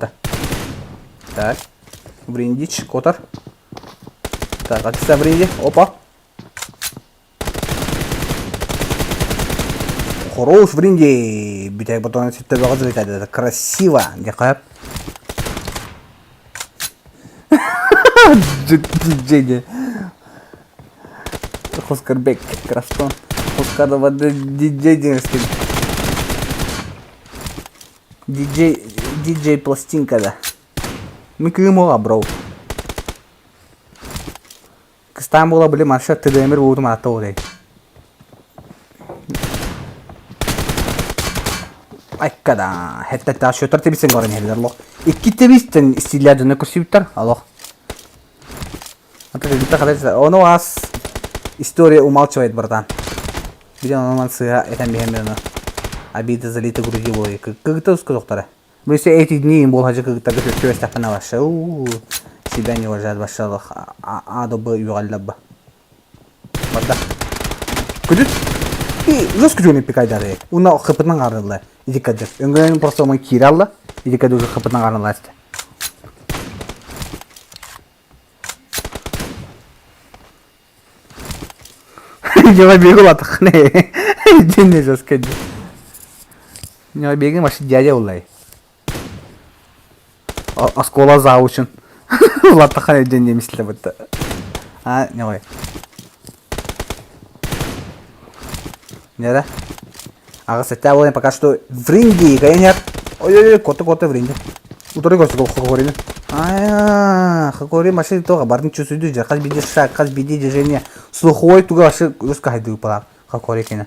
Так. Вриндич, Котор. Так, атыста Вринди. Опа. Хорош Вринди. Бүтэк батон сүттэ бөҕө залетает. Красиво. Дякую. Диджей. Хускарбек Крафтон. Хускар диджей диэн Диджей диджей пластинка да. Мин кыым оҕа бро. Кыстаан буола били марша ТДМ-р буутум аатта оҕудай. Айкада, хеттetta шөтөр тебисен көрөн иһэллэр лох. Икки тебистен истииллэр дьоно көрсүбүттэр олох. Ону аас история умалчивает, братан. Билен онон сыыһа этэн биһэн ону. Обида залита груди буолуй. Кыгыта ускудуктара. Все эти дни им буолхажы кыгыттарга түбэстэхпинэ вообще себя не уважает вообще А до Б үөҕэллэбба. Барда. Күдүт. И жестко жөнүп пикайдары. Уна хыпытынан карылла. Иди кадыр. Өңгөн просто мой кире Иди кадыр уже хыпытынан карылла. Дьоҕо биэги улаатаххына дьиҥ жестко дии. Дьоҕо биэги вообще дядя улай. Оскуола завучун улааттаххына дьиҥ немислэ бытта. А, ньоҕой. Нера. Аҕыс этэ буолан пока что вринди кайнер. Ой-ой-ой, коты-коты вринди. Утары көрсө Хокорины. А, Хокори машина тоға бардың чувствует же, хас биди шаг, хас биди движение. Слуховой туга вообще русска хайды упала. Хокори кene.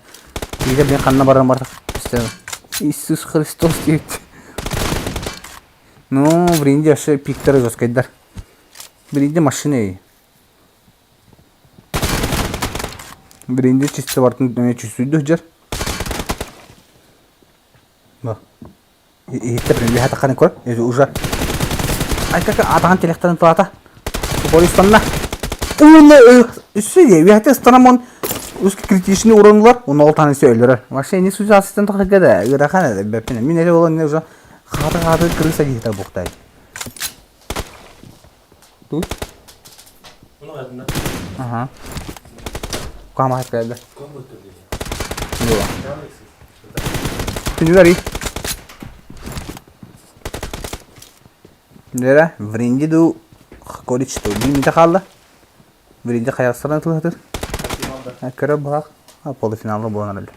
Биде мен ханна баран бар. Иисус Христос дейт. Ну, вринди вообще пиктері жесткайдар. Вринди машина. Бринди чисто бартын чувствует жер. Иһиттэ прям тахханы көр. Уже. Ай как атахан телехтарын тулата. Бористанна. Уна үссе де үһәте станамон үс критичный уронлар, уна ол танысы өлөрөр. Вообще не судья ассистент хагада, ырахан бэппин. Мин эле болон уже хаты-хаты крыса диэтер бухтай. Тут? Ага. Кама кэллэ. Күнүгэр Нера, Вринди ду Корич ду. Бимите хаалла. Вринди хайахсаран тылыһытыр. Көрө баах. Полуфиналга буолан эрэллэр.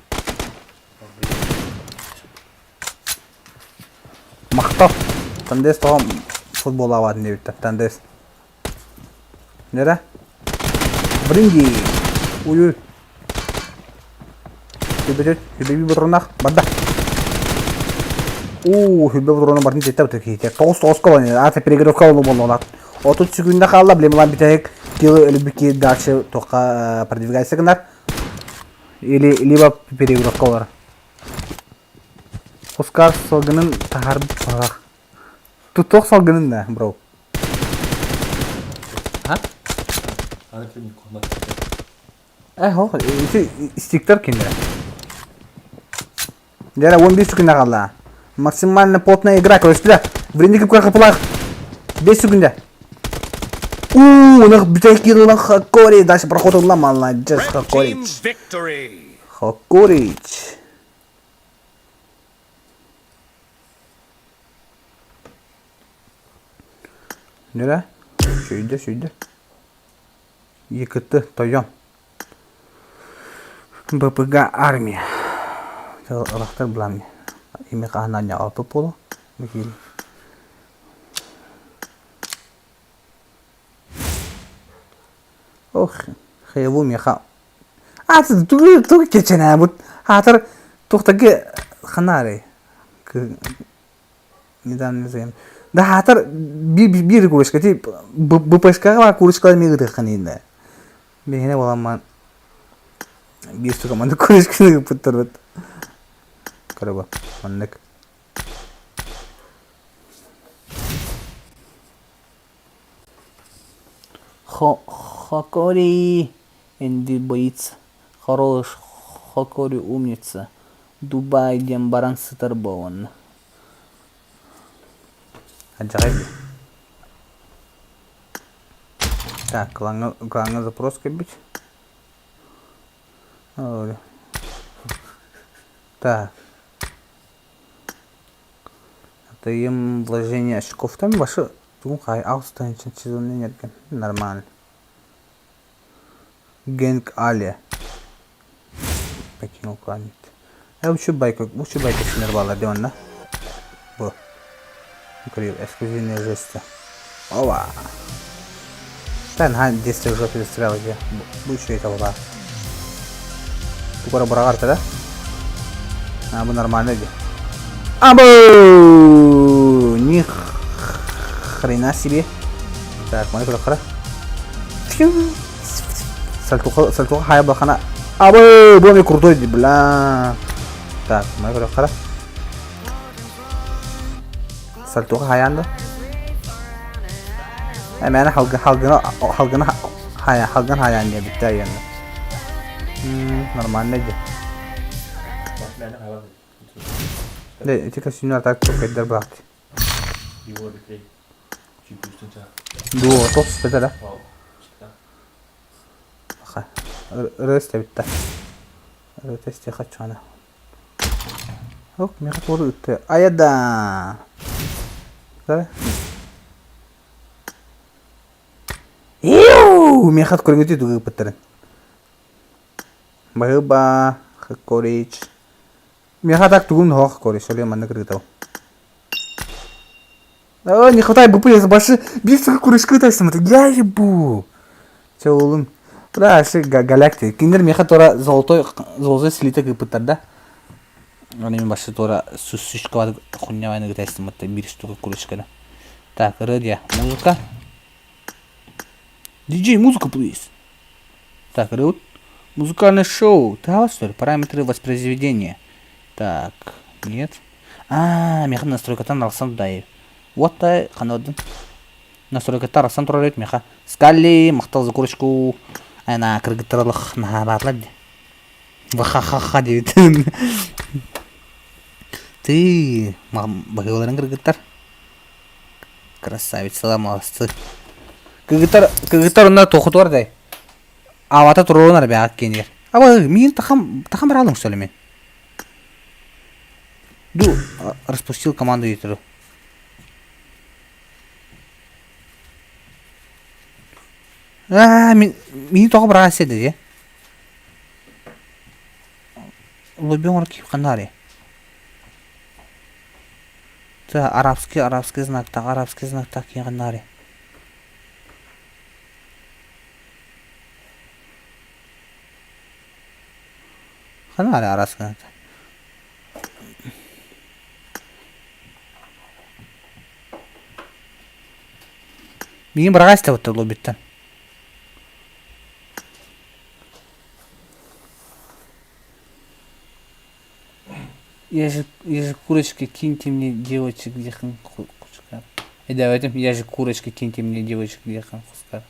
Махтал. Тандес тоҕо футболлаабатын диэбиттэр. Тандес. Нера? Бринди. Уй-уй. Хүбүтүт, хүбүбү ботурунах. Барда. Уу, хүбү ботуруна бардын тетте буту киһите. Тоҕус тоҕуска болан. Ата перегревка болу боллолар. Отут секунда хаалла, блин, бүтэһик кило өлүбү дальше тоққа продвигайся гынар. Или либо перегревка олар. Хускар салгынын таһаарбыт баҕах. Туох салгынын да, бро? А? Э, хох, ити стиктер кинилэр. Дьэ, 15 күнэ хаалла. Максимально плотная игра, короче, Вренник капылах. 5 секунд. Уу, у них бүтэкирла Хакори. Дальше проход ылла, молодец, Red team Хакорич. victory. Хакорич. Нere? Сүйдө, сүйдө. ЕКТ тойон. БПГ армия. Ылахтар буламни. Ими хаһан алпы полу. Бикили. Ох, хайабу меха. А, тугу тугу кеченэ бут. Хаатар тухтаги ханаары. Недавно заем. Да хаатар биир курочка ти БПшкаҕа курочкалар миги тыхханыйда. Бэһине буоламман биир сука маннык курочканы ыыппыттарбыт. Көрө маннык. Хокори Энди боится. Хорош, Хокори умница. Дубай диэн баран сытар буолуонна. Алдьархай дии. Так, клаҥҥа, клаҥҥа запрос кэлбит. Так. Атыйым вложение очков там башы тугун хай алстан сезонный энергия. Нормально. Гэнг Али. Покинул клан. Учу байка, учу байка синер балар дии онно. Бу. Эксклюзивные жесты. Ова. Та наһаа действие в жопе застрял дии. Бу үчүгэй талба. Тугара быраҕар да? А, бу нормально дии. Абы! Ни хрена себе. Так, маны көрө Сальтуха, сальтуха хайа бахана. Абы, бу крутой, бля. Так, маны көрө хара. Сальтуха хайаанда. Эмээнэ халгы халгына халгына хайа халгын хайаан диye bitti ayağında. Нормально дии. Де, ити костюмнар так кайдар баахти. Дуо, тос да? Ырыс битте. Ырыс хачана. Ок, меха туору ытты. Аяда. Иу, меха көрүҥүтү тугу ыппыттарын. Баһыба, Корич. Меха так тугун хох корич, оле манна кыргытау. А, не хватает БП, я башы бир сука курочка тайсым. Я ебу. Че oğlum. Бля, шы галактик. Киндер меха тора золотой золотой слиток ыппыттар да. Оны мен башы тора сушка хуйня вайны гытайсым бир штука курочканы. Так, радио, музыка. Диджей, музыка, please. Так, Рут. Музыкальное шоу. Ты что ли? Параметры воспроизведения. Так, нет. А, меха настройкатан алсам дай. Вот тай, ханодын. Настройката арасан турар меха. Скалли, махтал за курочку. Ана, кыргыттаралых нахабатлар. Ха-ха-ха диэбит. Ты, баһыыларын кыргыттар. Красавица, молодцы. Кыргыттар, кыргыттар онно туохутуар дай. Авата туруонар бэҕэт киэнигэр. Аба, миин тахам, тахам баралым что ли мен? Ду, распустил команду Ютеру. Аа, мин тоҕо быраҕа седе дии. Лобби оҥоро киһи ханна Арабский, арабский знактаах, арабский знактаах киһи ханна Ханна арабский знактаах? Миигин быраҕа истэбит лоббиттан. Я же, я же курочка, киньте мне девочек, где кускар. И давайте, я же курочка, киньте мне девочек, где кускар.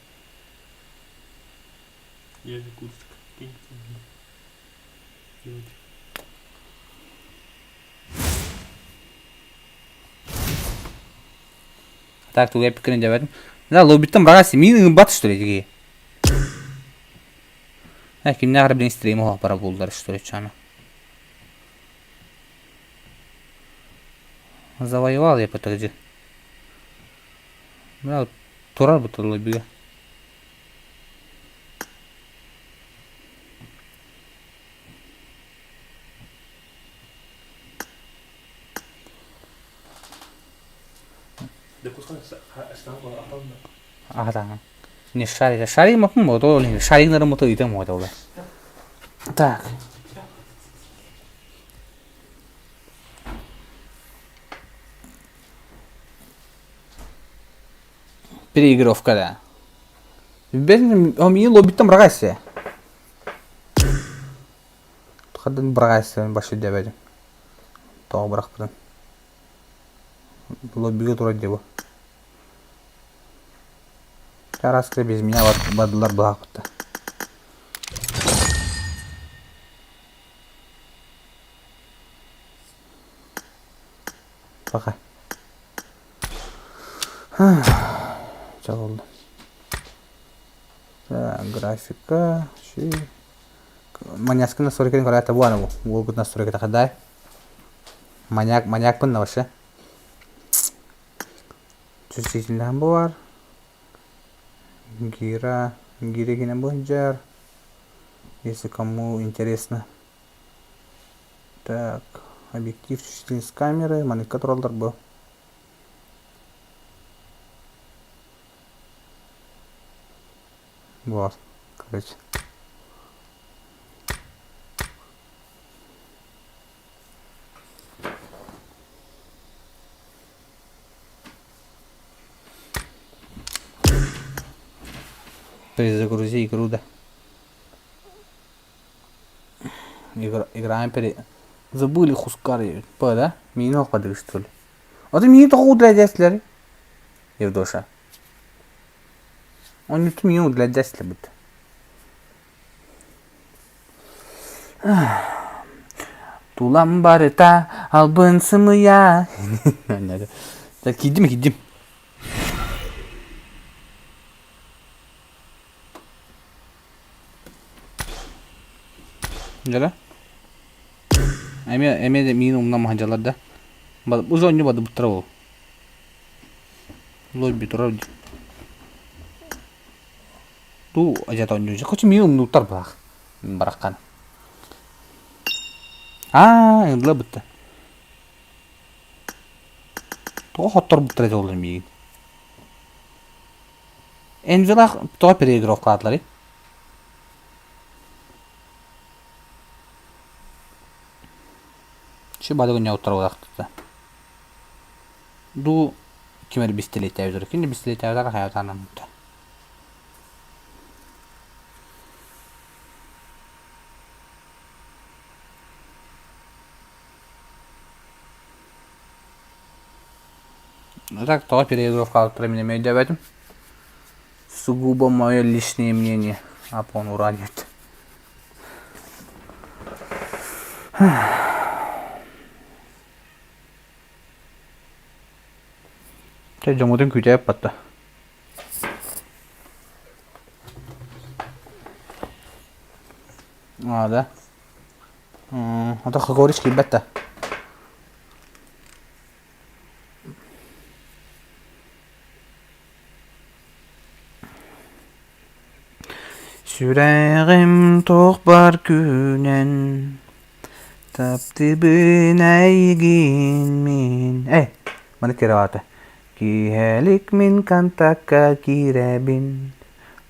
Я же курочка, киньте мне девочек. Так, тугу эппиккин өйдөөбөтүм. Да, лоббиттан быраҕас, миин ыҥырбат что ли тиги? Э, кимнээх эрэ билин стрим оһох бара буллар что ли чаны. Завоевал я подожди. Бля, турар бу лоббига. Аһатаҥ. Не шарик. Шарик маппын буо, ол иһин шаригнары мото ыйтан буо ол. Так. Переигровка да. Бен миин лоббиттан быраҕайсы. Хадын быраҕайсы башы дэбэдим. Тоҕо бырахпытын. Лоббига турар дии бу. Араска без меня бардылар быһаахпытта. Пока. Чэ Графика, Маньяскын настройкатын көрөөтө бу аны бу. Уолгут настройката хадай. Маньяк, маньякпын да вообще. Чувствительным баар. Гира, гира гинэ бу Если кому интересно. Так, объектив чувствительность камеры, маныкка тураллар бу. Вот, короче. Перезагрузи игру, да. Игра, играем пере... Забыли хускары. П, да? Миин оқпадыр, что ли? А ты миин тоҕо удлядяслер? Евдоша. Он не миин удлядяслер бит. Тулам барыта албын сымыйа. Так, киирдим, киирдим. Дьэ Эмиэ эмиэ да миин умнан маһдьалар да. Бу оонньуу бадыбыттара ол. Лобби турар дии. Туу ажата оонньуу. Хочу миин умнууттар баах. Бараххан. Аа, ындла бытта. Тоҕо хотторбуттар этэ ол миигин. Энвилах тоҕо переигровкалаатыларый? Чы бадыгын уттарылаахтыта. Дуу ким эрэ бистэлиэтээбит кини бистэлиэтээбитэ хайатаанаммыта. Так, тоҕо переигровкалаабыттара мин эмиэ өйдөөбөтүм. Сугубо мое личное мнение, апон уранит. Чэ, дьоммутун күүтээп батта. Аа да. Ото Хагорич киирбэт да. Сүрэҕим туох баар күүнэн таптыыбын эйигин мин Эй, маны кирэҕэ Киэһэлик мин контакка киирэбин,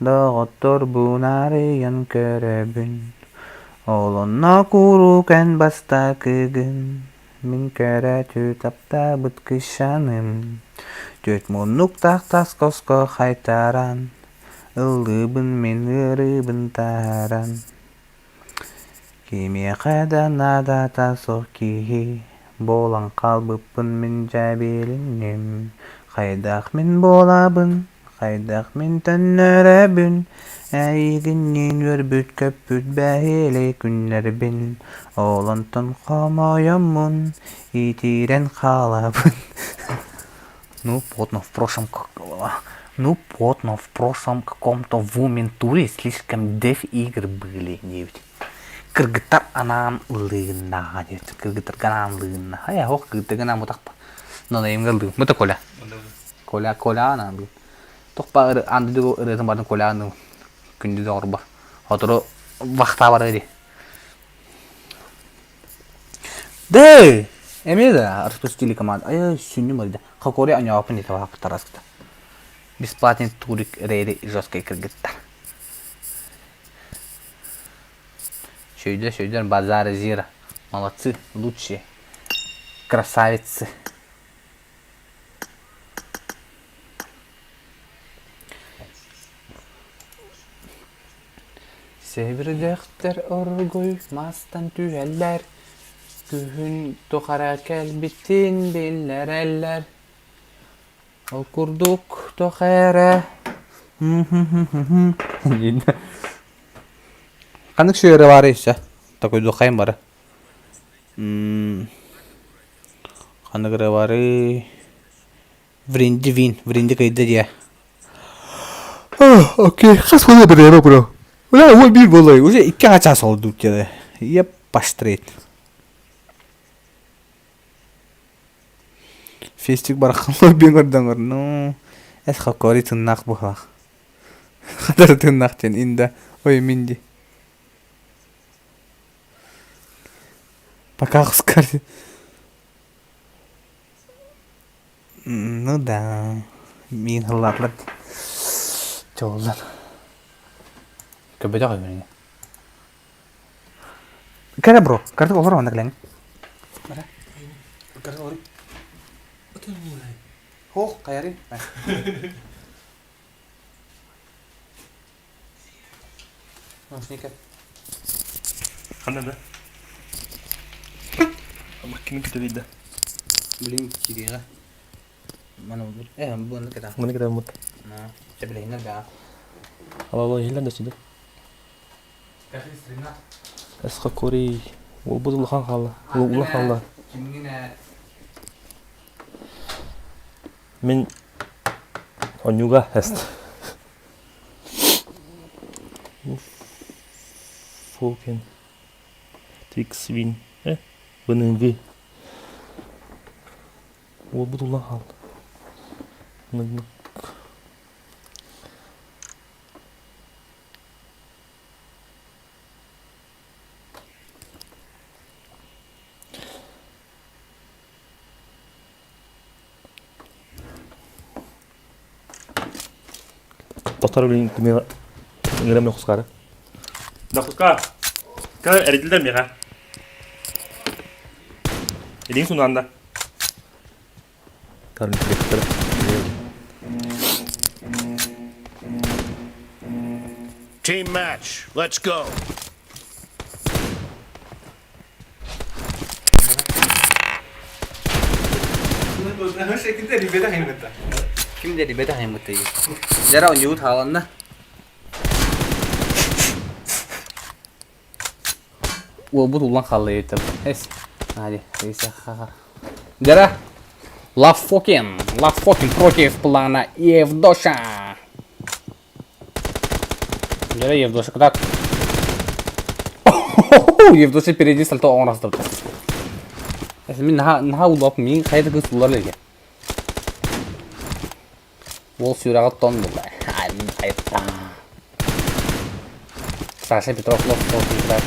доҕотторбун арыйан көрөбүн. Ол онно куруук эн бастакыгын, Мин көрөөчү таптаабыт кыщаным, Түөрт муннуктаах тас хоско хайтаран, Ыллыыбын мин ыарыыбын таһааран. Кимиэхэ да наадата суох киһи буолан хаалбыппын мин дьээбилинним. Хайдах мин буолабын, хайдах мин төннөрөбүн, Эйигинниин үөрбүт-көппүт бэһиэлэй күннэрбин, Ол онтон хомойоммун, итиирэн хаалабын. Ну, потно в прошлом, ну, потно в прошлом каком-то Women туре слишком деф игр были диэбит. Кыргыттар анаан ыллыыннаҕа диэбит. Кыргыттарга анаан ыллыынна. Хайа, ох, кыргыттарга анаан бутахпа. Нонайымга ыллыым. Бу Коля. Коля, Коля анаан ыллыым. Тохпа ыры, аан дойду ырыатын барын Коля аныым. Күндү доҕорбор. Сотору вахта барыа дии. Дэй! Эмиэ да распустили команду. Ай, сүннүм ырда. Хокори аньоопун диэтэ тараскыта. Бесплатный турик рейри жесткой кыргыттар. Сөйдө, сөйдөн базар зира. Молодцы, лучшие. Красавицы. Сэбирдэхтэр оргуй мастан түһэллэр, күһүн тухары кэлбитин биллэрэллэр. Ол курдук туох эрэ Ханнык сыыры баарый өссө? Такуйдуоххайын бары. Ханнык ырыа баарый? Вринди вин, Вринди кыйда диэ. Окей, хас буолла бырыаба бро? Бля, ой биир буолла, уже икки аҥа чаас олордубут диэ. Еп, паштрейт. Фестик бараххан биэн көрдөҥөр, ну, эс хоккори тыннаах быһылаах. Хатары тыннаах диэн инда, ой мин ди. Пока хускар. Ну да, миин ыллаатылар чоҕуллар. Көбөтөх өмүрүнэ. Кэрэ бро, картык олор онна кэлэҥ. Бара. Картык олор. Хоох, хайары. Ханна да? Кими күтөбүй да? Блин, кириэҕэ. Маны э буонна кэта. Маны кэтэбит. Сөбүлэһиннэр баа. Алала иһиллэн да сүдэ. Эсха кори. Уолбут улахан хаалла. Улахан хаалла. Кимҥин Мин онньууга эст. Фокен Твиксвин э быныгы уолбут улахан хаалла. Ныгнык Тохтор билин ыҥырам хускаары. Да хускаа. Кэ эридилдер миэхэ. Илиҥ сунаанда. Team match. Let's go. Ким да ребята хаймыта Жара оонньуубут хааланна. Уолбут уллан хаалла эбит Эс. Нади, Жара. Лафокин. Лафокин против плана Евдоша. Жара Евдоша кытаат. Евдоша впереди сальто оҥоростубут. Мин наһаа наһаа улап мин хайа да кыыс улар илигэ. Уол сүрэҕэ тон буолла. Саша Петров Фокин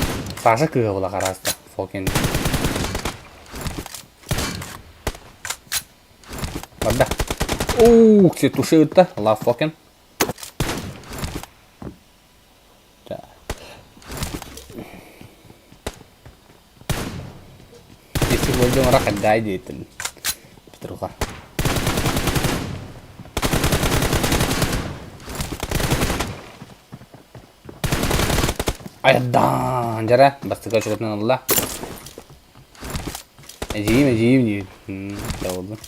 Саша кыыһа була хараста Фокин. Барда. Ух, все туши ытта. Лав Фокин. Если болдуң рахаддай дейтин. Петруха. Айдан жара бастыка чугатынан ылла. Эдьиийим, эдьиийим диир. Табыллын.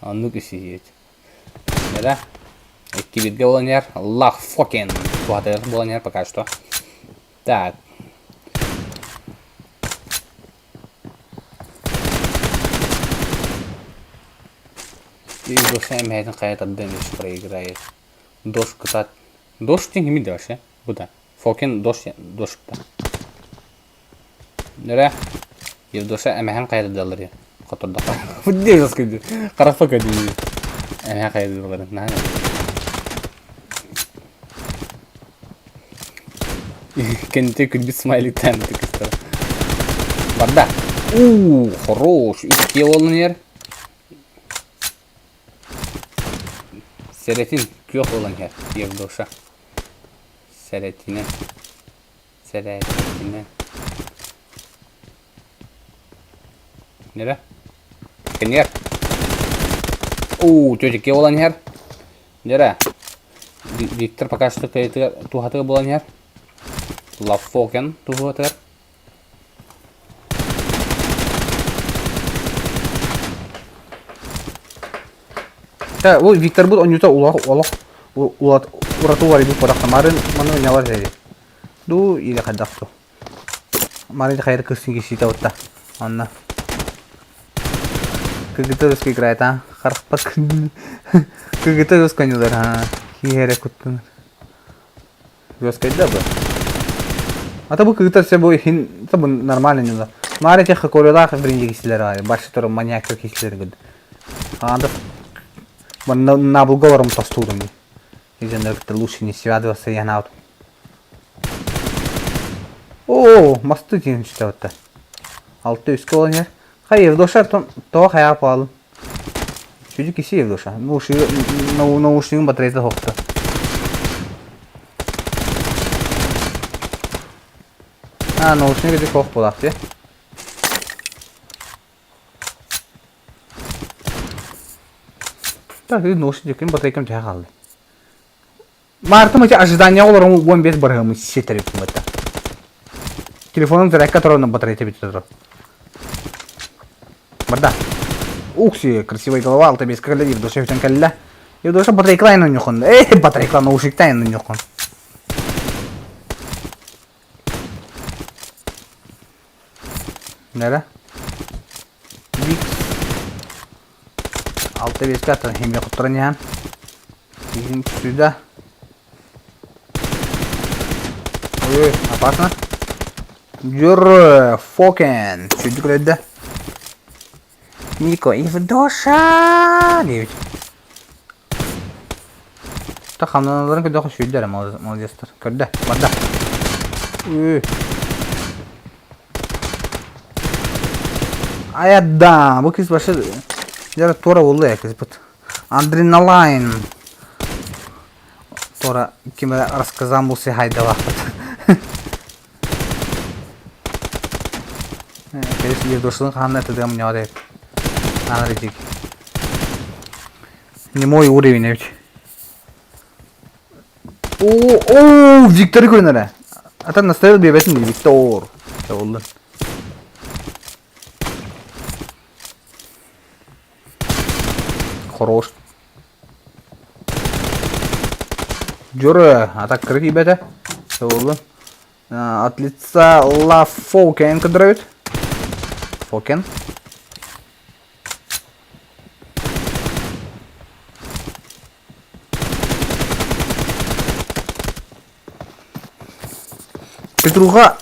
Оннук исиһиэт. Да? Икки бииргэ буолан иһэр. Лах фокин туһатыгар буолан иһэр пока что. Так. Евдоша эмэһэтин хайа тардан иш проиграет. Дождь кытаат. Дождь диэн кимий да вообще? Бу да. Фокин дождь дождь да. Нөрэ. Евдоша эмэһэн хайа тардаллар Хотордоххо. Бу дии жестко Харахпа көдүү. Эмэһэн хайа тардаллар. Наһаа. Кэннитэ күлбүт смайликтаан кыстара. Барда. Уу, хорош. Үс буолан иһэр. Сэрэтин күөх буолан иһэр. Евдоша. Сэрэтинэ. Сэрэтинэ. Нэрэ. Кэннигэр. Уу, тетикке буолан иһэр. Нэрэ. Виктор пока что туһатыгар буолан иһэр. Лафокен туһатыгар. Та, ол Викторбут онньута улах олох ураты уларыйбыт буолах марын маны онньалар эри. Ду или хайдах ту. Марын хайыр кыстын кисиитэ отта. Онно. Кыгыта өскө играет, а? Харахпат кыгыта өскө онньулар, а? Киһи эрэ куттанар. Үөскэйдэ бу. Ата бу кыытар се бу иһин бу нормально ньыла. Маара тех хакорилаах биринчи кисилер аайы башы туран маньяктар кисилер гыд. Анда на булга тостуудум. Изенер лучше не связываться я на О, масты диэн үстэ Алты үскэ олонер. Хай Евдоша то хая палын. Чүдү киси Евдоша. Наушнигын батарейта хохта. А, наушник эти хох булах те. Так, наушник батарейкам төһө хаалды. Мартым эти ожидания олорон 15 барыһымы ситериппин бытта. Телефоным зарядка турар батарейка бүтэ турар. Барда. Укси, красивая голова, алта бес кэллэ, Евдоша бүтэн кэллэ. Евдоша батарейкалаан онньохон. Эй, батарейкалаан наушниктаан онньохон. Нэрэ? Викс. Алта беске аттан химия куттаран иһэн. Киһим сюда. Ой, опасно. Дюр, Фокен. Чуть көлөйдө. Нико, Евдоша! Диэбит. Та хамнаналарын көрдөхө сүүрдэ эрэ молодецтар. Көрдө, барда. Үй. Аядда, бу кыз башы жара туора болду я кыз бут. Адреналайн. Тора ким эрэ рассказан булса хайдалаахпыт. Кээс Евдошылын хаанна тыдыам ньоҕо Анаредик. Не мой уровень эбит. О, о, Виктор көрүнэрэ. Ата наставил биэбэтин дии Виктор. Боллун. Хорош. Дьоро, а так кыры тиийбэтэ. Боллун. От лица Ла Фокен көрдөрөбүт. Фокен. Петруха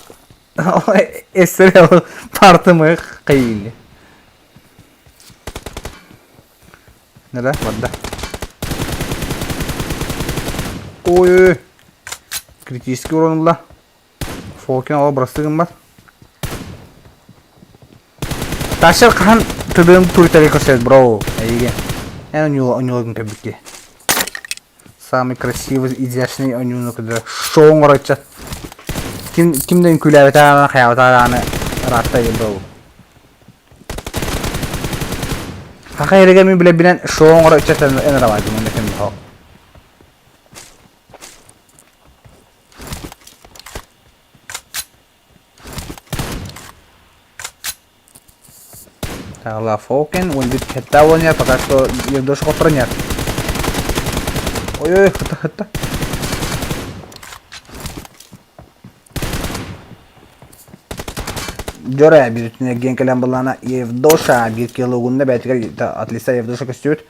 эстерел партымы кыйын. Нere барда. Ой, критический урон ылла. Фокин ол бырастыы гыммат. Ташыр хаһан тыдыым туйтары көрсөт, бро. Эйиге. Эн оньулагын көрбүкке. Самый красивый, изящный оньууну көрдө. Шоу оҥороччу. Ким кимден үҥкүүлээбэтэ хайаабата ыраатта бро. Хаха эрэгэ мин билэбинэн шоу оҥороччу эн ыраваадым онно ким хоһ. Фокен, он бит хетта уонньар, пока что Евдоша хотторонньар. Ой-ой, хытта хытта. Дьоро биир өттүнэн эргийэн кэлэн былаана Евдоша биир кило угунна бэйэтигэр от лица Евдоша көстүбүт.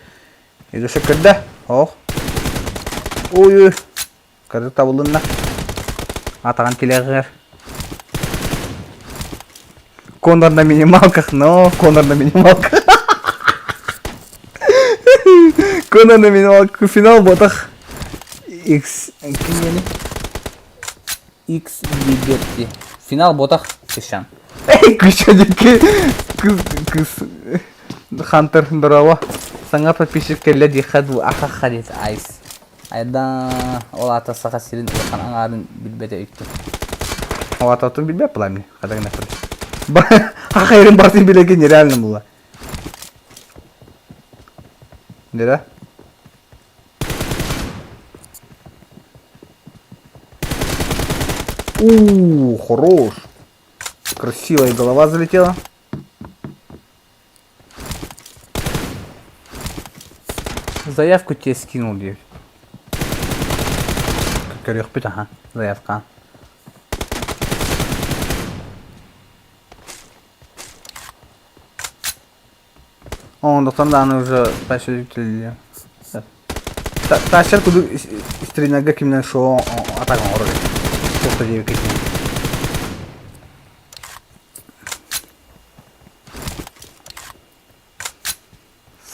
Илюша көрдө. Ох. Ой, ой. Кырдык табылынна. Атаҕын тилэҕэр. Конор на минималках, но Конор на минималках. Конор на минималках. Финал ботах. X кимиэни? X Liberty. Финал ботах Кышан. Эй, күчөдүкү кыз кыз Хантер здорово. Саҥа подписчик кэллэ диэххэ дуу ахаха диэт Айс. Айда ол аата Саха сирин улахан аҥаарын билбэтэ үттүм. Ол аата билбэт була мне. Хата гына Ахайрын бартын билеги нереально было. Да? У, хорош. Красивая голова залетела. Заявку тебе скинул, диир. Көрүөхпүт аха, заявка. Ондуктан даҕаны уже тащер Тащер курдук стримерга кимнэн шоу атак оҥорор Туохта диэбиккэ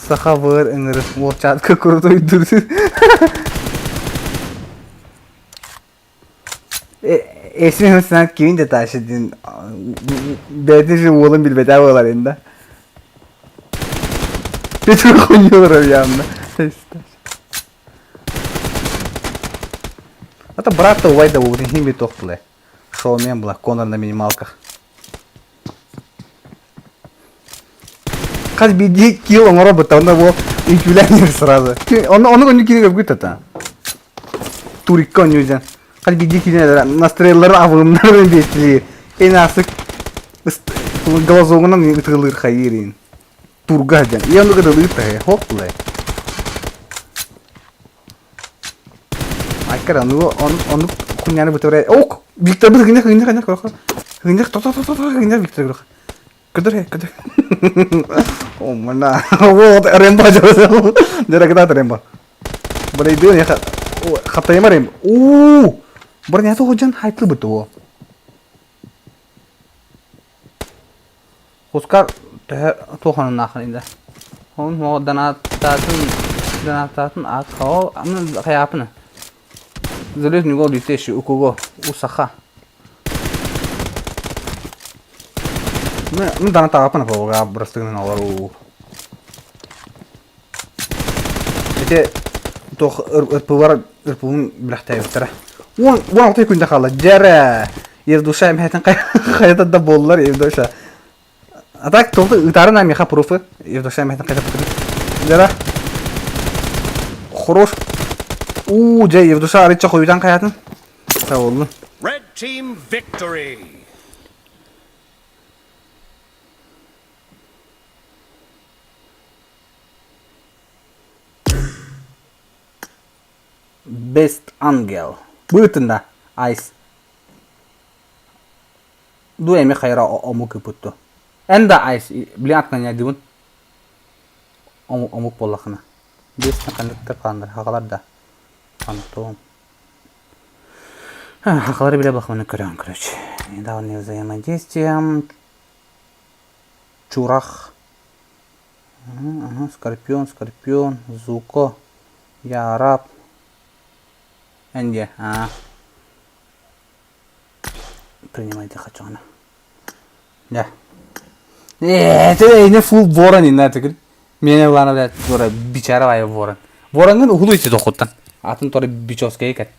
Саха быар ыҥырык уолчаатка курутуйдур Эсин санаат кимин да тааши диэн бэйэтин же уолун билбэтэ буолар инда. Петр хуйню явно. Это брат убай да бугун хим бит тохтуле. Шоумен была Конор на минималках. Хас биирдии киил оҥоробут, онно бу үҥкүүлээн сразу. Ону ону онну киирэ көрбүт ата. Турикка оонньуу Хас биирдии киирэ настроелларын абылымнарын биэттилиир. Эн асык глазогунан ытылыыр хайыырын. Турга дьэн. И ону кытылыыр таһы. Хоп булай. Айкар ону ону ону хуняны бутура. Ок! Виктор бу хыгыннах хыгыннах хыгыннах көрөх. Хыгыннах то то то то хыгыннах Виктор көрөх. Көдөр көдөр. О мана. Вот Рембо жо. Дера кытаат Рембо. Барайдын яха хатайма Рембо. Уу! Барня то ходжан хайтлы буту. Хускар төһө туоханнаахын инде. Он мо данаттаатын данаттаатын акао аны хайаапына. Залез него летеши у кого? У саха. Ну, данаттаапына бога бырастыгынан олар уу. Ити туох ырпылар ырпылын билэхтээбиттэрэ. Уон уон алта күндэ хаалла. Дьэрэ! Евдуша эмэһэтин хайата да буоллар Евдуша. А так толку ытарын меха пруфы. Евдуша эмэһэтин хайата Дьэрэ. Хорош. Уу, дьэ, Евдуша арычча хойутан хайатын. Сау Red team victory! Best Angel. Быытында Ice. Ду эми хайра омук ыпытту. Эн да Ice билин аттан дибун. Омук буоллахына. Бестен ханныктар хаандар хагалар да. Антон. Хахалары биле бахманы көрөн короче. Недавнее взаимодействие. Чурах. Ага, Скорпион, Скорпион, Зуко, Я араб. Энди, а. Принимайте хочу она. Да. Это не фул ворон инна тегил. Меня лана блядь, тора бичара вай ворон. Воронгын ухулу ити дохуттан. Атын тора бичоска икет.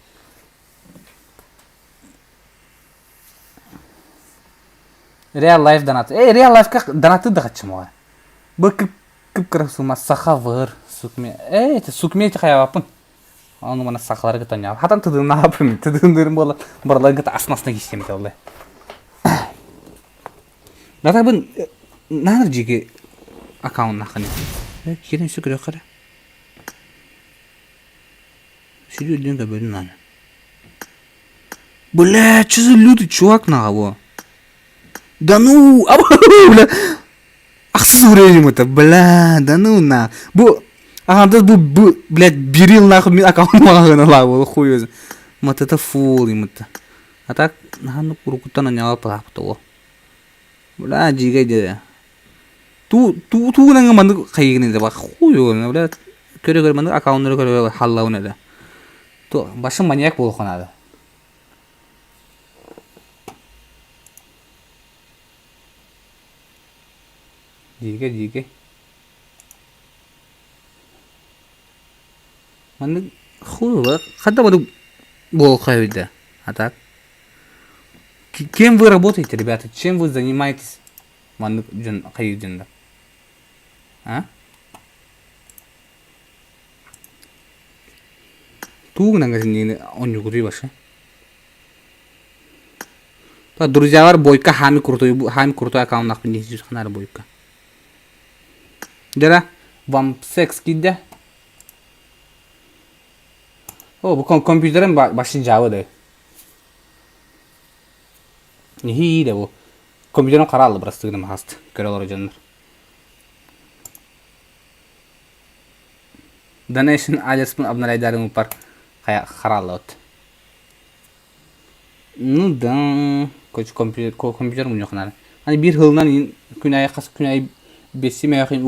Real life донат. Эй, real life донаты да хачым Бу кып кып кыра сума саха выр сукме. Эй, это сукме ти хаябапын. Аны мана сахалар гыта нял. Хатан тыдын напым. Тыдындырым бола. Барлар гыта аснасына кистем олы. Дата бын наныр жиги аккаунт наханы. Кирен сүкүрө кара. Сүдү дүн бөлүн аны. Бля, что за лютый чувак нахуй? Да ну, а, бля. Ахсыз уровень это, бля, да ну на. Бу Ага, бу, бу, блядь, берил нахуй мин аккаунт маҕаһыына лаабыл хуй өзү. Вот это фул именно. А так, наһаа урукуттан анньаҕа пылаапыта ол. Бля, дьиигэй дede. Туу туу туугунан маннык хайыгын да хуй ол, бля, көрө-көрө маннык аккауннары көрө-көрө халлабын эле. То башым маньяк буолуохха наада. Дьиикэй, дьиикэй. Маннык хуй ханна маннык буолуохха эбит да. А так Кем вы работаете, ребята? Чем вы занимаетесь? Маннык дьон хайыы дьоннор. А? Туу гынан синнигини онньугутуй башы. Друзьялар бойка хами крутой хами крутой аккауннахпын дии ханары бойка. Дьэ вам секс киирдэ. О, бу компьютерым башын жабы да. Нэһиилэ бу. Компьютерым хараалла бырастыгыным хаст көрө олорор дьоннор. Donation адреспын обновляйдарым упар хараалла от. Ну да, компьютер компьютер мунньахынаар. Аны биир сылынан күн аайы хас күн аайы биэсси мээхин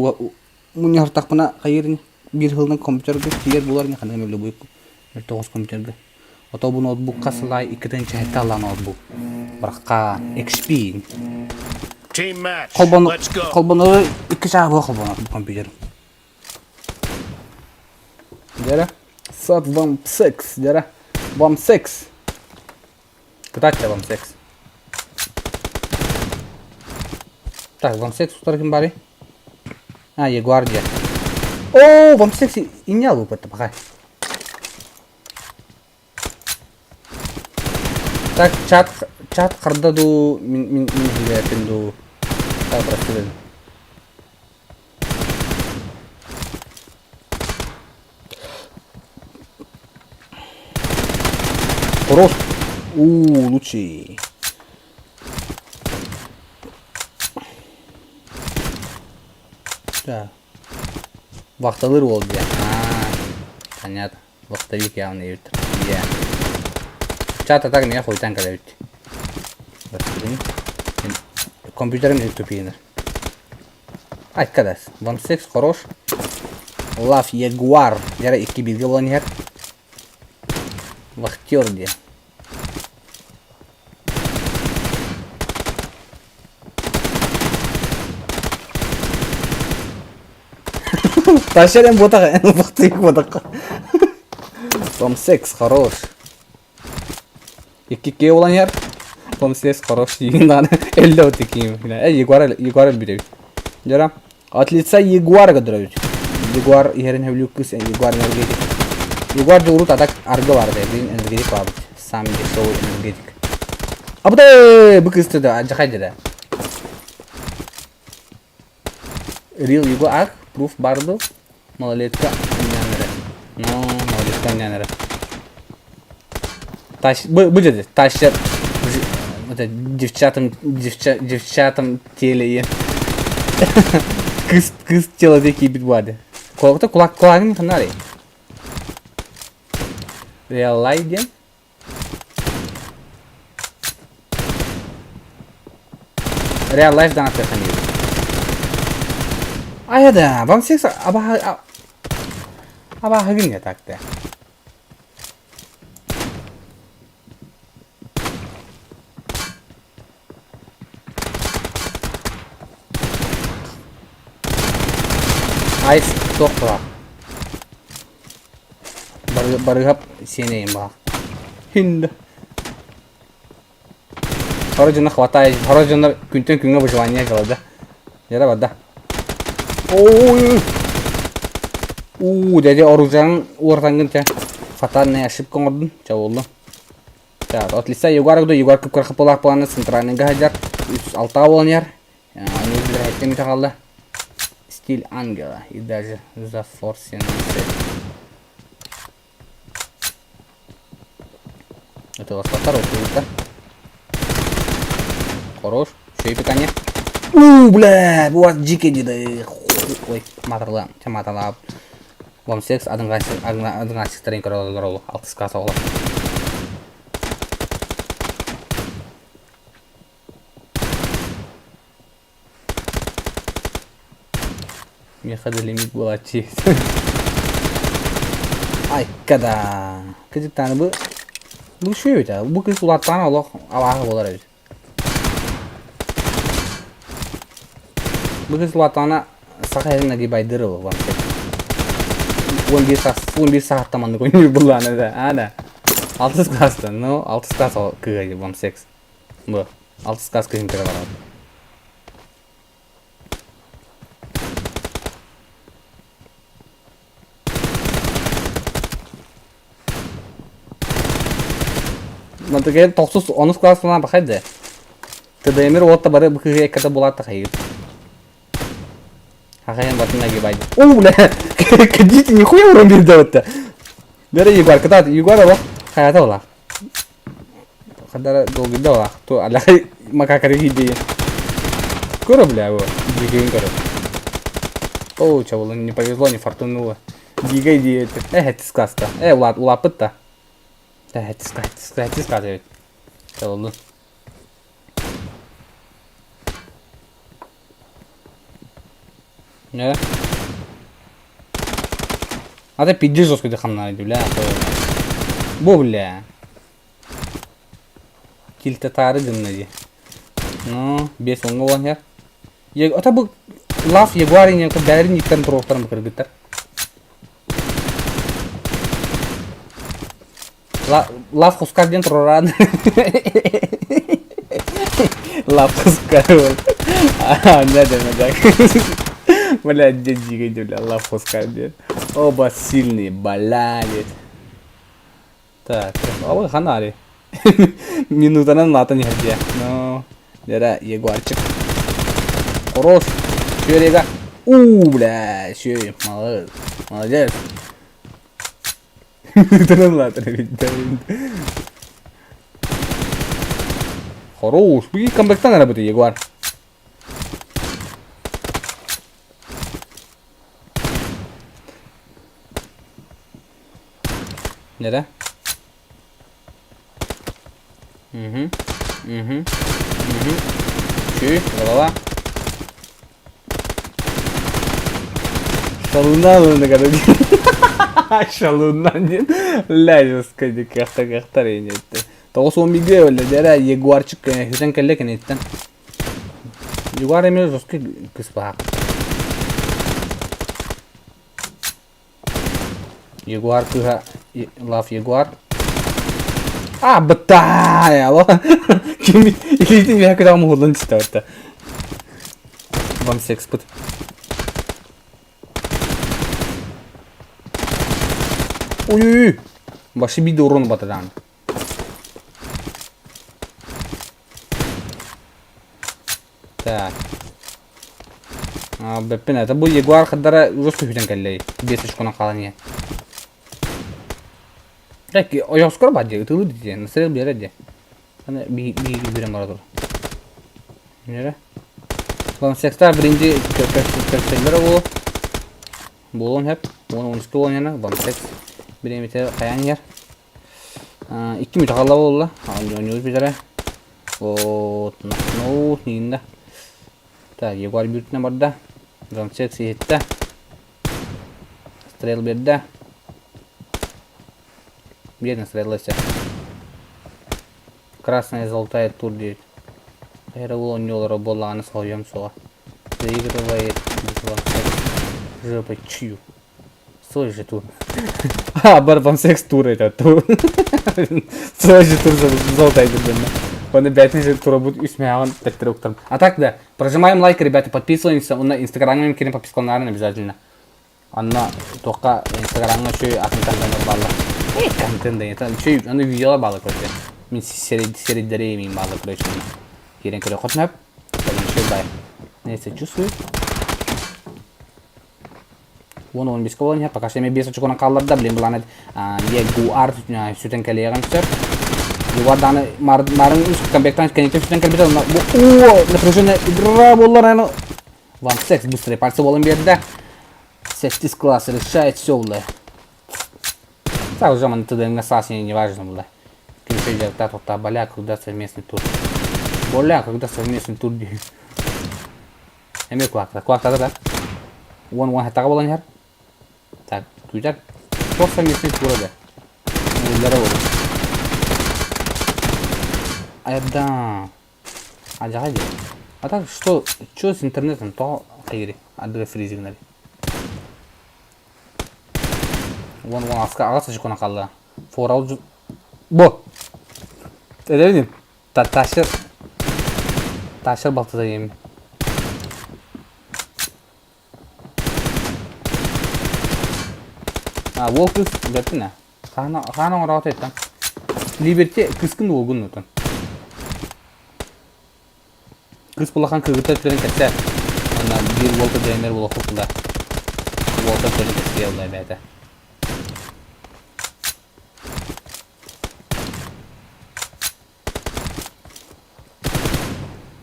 мунньахтахпына хайыыр биир сылынан компьютерга тиийэр буолар ини ханнык эмэ любой тоҕус компьютерга. Ото бу ноутбукка сылай иккитин чэһэтте алла ноутбук. Барахха XP. Team match. Холбону Let's go. холбону икки чаа буо холбону бу компьютер. Дьэрэ. Сат вам секс, дьэрэ. Вам секс. Кытаачча вам секс. Так, вам секс устар ким барый? А, Ягуар дьэ. О, вам секс инне алып пока. Так, чат чат харда дуу мин мин мин билбэппин дуу. Так, прости Хорош. У, лучший. Так. Вахталыыр уол диэн. Аа, понятно. Вахтовик явно эбит. Иә. Чат так меня хуйтан кэлэбит. Компьютерым тупиыныр. Айткадас. Вам секс хорош. Лав Ягуар. Яра икки бииргэ буолан иһэр. Вахтер диэн. Тащерен ботаға, вахтык ботаққа. Вам секс хорош. Икки болан иһэр. Вам секс хорош диигин даҕаны эллэ от икки. Э, Ягуар Ягуар өлбүт эбит. Дьара. От лица Ягуара көрдөрөбүт. Ягуар иһэрин сөбүлүүр кыыс Ягуар энергетик. Ягуар дьулурут атак аргы баар да, билин энергетик баабыт. Самый дешевый энергетик. Абытай! Бу кыыс да адьахай да. Real Ягуар, пруф барды. Малолетка аннянары. Ну, малолетка аннянары. Тащ, будет тащат это, девчатам, девча, девчатам теле Кыз, кыз тело кийбит бады. Кулакта кулак кулагын ханары. Real life диэн. Real life даҕаны ханиыбыт. Айа да, вам секс абаһы абаһыгын я так да. Айс туох баар. Барыһап сиэнэйим баар. Хинда. Хоро дьоно хватает. Хоро дьоннор күнтэн күҥҥэ выживание дьалада. Яра барда. Ой! Уу, дядя оружиең уортангын те. Фатальная ошибка оҥордун. Ча буоллун. Так, от лица Егор Егор Егор кып кырхыпылаах планы центральныйга сылдьар. Үс алтаҕа буолан иһэр. Аны билэр хэттэн хаалла. Стиль ангела и даже зафорсен Это вас второй Хорош. Еще и питание. У, бля, вот дикий деда. Ой, матырла, маталап. Вамсекс адыҥааччыктарын көрө олороллор алтыс класс оҕолор. Миэхэ да лимит буолааччы. Айка да. Кыдьыктааны бу бу үчүгэй эбит бу кыыс улааттаҕына олох абааһы буолар эбит. Бу кыыс улааттаҕына саха эрин нагибайдыр ол вообще. 11 саас 11 сааттан маннык ойнуур буллаана да. А да. Алтыс класстан, ну, алтыс класс кыыһа вам секс. Бу алтыс класс кыыһын көрө барабыт. Мантыгай тохсус онус класс фанан бахайды. ТДМер уотта бары бу кыыһы экката булаатта хайыр. Хахайан батын нагибайды. О, бля! Кадите, нихуя урон берді Бері Егор, кытаат, Егор олох хайата олах. Хадара долгуйда олах. Ту аляхай макакары идея. Көрө, бля, его. Дигейин көрө. О, чабылы, не повезло, не фартунуло. Дигей диэти. Э, хеттис класста. Э, улаат, улааппыт да. Э, хеттис, хеттис, хеттис класс эбит. Чабылы. Не? А ты пиздишь жестко дыханна, бля. Бу, бля. Килтатары гынна ди. Ну, бес оңго болан хер. Ата бу лав ягуар ине бәрин никтен туруктарын бакыргыттар. Лав Хускар диэн тураран. Лав Хускар. А, да, да, да. Бля, дядя, бля, Лав Хускар диэн. Оба сильные, блядь. Так, ой, ханари. Минутанан латан иһэрдиэ. Ну, дера Егорчик. Хорош. Шөрега. У, бля, шөй, молодец. Молодец. Хорош. Бу камбэктан эрэ бу Егор. Nere? Угу. Угу. Угу. Чүй, голова. Шалуна короче. Шалуна диэн. Ләжескай ди кыахта кыахтар инетте. Тоҕус уон бигэ өлө дэрэ Егорчик хүтэн кэллэ кэнниттэн. Егор эмиэ жесткий кыс баах. Ягуар кыыһа Лав Ягуар. А, быттай, алло. Ким илиитин үөһэ күтэҕим уһуллан түстэ барта. Вам секспут. Ой-ой-ой. Башы биде урон батадан. Так. Бэппин это бу Ягуар хаддара уже сүһүтэн кэллэй. Биэс очконан хаалан иһэ. Так, ойоҕоскор баар дии, ытылы дии, настрел биэрэр дии. Аны биир биирэн бара тур. Нere? Вам секта биринчи көрсөллөр бу. Буолуон хөп. Уон он үскэ буолан яна вам секс биремите хайаан иһэр. Икки мүтэ хаалла буолла. Оонньуубут бүтэрэ. Вот, ну, нигинда. Так, Егор бүртүнэ барда. Рамсек иһиттэ. Стрел берде. Бедный стрел өссө. Красная золотая тур диэбит. Хайра ол оонньуулара буоллаҕына соһуйуом суоҕа. Заигрывает жопой чью. Свой же тур. А, Барбан секс тур это тур. Свой же тур золотой дебильно. Он опять же тура будет үсмэҕин тэттэрэ уктарым. А так да, прожимаем лайк, ребята, подписываемся на инстаграме кирин подпискаларын обязательно. Анна туохха инстаграмҥа үчүгэй атын контент бааллар. Эй, контент да это үчүгэй аны видеолар бааллар короче. Мин серийдэри мин бааллар короче. Киирэн көрө хотнап. Бай. Не чувствую. Уон он беске болан пока что эми бес очконан хаалларда блин былаан Ягуар сүтэн кэлиэҕин сөп. Ягуар дааны марын үс комплектан кэнниттэн сүтэн кэлбитэ о напряженная игра буоллар аны Ван Секс быстрый пальцы болан берді. Сэттис класс решает все бля. Так уже маны тыдыҥҥа саас не важно бля. Ким дьарыктаах тохтаа бля, когда совместный тур. Бля, когда совместный тур диэн. Эмиэ кулаактар. Кулаактар да. Уон уон хаттаҕа буолан иһэр. Так, күүтэр. Туох совместный тура да. Ууллара буолар. Айда. Адьаҕай дии. А так что, что с интернетом, то хайыри, ардыга фризигнали. Уон уон аска аҕыс очкону хаалла. Форал Бу! Эдэбин Ташыр Ташыр балтыта диэм. А, уол кыыс бэртин ээ. Хаана хаана оҥороото эттэн. Либерти кыскын уолгун нутун. Кыыс улахан кыргыттар өттүлэрин кэпсээ. Уонна биир уол көрдөөннөр буолуохпут була. Уолтар өттүлэрин кэпсиэ була эбээтэ.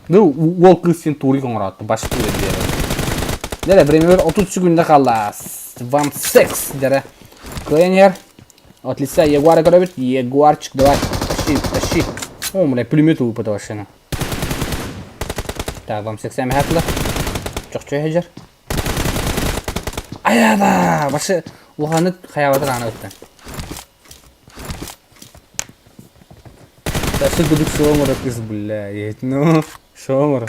Ну, уол кыыс син турик оҥороотто, баш тура диэри. Дэрэ, время 30 секунда хаалла. Вам секс, дэрэ. Кыайан иһэр. От лица Ягуара көрөбүт. Ягуарчик, давай, тащи, тащи. О, бля, пулемет ылбыта машина. Так, вам секс эмэхэ Чохчой хажар. Аяда, башы улаханнык хаябатыр аны ыттан. Тащи кудук шоңора кыз, бля, ну, шоңора.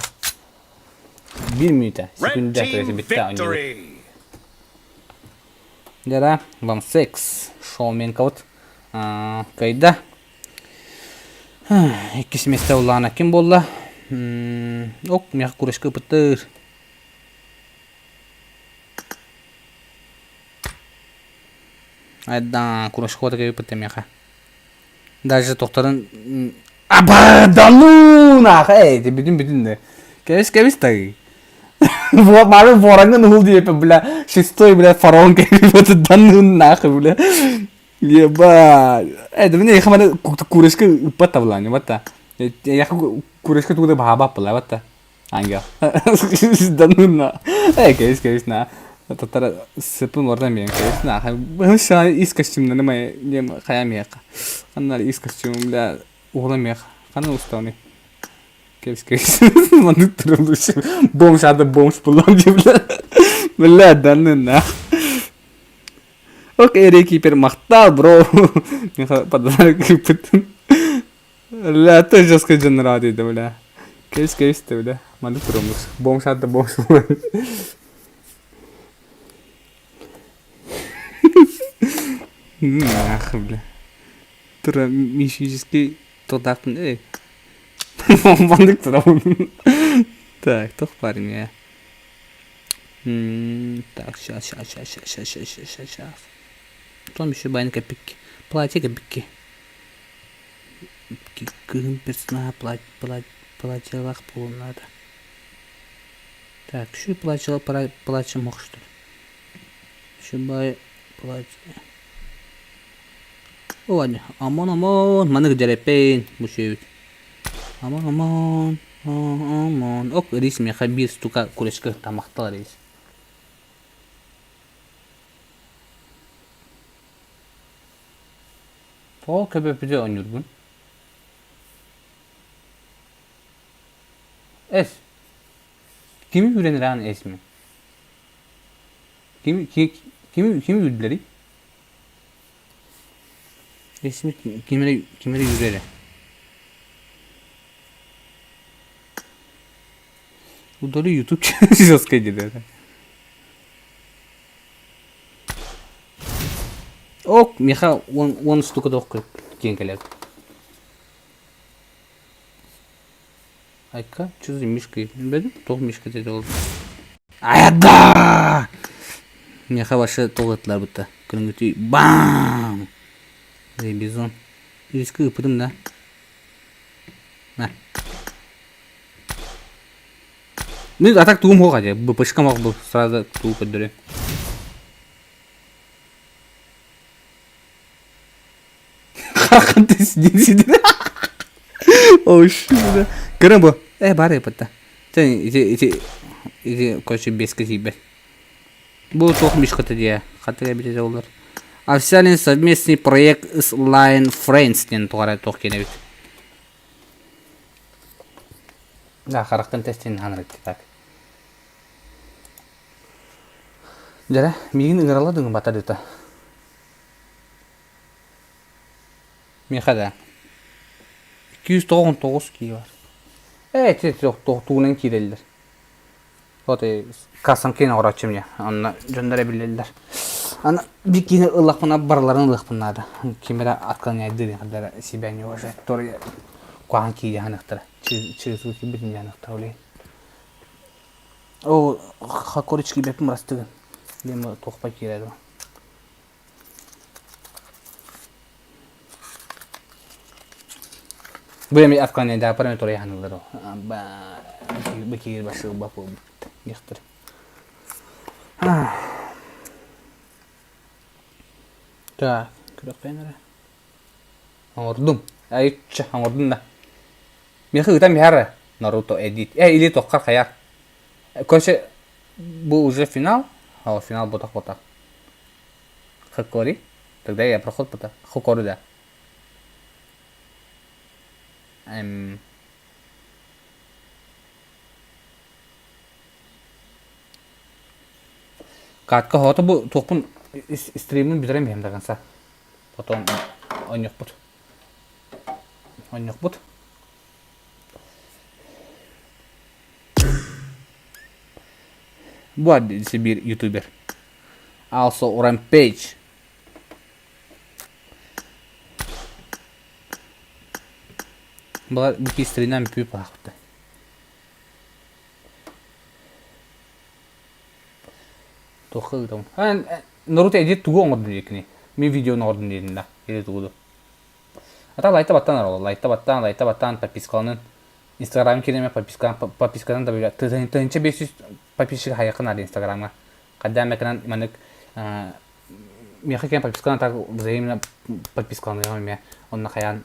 Биир мүнүүтэ, Red секүндэ team битте оонньуубут. victory! Дьэ вам секс шоуменкабыт кыайда. Иккис миэстэ улаана ким буолла? Ок, миэхэ курочка ыпыттыр. Айда, курочка ыпытты миэхэ. Даже тохторун Аба, да ну нах, эй, бүтүн бүтүн да. Кэбис кэбис тагы. Вот маны вороҥҥын уһул диэппин, бля, шестой, бля, фараон кэбиппит, да ну нахуй, бля. Еба. Это мне хамана курочка ыппат табылааны, батта. Я курочка тугу да баһаабап была, батта. Ангел. Да ну на. Эй, кэбис кэбис на. Татара сыпын ордан биэн кэбис на. Ха ис костюмнаны май нем хая миэхэ. Ханна ис костюм, бля, уһула миэхэ. Ханна устауны. Кэбис кэбис. Маннык турулуш. Бомж ада бомж булам деп бля. Бля, да ну на. Окей, рекипер махтал, бро. Миха подарок кыппытын. Бля, ты жестко дьоннор диде, бля. Кэбис кэбис да, бля. Маннык туруммут. Бомж ада бомж булам. Нах, бля. Тура мифический тылдаахпын эй. Маннык турабын. Так, туох баар эмиэ? Так, сейчас, сейчас, сейчас, сейчас, сейчас, сейчас, сейчас. Потом еще байна кэппикки. Платье кэппикки. Кыһын персонажа платьелаах буолуон наада. Так, şu платье платье мохштыр. Şu бай платье. Ладно, амон амон, маннык дьэрэппэйин бу сүөбүт. Амон амон, амон. Ок, рис миэхэ биир штука курочка тамахтал рис. Тоҕо көбөппүтү оонньуургун? Эс. Кими үүрэн эрэҕин эсми? Кими кими кими үүрдүлэрий? Эсми ким эрэ ким эрэ үүрэр эрэ. Удали YouTube жесткой диде. Ок, миэхэ уон уон штука да киэн кэлэр. Айка, что за мишка? Билбэтим, туох мишка диэтэ ол. Айда! Миэхэ вообще туох ыттылар бытта. Күнүҥҥүтүй бам! Эй, бизон. Риски ыппытым да. На. Ну, а так тугум суох этэ. БПшкам ох был сразу тугу көрдөрүө. Хахан сидит. Ой, да. Көрөн бу. Э, бар ыппыта. Ити ити ити короче беска тиийбэт. Бу туох мишката диэ? Хатыга эбитэ олор. Официальный совместный проект с Line Friends диэн туох эрэ туох киэнэ эбит. Да, харахтан тестин ханырык так. Дьэрэ, миигин ыҥыралла дыҥ бата дыта. Миэхэ да. 299 киһи бар. Ээ, ити тугунан киирэллэр. Вот кассам киин оҥорооччум дьэ. Онно дьоннор эбиллэллэр. Аны биир киини ыллахпына барыларын ылыахпын наада. Ким эрэ отклоняйдыыр себя не уважает. Который куһаҕан киирэ ханыахтара. Чыысыы киирбитин дьаныахтара ол иһин. Оо, хакорич киирбэппин бырастыгын. Диэн туохпа киирэр дуо? Бу эми отклоняйдааппар эми туруйа ханыыллар бу киир бассыылба буолбут диэхтэр. Так, көрөхпөйүн эрэ. Оҥордум. Айычча, оҥордум да. Миэхэ ыытан биһэр Наруто эдит. Э, или тоххар хайар. Короче, бу уже финал. О, финал ботах-ботах. Хокори. Тогда я проход пота. Хокору да. Эм... Катка хоото бу туохпун стримин бүтэрэн биһэм до конца. Потом онньохпут. Онньохпут. Бу биир ютубер. Also Rampage. Была бу кистэринэн пүү паахпыта. Туохха ыытабын? Наруто эдит тугу оҥордун диэкини? Мин видеону оҥордун диэтин да. Или тугу ду? Ата лайта баттан арал. Лайта баттаан, лайта баттаан, подпискаланын. Инстаграм кириме подпискалан, подписканан да биле. 1500 подписчик хайакын наада Инстаграмга. Хайдах эмэ гынан маннык миэхэ кэлэн подпискалан так взаимно подпискаланыаҕым эмиэ. Онно хайаан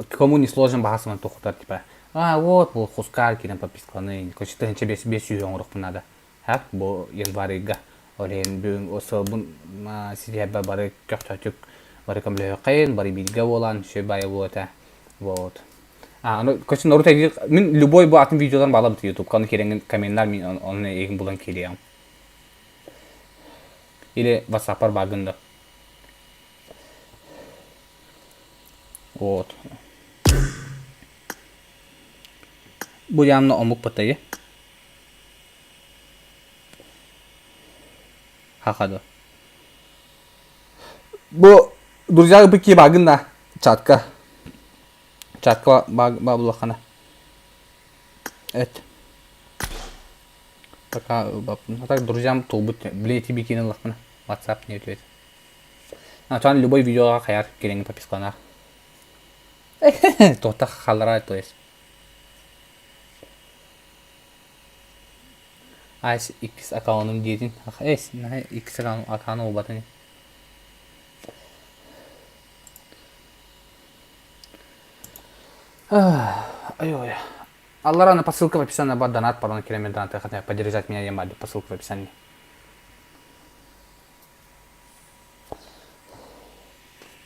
кому не сложно баһа тухутар типа а вот бу хускаар киирэн подпискаланы короче 1500 оҥоруохпун наада ха бу январь ыйга ол иһин бүгүн сыалбын ситиһэрбэр бары көхтөөхтүк бары көмөлөһүөххэйин бары бииргэ буолан үчүгэй баайы буолуо этэ вот а ну короче Наруто мин любой бу атын видеоларым баалабыт ютубка ону киирэҥҥин комменнар мин ону эйигин булан киириэҕим или ватсаппар бааргын да вот бу явно омук патайы хаха да бу друзья быки баагын да чатка чатка баабылахана эт пока ылбаппын а так друзьям туолбут блин эти бикини ыллахпына whatsapp не ответ а любой видеоға хайар кирэҥи подпискаланаах туохта халлара то есть Айс иккис аккаунум диэтин эс иккис аккаун буолбатын Ой-ой. Алларана по ссылке в описании бар донат парон километр донат хотя поддержать меня я по ссылке в описании.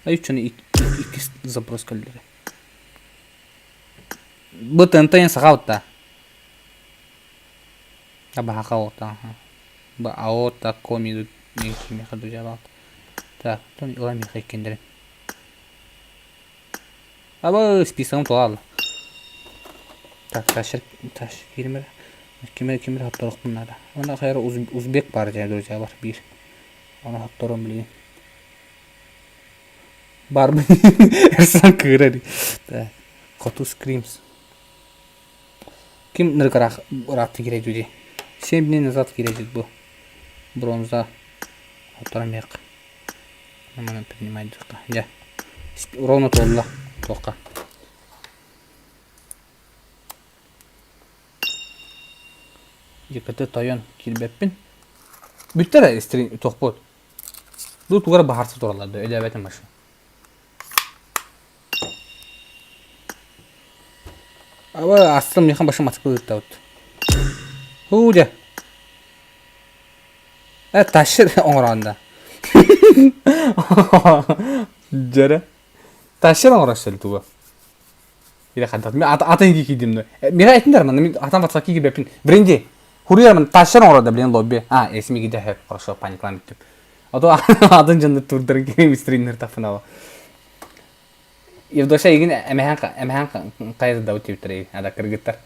Ай үчүн иккис запрос кэллэрэ. Бу ТНТ сахаутта. Абаха Бу аота коми кимиэхэ друзья Так, ылан миэхэ иккиндэрин. Аба списогым тула Так, тащ тащ киример. Кимер кимер хатторохпун надо. Онно хайар узбек бар дьэ друзья бар биир. Оны хаттором билигин. Бар Эрсан кыырар. Так, Хоту скримс. Ким нырыкараах ыраатты киирэ дии. 7 дней назад киирэ бу. Бронза. Хоттором миэхэ. Маны принимать дьэ. Ровно туолла. Туохха. ЕКТ тойон киирбэппин. Бүттэ эрэ стрим туохпут. Бу тугар баһарса тураллар да өйдөөбөтүм машина. Аба астым миэхэ башым ацкы ыыттабыт. Хуу дьэ. Э, тащыр оҥороон да. Дьэрэ. Тащыр оҥорор сел туга. Или хантат. Мен атын ики кийдим да. Мира этиндер ман мен атан ватсап кийбеппин. Бренди. Хуруйар ман тащыр оҥорор да блин лобби. А, эсми киде хэп. Хорошо, паниклам бүттүм. А то атын дьоннор турдарын киһи стримнер тафынава. Евдоша игин эмэһэн эмэһэн хайыр да типтер ада кыргыттар.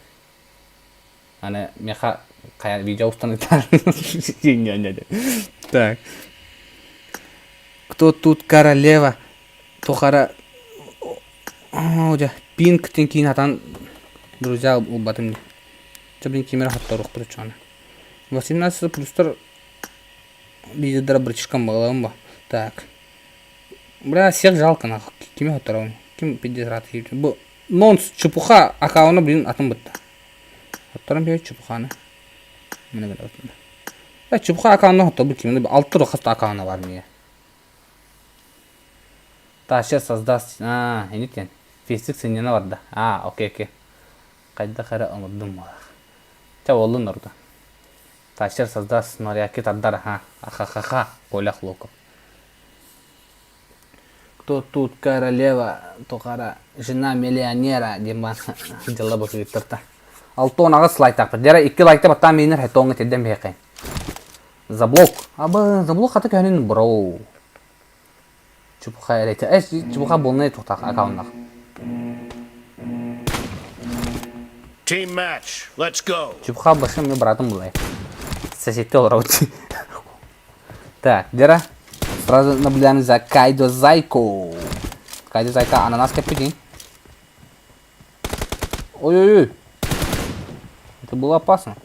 Аны меха хайа видео устан ытар. Так. Кто тут королева? Тухара О, дьэ, пинг тин киин атан друзья улбатым дии. Чэ, блин, кимэрэ хотторуохпут оччоҕуна. 18 плюстар лидердара братишкам баҕалаҕым ба. Так. Бля, всех жалко нахуй. Кими хотторобун? Ким пиздец рад Бу нонс чепуха аккауна блин атын бытта. Хотторон биэр чепуханы. Міне гына Э, чепуха аккауна хотторбут ким? Алты хаста аккауна бар мия. Таща создаст. А, инитен. Фестик сынньана барда. А, окей, окей. Хайдах эрэ оҥордум буолах. Чэ, буоллун орду. Тащер создаст моряки тардар, ха. Ахахаха, Коля Хлоков. Кто тут королева, тухара жена миллионера диэн баар дьалла бакыыттарта. 6-18 лайтаахпыт. Дьэ икки лайта баттаан миинэр хэтоҥҥа тирдэн биһиэхэ. Заблок. Аба, заблок хата көһөнүн бро. Чепуха эрэ. Э, чепуха буолнай тухтаах аккауннах. Team match. Let's go. Чепуха башым мне братым булай. Соседте олоробут. Так, Дера. Сразу наблюдаем за Кайдо Зайко. Кайдо Зайка ананас кэппитин. Ой-ой-ой. Это было опасно.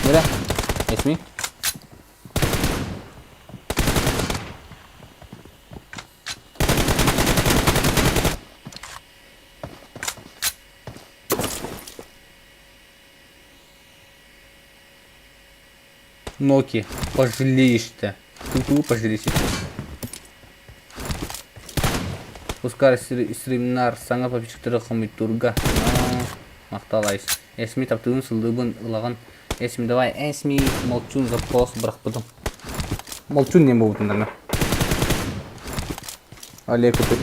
Дера, возьми. Ноки, пожалеешь ты. Ты пожалеешь. Оскар стримнар саҥа подписчиктары хомуйтуурга махтал айс. Эсми таптыыбын сылдыыбын ылаҕын. Эсми давай эсми молчун запрос бырахпытым. Молчун диэн буолбутун даҕаны. Олег купит.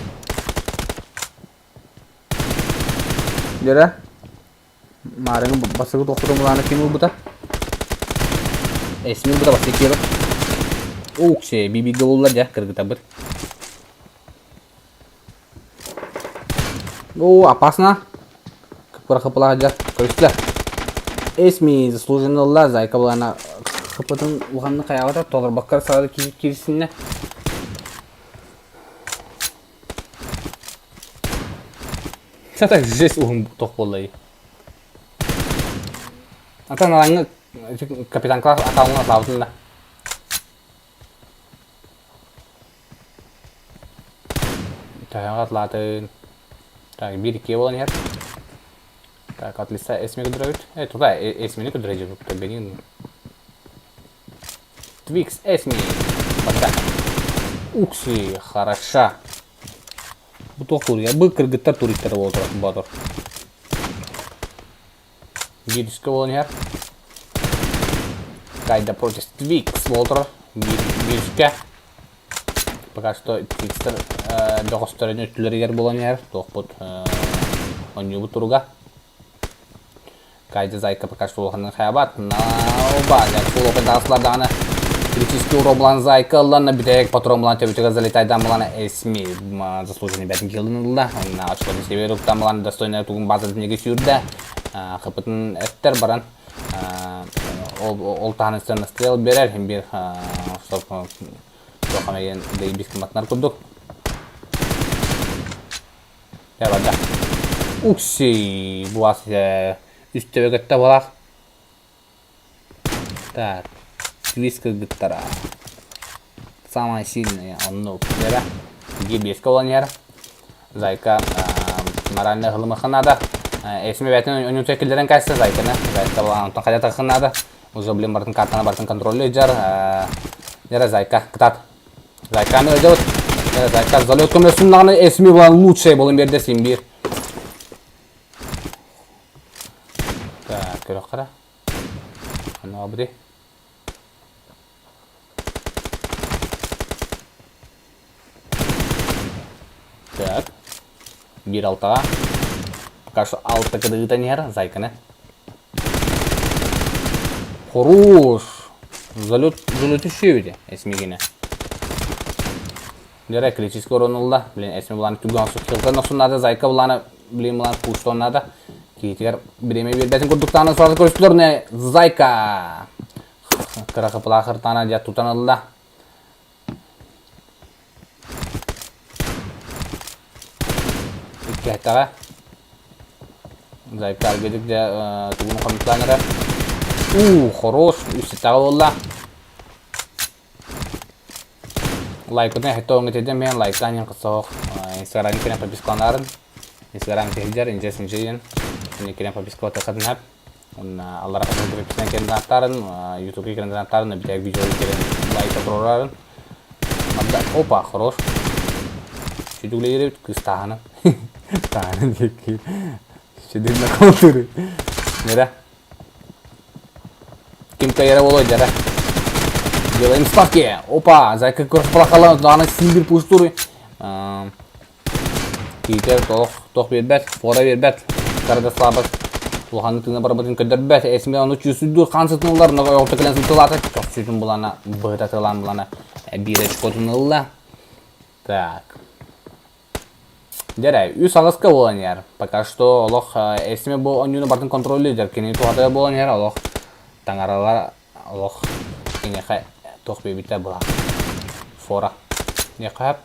Дьэрэ. Маарыҥы бастакы тохтотон былаана ким ылбыта? Эсми ылбыта бастакы киэбэ. Уксе, бибигэ булла дьэ, кыргытабыт. О, опасно. Кыпкыра хыпылаах дьэ, көрүстүлэр. Эсми заслуженно ылла, Зайка былаана хыпытын улаханнык хайаабата, толорбокко сразу киирсиннэ. Так жесть уһун тох буолла Atan алаңы капитан класс атауына атаабытын да. Төһөҕө атлаатын. Так, биир икки буолан иһэр. Так, отлица эсми көдөрөбүт. Э, тута эсмини көдөрө бенин. Твикс эсми. Пока. Укси, хороша. Бу туох туруйа? Бу кыргыттар туруйттара буола турар Боотур. Биирискэ буолан иһэр. Кайда против Твикс буола турар. Биирискэ. Пока что Твикстер бөҕөстөрүн өттүлэригэр буолан иһэр. Туохпут оонньуубут туруга. Кайда Зайка пока что улаханнык хайабат. Наоба, фул таҕыслар даҕаны критический уроблан Зайка ылланна бүтэһик патрон булан төбүтүгэр залетайдан булан эсми заслуженный бэтин кылын ылла. Онна очкотун себе руктан булан достойная тугун базатын сүүрдэ. Хыпытын эттер баран ол таһан стрел берер хим бир чтоб туохамайын дейбис кыматнар курдук. Дьэ барда. Укси буас үс төбөгөттө буолаах. Так, твист кыргыттара. Самая сильная онно уксилера. Гибиэскэ буолан иһэр. Зайка морально ыһылымыхха наада. Эсми бэйтин өнүтэ киллэрэн кайса Зайканы. Зайка буолан онтон хайа таххын наада. Уже блин бартын картаны бартын контроллю дьар. Дьара Зайка кытаат. Зайканы өйдөбүт. Зайка залет көмөсүн даҕаны эсми булан лучший болон берде син биир. Так, көрөххө Аны абри. Так. Биир алтаҕа. Пока что алта кыдыытан иһэр Зайканы. Хорош! Залет, залет үсүөбүтэ эсмигине. Дьэрэ критический урон ылла. Блин, эсми булан түгэн сухилка носун надо, Зайка булана, блин, булан пуштон надо. Киитигэр бириэмэ биэрбэтин курдуктаана сразу көрүстүлэр, не Зайка! Кыра кыпылаахыртаана дьэ тутан ылла. Иккиһэттэҕэ. Зайка аргыдык дьэ тугун хомутаан эрэр. Уу, хорош, үстэтэҕэ буолла. Лайкытын эһэтэ оҥитидэ мен лайктаан иһин кытсоох Инстаграм кирен подпискаланарын. Инстаграм киһилдьэр инче синче диэн. Кирен подпискалата хатынап. Уонна аллара подписанан кирен донаттаарын, Ютубка кирен донаттаарын, битэ видео кирен лайка турарарын. Опа, хорош. Чүдүглейребит кыыс тааһына. Тааһына диэки. Чүдүгүнэ колтуры. Нера. Ким кайра болой дара. Делаем ставки. Опа, зайка көрсө дааны син бир пуштуры. Киитэр тоох тох биэрбэт, фора биэрбэт, карда слабак улаханнык тыына барбытын көрдөрбөт. Эсме ону чүүсүддүүр хаан сытын ылар, но ойоҕото кэлэн сытылаата, чохчутун булана, быһыта тылаан булана, биир очкотун ылла. Так. Дьэрэ, үс аҕыска буолан иһэр. Пока что олох эсме бу онньууну бартын контроллуур, кини туһатыгар буолан иһэр, олох таҥаралар олох киниэхэ туох биэрбитэ быһа фора диэххэ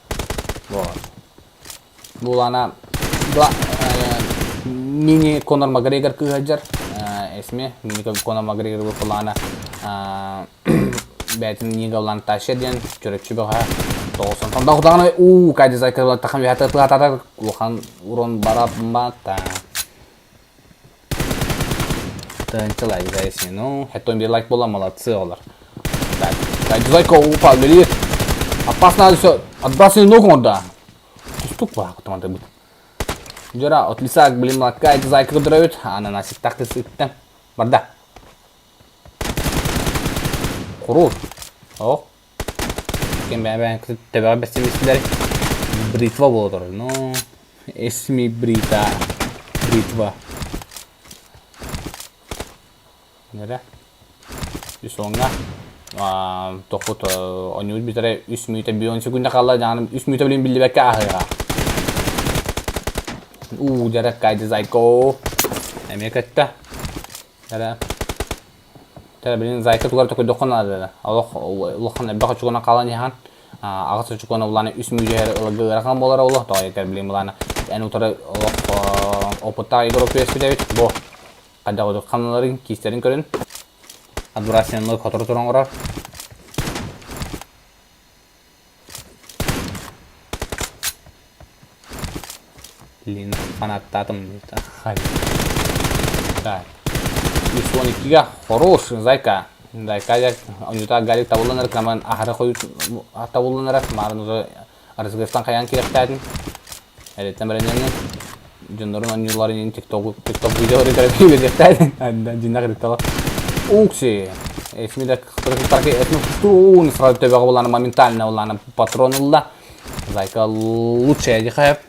сөп вот булана мини Конор Макгрегор кыыһадьар эсме мини Конор Макгрегор булана бэйэтин Нигалан Таща диэн чөрөччү бөҕө тоҕусон даҕаны уу кайдызайка тахан үһэтэ тыатата улахан урон барабата Тыһыынча лайк за Ну, это bir лайк буолла, молодцы олар. Так, так, зайка упал, бери. Опасно все. Отбрасывай ногу он, да. Тустук ба, кутаманта бут. Жора, от лица, блин, молотка, это зайка көдөрөбүт. Ананасик такты сыттан. Барда. Куру. О. Кем бәбән төбәгә бәстеместилер. Бритва була турар. Ну, эсми брита. Бритва. Нere? Үс оҥҥа тохпут оонньуубут бүтэрэ үс мүнүүтэ бион секунда хаалла даҕаны үс мүнүүтэ билин биллибэккэ ааһыаҕа. Уу дьэрэ Кайди Зайко эмиэ көттө. Эрэ Тэ билин Зайка тугар төкөйдөххө наада олох улахан элбэх очукуна хаалан иһэн аҕыс очукуна булааны үс мүнүүтэ ыларга ыарахан буолара олох тоҕо этэр билин булааны эн утары олох опыттаах игрок түбэспит эбит бу хайдах курдук хамналарын киистэрин көрүн отбрасывание хотору туран оҥорор Блин, фанаттаатым. Так. 112-ге хорош, зайка. Зайка онюта гарик табылланар, каман ахары хойут табылланар, марын уже Арзыгыстан хайаан кирэхтээтин. Эрэттэн бараннан дьоннорун оонньууларын тикток тикток видеоларын көрө биэриэхтээтин. Дьиннэх ириттала. Укси. Эсми да тарки эсми кустуун сразу төбөҕө булана моментально булана патрон ылла. Зайка лучшая дихайп.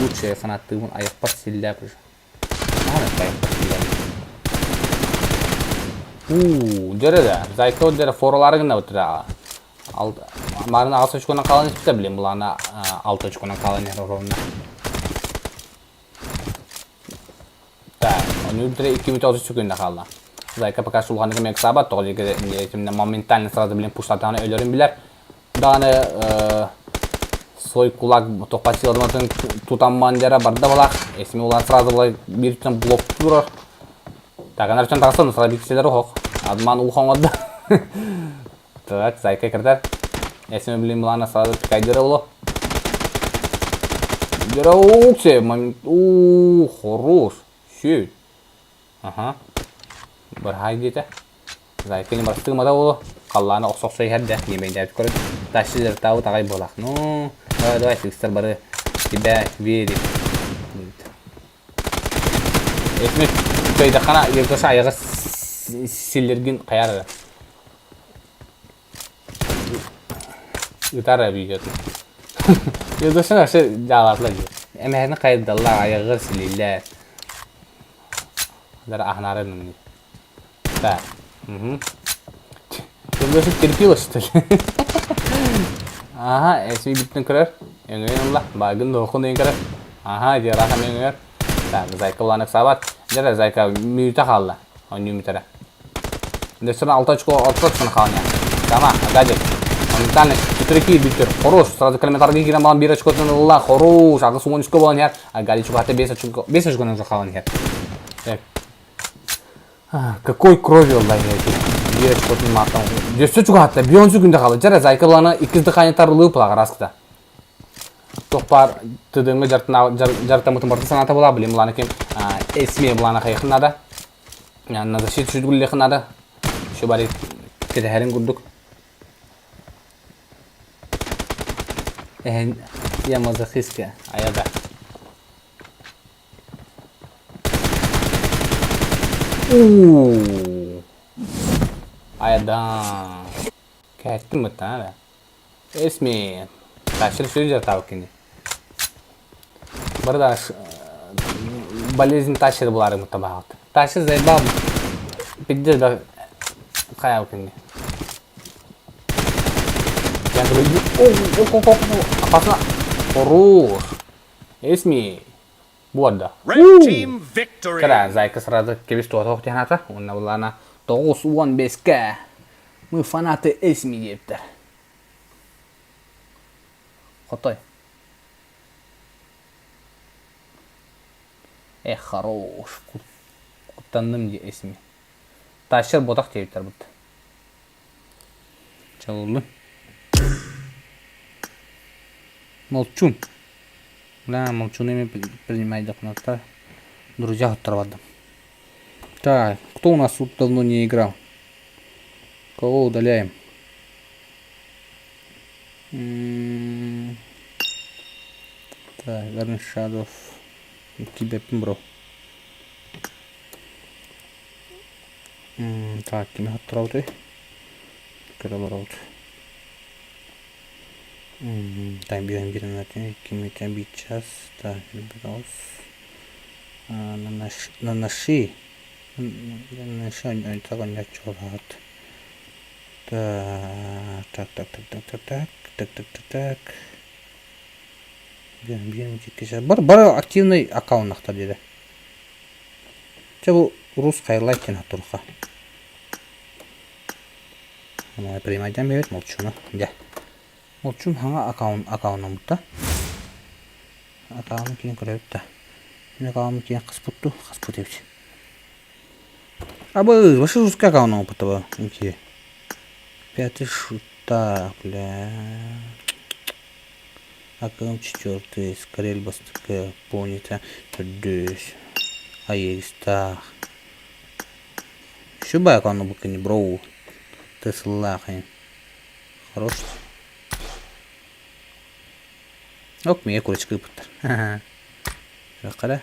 Лучшая фанаттыыбын айахпар силлээп уже. Уу, дьэрэ да. Зайка дьэрэ форалары гына бутра. Марын аҕыс очконан хаалан испитэ, блин, булаана алта очконан хаалан иһэр ровно. Так, ону бүтэрэ 2 мүнөтэ 30 секунда хаалла. Зайка пока сулханнык эмиэ ыксаабат, тоҕо диэки моментально сразу, блин, пуштатааны өлөрүн билэр. Даҕаны свой кулак тохпат сыалатын тутан дьара барда балах. Эсми улан сразу былай биир түн блок турар. Так, анар түн тахсан сразу бикселер охох. Адман ухоңодда. Так, зайка кірдер. Эсми блин булана сразу пикайдера боло. Дера уксе, момент. У, хорош. Шүт. Аха. Бырһаай диэтэ. Зайка ньымарастыы мата буолуо. Халлааны охсо-охсо иһэр да, ньимэйдээбит көрөн. Тащи дьарыктаабыт аҕай буолаах. Ну, давай, давай, сыыстар бары тебя верим. Этмит, кыайдаххана, Евгоша айаҕа силлэргин хайаар эрэ. Ытар видеотун. Юдошин вообще дьаалаатылар дии. Эмэһэни хайдаллар, айаҕыгар силииллэр. Дара аһынаары гынным Так. Угу. Юдошин терпила, что ли? Ага, эсми бүттүн көрөр. Өҥөйөн ылла. Багын дохун өйөн көрөр. Ага, диарахан өҥөйөр. Так, Зайка улааннык саабат. Дьэ, Зайка мүнүүтэ хаалла. Оонньуу бүтэрэ. Дөссөн 6 очко 6 очкону хаалан Сама, гаджет. Моментально 4 киирбиттэр. Хорош. Сразу километрга киирэн балан 1 очкотун ылла. Хорош. Аҕыс уон үскэ буолан иһэр. А Галич хата 5 очко 5 очкону уже хаалан иһэр. Так. Какой крови ылла иһэр. 1 очкотун мааттан. Дөссө чугаһатта. Бион күндэ хаалла. Дьэ, Зайка буланы иккис дыхание тарылыы пылаҕар аскыта. Туох баар тыдыҥҥа дьарыктаммытын барытын санаата буолаа, билим булааны ким эсме булаана хайыхын наада. На защиту сүдүгүллүөххэ наада. Еще бары кэтэһэрин курдук. Эһэн я мазохистка, а я да. Уу. Айда. Кэттим быттаа. Эсми. Тащыр сүр жатабыт кини. Бары да болезнь тащыр булары мутта баҕат. Тащыр заебал пиздец да хайал кини. Я говорю, опасно. Хорош. Эсми. Буорда. Кыра Зайка сразу кэбис туотох диэхата. Уонна булана 9-15-ке. Мы фанаты Эсми диэбиттэр. Хотой. Эх, хорош. Куттанным дии Эсми. Тащер ботах диэбиттэр бут. Чалыллын. Молчун. Бля, молчун эми принимай документар. Друзья оттарбадым. Так, кто у нас тут давно не играл? Кого удаляем? М-м-м. Так, Гарн Шадов. Тебя бро. Так, кими хоттороутуй? Көрө олоробут. Так, биэн биирин кимитэ биир час. Так, бирос. Нанаши. Нанаши онньоччуолаат. Так, так, так, так, так, так, так, так, так, так, так. Биэн биэн бар бары активный аккауннахтар диэри. Чэ бу Рус хайлайт диэн турха. Примайдан биэбит молчуну. Дьэ. Молчун хаҥа аккаунт аккауннаммыта. Аккаунт киин көрөбүт да. Мин аккаунт киин хаспытту хаспыт эбит. Абы, вообще русский аккаунт опыта ба. Инки. Пятый шута, бля. Аккаунт четвертый, скорее бастыкы, понята, төрдүс. Айыгыстаах. Шубай аккаунт букини броу. Тесла Хорош. Ок, миэ курочка ыыппыттар. Көрөххө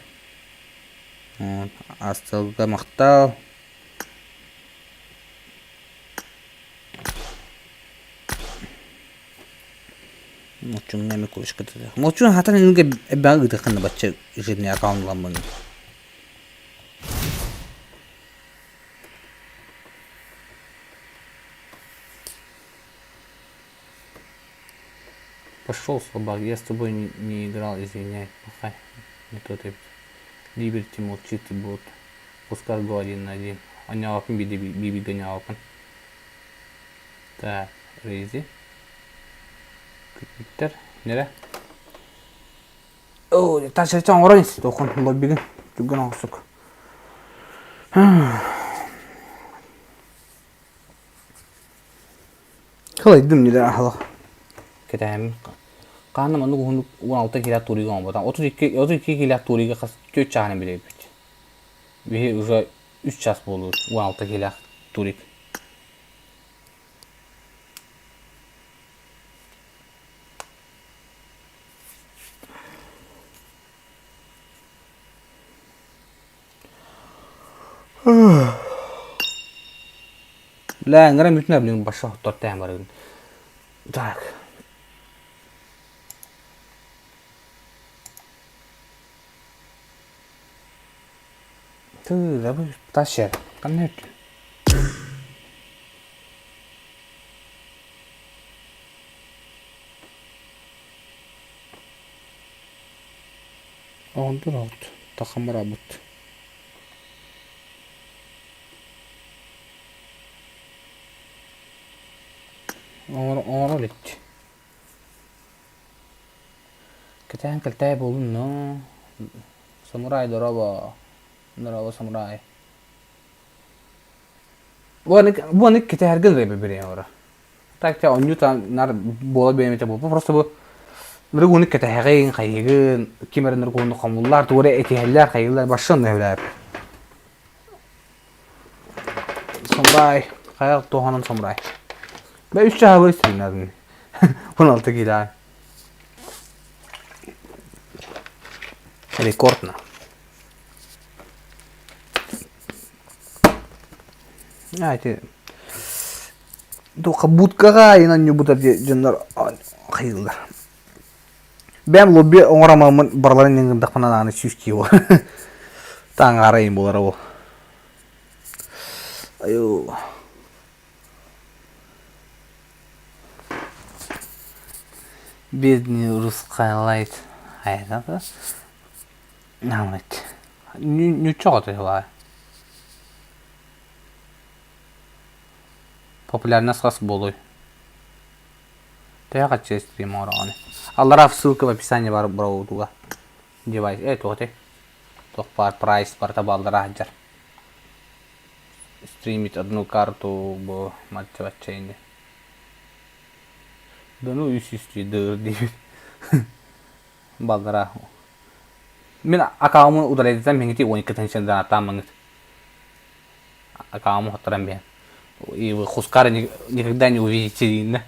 Астылга махтал. Молчуҥҥа эмэ курочка Молчун хатан инге эбэҕэ ыытыаххын да бачча жирный аккаунтламмын. Пошел, слабак, я с тобой не, не играл, извиняй, махай. Не тот эбит. Либерти молчит и бот. Пускай го один на один. Анялапын биди биби гонялапын. Так, Рейзи. Күппүттэр. Нере? Оо, ташачан оҥорон ис, тохон лоббигин түргэн оҥорсук. Кылайдым ньирэ аһылах. Кэтэһэммин. Хаанна маннык уһуннук 16 килэ турига оҥорботам. 32 32 килэ турига хас 4 чааһынан билэбит. Биһи уже 3 час буолуут 16 килэ турик. Бля, ыҥыран бүтүнэ блин башка хоттор тээн барабын. Так. Тыыда бу тащер. Ханна өттүн? Оҕонтон оҕут тахамарабыт. Оҥоро илик. Кэтээн кэлтээй буолун ноо. Самурай дорообо. Дорообо самурай. Бу аны кэтэһэргэ дылы бэбириэн ора. Так те онньу нар буола биэмэтэ буолбу. Просто бу ныргуну кэтэһэҕин, хайыгын, ким эрэ ныргуну хомуллар, тугу эрэ этиһэллэр, хайыыллар, барсан нөһүлээр. Самурай, хайа туһанан самурай. Бэ үс чаһабы истиннэрин. 16 кило. Рекордно. А, ити туохха будкаҕа айынан ньубутар дьоннор хайыыллар. Бэйэм лобби оҥороммун барыларын ыҥырдахпына даҕаны сүүс киһи таҥаарайым буолара ол. Айуу. Бедный русская лайт. Наамыт. Ньучча оҕото үһү Популярность хас буолуой? Төһө хаччы стрим оҥороҕун? Аллараа ссылка в описании баар броудуга. Девайс. Туох этэй? Туох баар прайс барыта бааллара сылдьар. Стримить одну карту бу матча ини. Да ну үс үс дыы диибит. Баллара. Мин акаумун удалетам миҥити 12 тысяча донаттааммыҥыт. Акауму хотторон биһэн. И вы Хускара никогда не увидите дииннэ.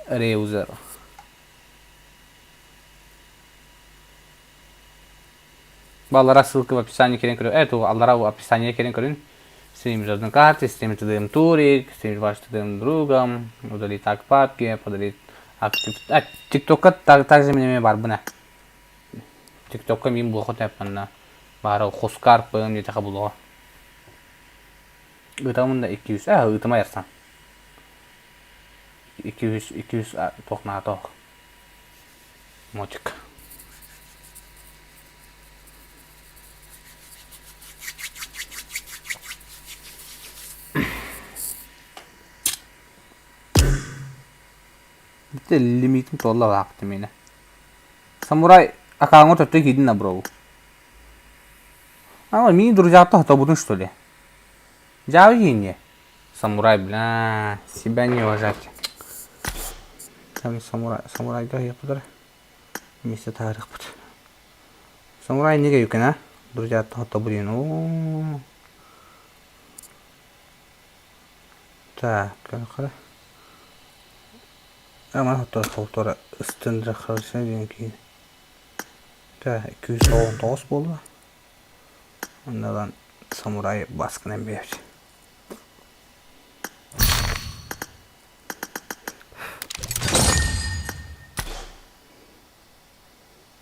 Реузер. Баллара ссылка в описании кирен көрүн. Эту аллара в описании кирен көрүн. Стрим звездной карты, стрим ТДМ Турик, стрим ваш ТДМ другом, удалить так папки, подарить актив. А, ТикТокка также меня барбына. ТикТокка мин буоху тэппанна. Баара хускар пын диэтэхэ булуҕа. Ыытамын да 200, а ыытыма ярсан. 200, 200 туох наатоох. Мотик. Бүттэ лимитин туолла баахты миэнэ. Самурай акааҥҥа төттө киирдин да бро. А, мини друзья-то хотобутун что ли? Дьаабы киинне. Самурай, бля, себя не уважать. Там самурай, самурайга yapıdır. Вместе таарыхпыт. Самурай неге юкен, а? Друзья-то хотобутун. О. Так, кара. Ама хотор хотор ыстындыра харса диэн киин. Так, 219 буолла. Оннан самурай баскынан биэр.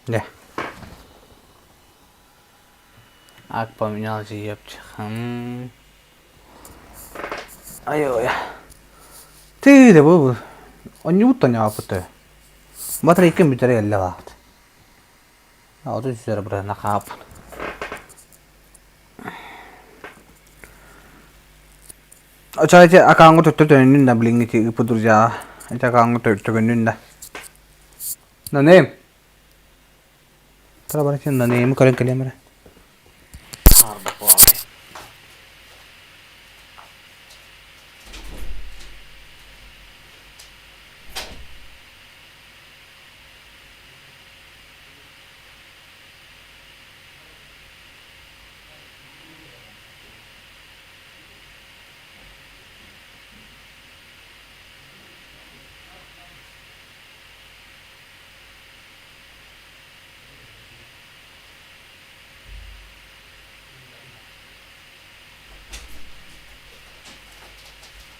Дьэ. Ак поменялся епчих. Ай-ой. Ты да бу онньубут тоньооппут. Батарейкам бүтэрэ кэллэ баҕат. 33 бырыһына хааппын. Оччоҕо ити акааҥҥа төттө төнүннүн да билиҥҥи ити ыыппыт друзьяҕа. Ити акааҥҥа төгүннүн да. Нанем. Тара бар ити нанемы көрөн кэлиэм эрэ.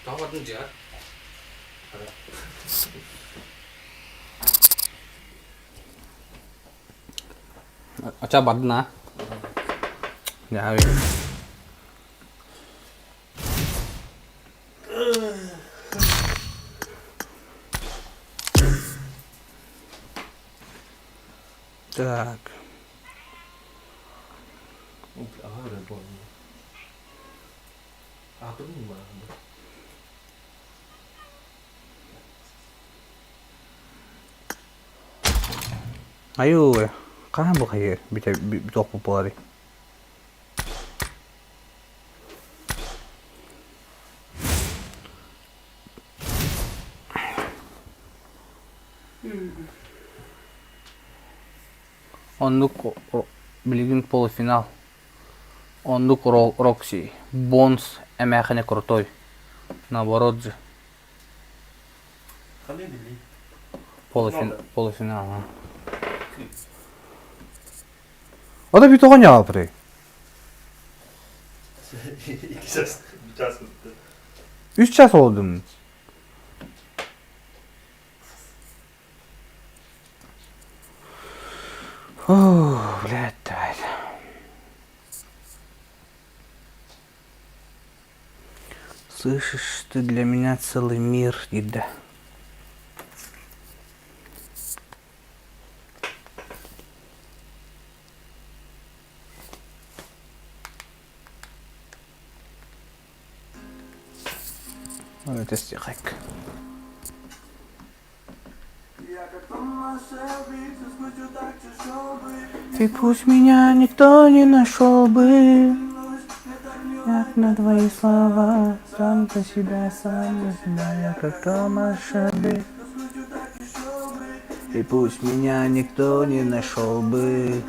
Тоҕо бардын дьиэҕэр? Оччо бардын аа? Так. Айуу, хаһан бу хайы бүтэ бүтүөхпүт буоларый? Оннук билигин полуфинал. Оннук Рокси, Бонс эмээхинэ крутой. Наоборот же. Полуфинал. Ото бүтү оҕонньообрый. Үс час олдум. Фу, блядь, давай. Слышишь, ты для меня целый мир, Ида. Тэстиэхэк. Ты пусть меня никто не нашел бы. Как на твои слова, сам за себя, сам за себя, я как Томас Шелби. И пусть меня никто не нашел бы.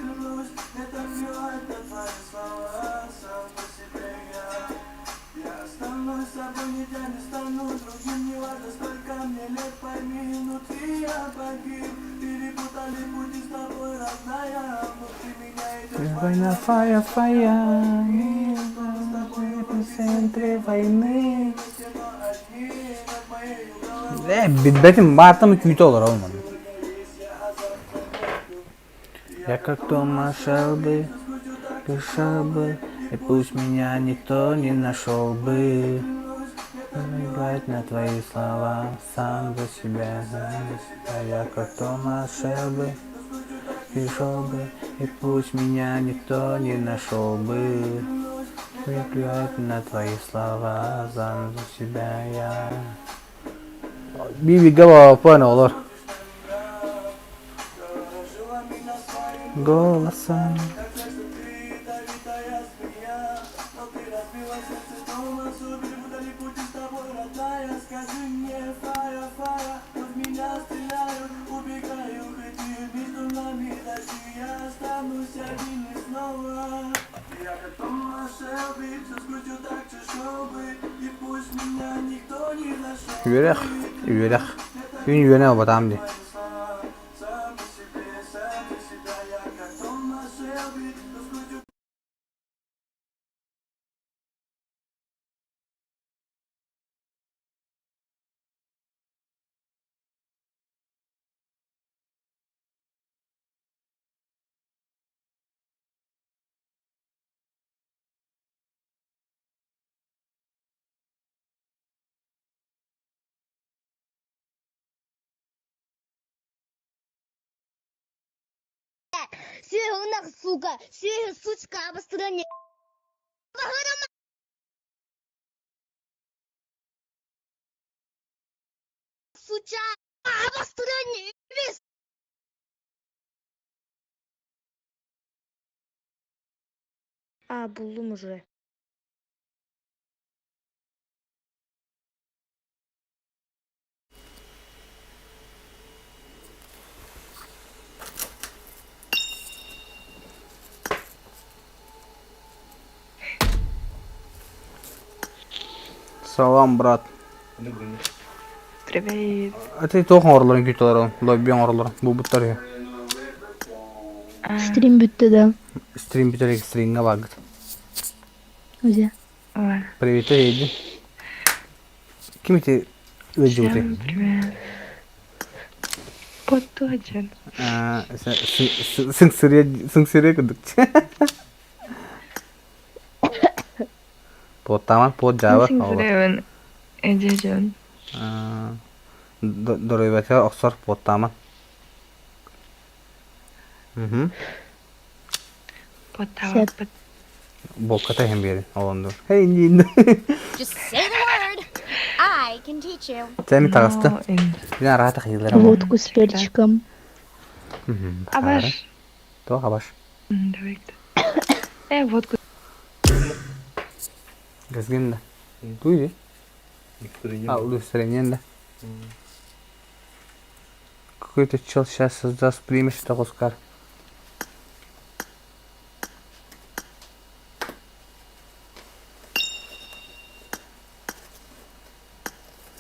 Война, фая, фая, в центре войны. Э, билбэтим, баартам күүтэ олоробун манна. Я как Томас Шелби, дышал бы, и пусть меня никто не нашел бы. Наплевать на твои слова, сам за себя, сам за себя. Я как Томас Шелби, пришел бы, и пусть меня никто не нашел бы. Мне плевать на твои слова, сам за себя я. Биби голова олор. Голосом. Үөрэх, үөрэх. Күн үөнэ убатаам дии. Сүөһү ынах сука, сүөһү сучка обострение. Суча обострение. А, буллум уже. Салам, брат. Привет. А ты туох оҥороллорун күүтэлэр лобби оҥороллорун булбуттар үһү. Стрим бүттэ да. Стрим бүтэр стримҥа бааргыт. Где? Привет, Эйди. Ким ити ыалдьыбытый? Всем привет. Подточен. Сыҥсырыа сыҥсырыа курдук. Пуоттааман пуот дьаабы оҕолор. Сиҥсирэбин эдьэдьэн. Доруобуйатыгар охсор пуоттааман. Мгм. Сөп. Пуоттаабаппыт. Буокката иһэн биэрин олонду. Hey Нина. Just say the word. I can teach you. Сен таҕыста. Но ин. Бин араата хайылар ама. Водку с перчиком. Мгм. Таһаара. Абаш. Туох абаш? Давай. Водку. Газгин да. Туй А, удостоверение да. Какой-то чел сейчас создаст примешь Оскар.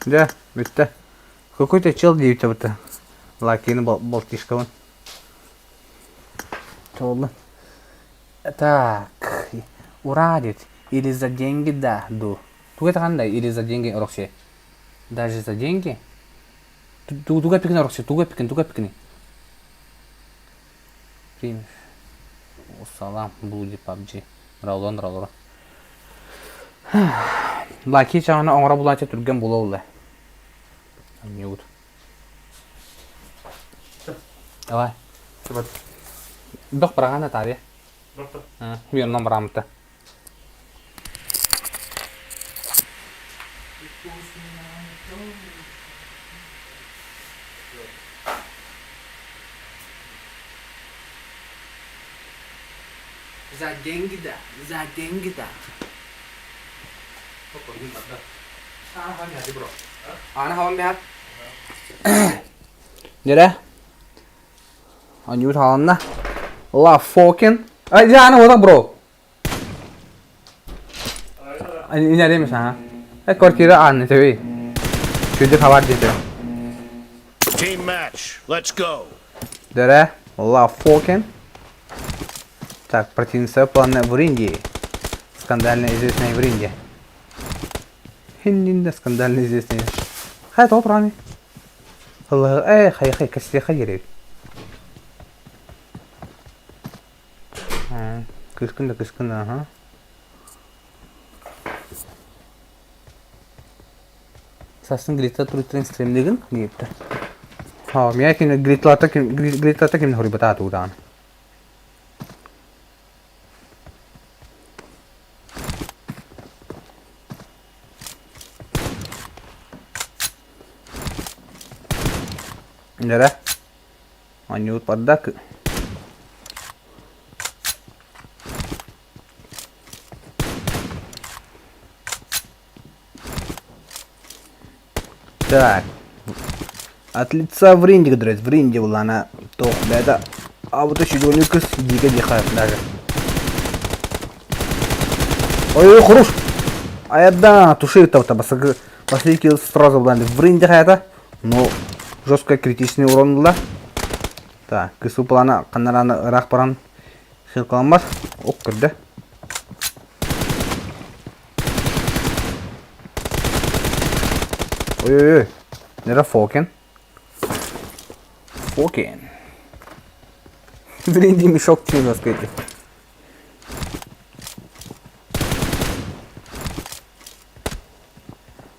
Дьэ, бүттэ. Какой-то чел диэбитэ быта. Лакины балтишкабын. Туолла. Так, ура диэт. Или за деньги да, ду. Туга да или за деньги Рокси. Даже за деньги? Туга пикни Рокси, туга пикни, туга пикни. Примешь. Салам, Блуди, PUBG. Ралон, ралора. Лаки чаҕына оҥоро булааччы түргэн була улла. Анньуут. Давай. Дох бараҕана таарыйа. Миэннэн барааммыта. За деньги да, за деньги да. Аны хаван бихат. Нere? Анют хааланна. Ла Фокин. Ай, дьэ, аны вот бро. Инэримис, аха. Э, квартира ааны төбүй. Чүдү хабар диэтэ. Team match. Let's go. Дөрэ, Ла Фокин. Так, противница плана в Индии. Скандально известная в Индии. Хиннинде скандально известная. Хай топ рами. Э, хай хай касте хай еребит. Кыскын да кыскын да, ага. Сасын грита туруттан стримлигин диэбитэ. Ха, мия кини гритлата ким гритлата ким хоруйбата туутаан. Дэрэ. Оонньуут бардак. Так. От лица в ринге драть, в ринге была она то, да это. А вот еще кыз дига диха даже. Ой, хорош. А я да, туши это вот, последний килл сразу был в ринге это. Но жестко критичный урон была. Так, кысу плана канараны ыраах баран хилкаламмат. Ок көрдө. Ой-ой-ой. Нера Фокен. Фокен. Блин, мешок чего сказать.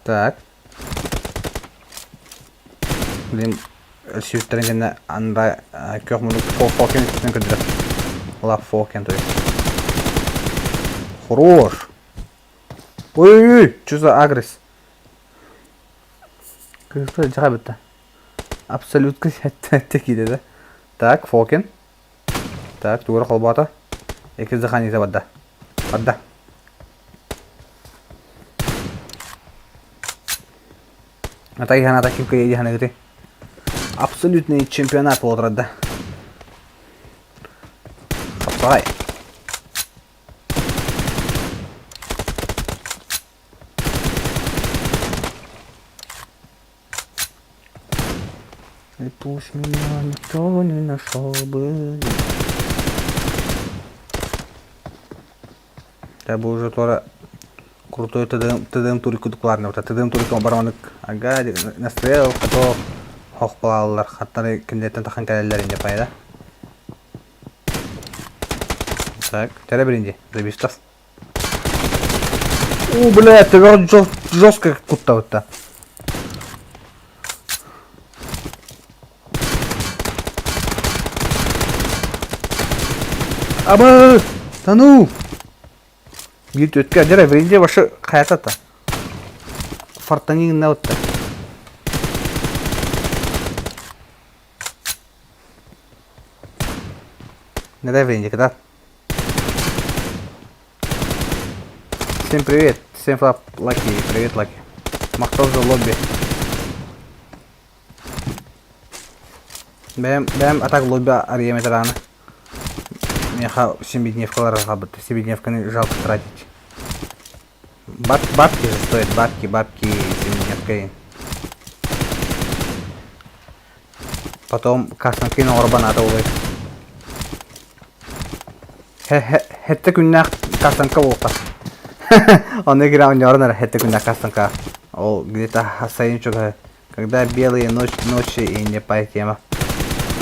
Так. Блин, сүүттэрин кэннэ анда күөх муннук Фокен үстүнэн көрдөрөр. Ла Фокен, то есть. Хорош! Ой-ой-ой, что за агресс? Кыргызстан дьаха бүтэ. Абсолютка киирдэ да. Так, Фокин. Так, тугура холбоото. Иккис дыхание барда. Барда. Атаки атаки кыйы Абсолютный чемпионат буолар Хапсаҕай. И пусть меня никто не нашел бы. Это был уже тоже крутой ТДМ, ТДМ турик кудукларны. ТДМ турик барманык ага настроил, хато хох балалар хаттары киндеттен тахан кэлэллэр инде пайда. Так, тере биринди, забистов. О, бля, төбөҕө жестко куттабытта. Абы! Да ну! Биир түөткэ дьэ Вринде вообще хайата Фортанигна отта. Не Вринде, когда? Всем привет, всем флап Лаки, привет Лаки. Махтал за лобби. Бэйэм, бэйэм атак лобби арыйам этэраны. Миэхэ семидневкалар хаалбыт. Семидневканы жалко тратить. Баб, бабки же стоят, бабки, бабки, семидневка. Потом касанкин оҥорбон аата улай. Хэттэ күннээх касанка буолта. Онно киирэн оонньоорун эрэ хэттэ күннээх касанка. Ол где-то сайын чугаһы. Когда белые ночь, ночи и не по тема.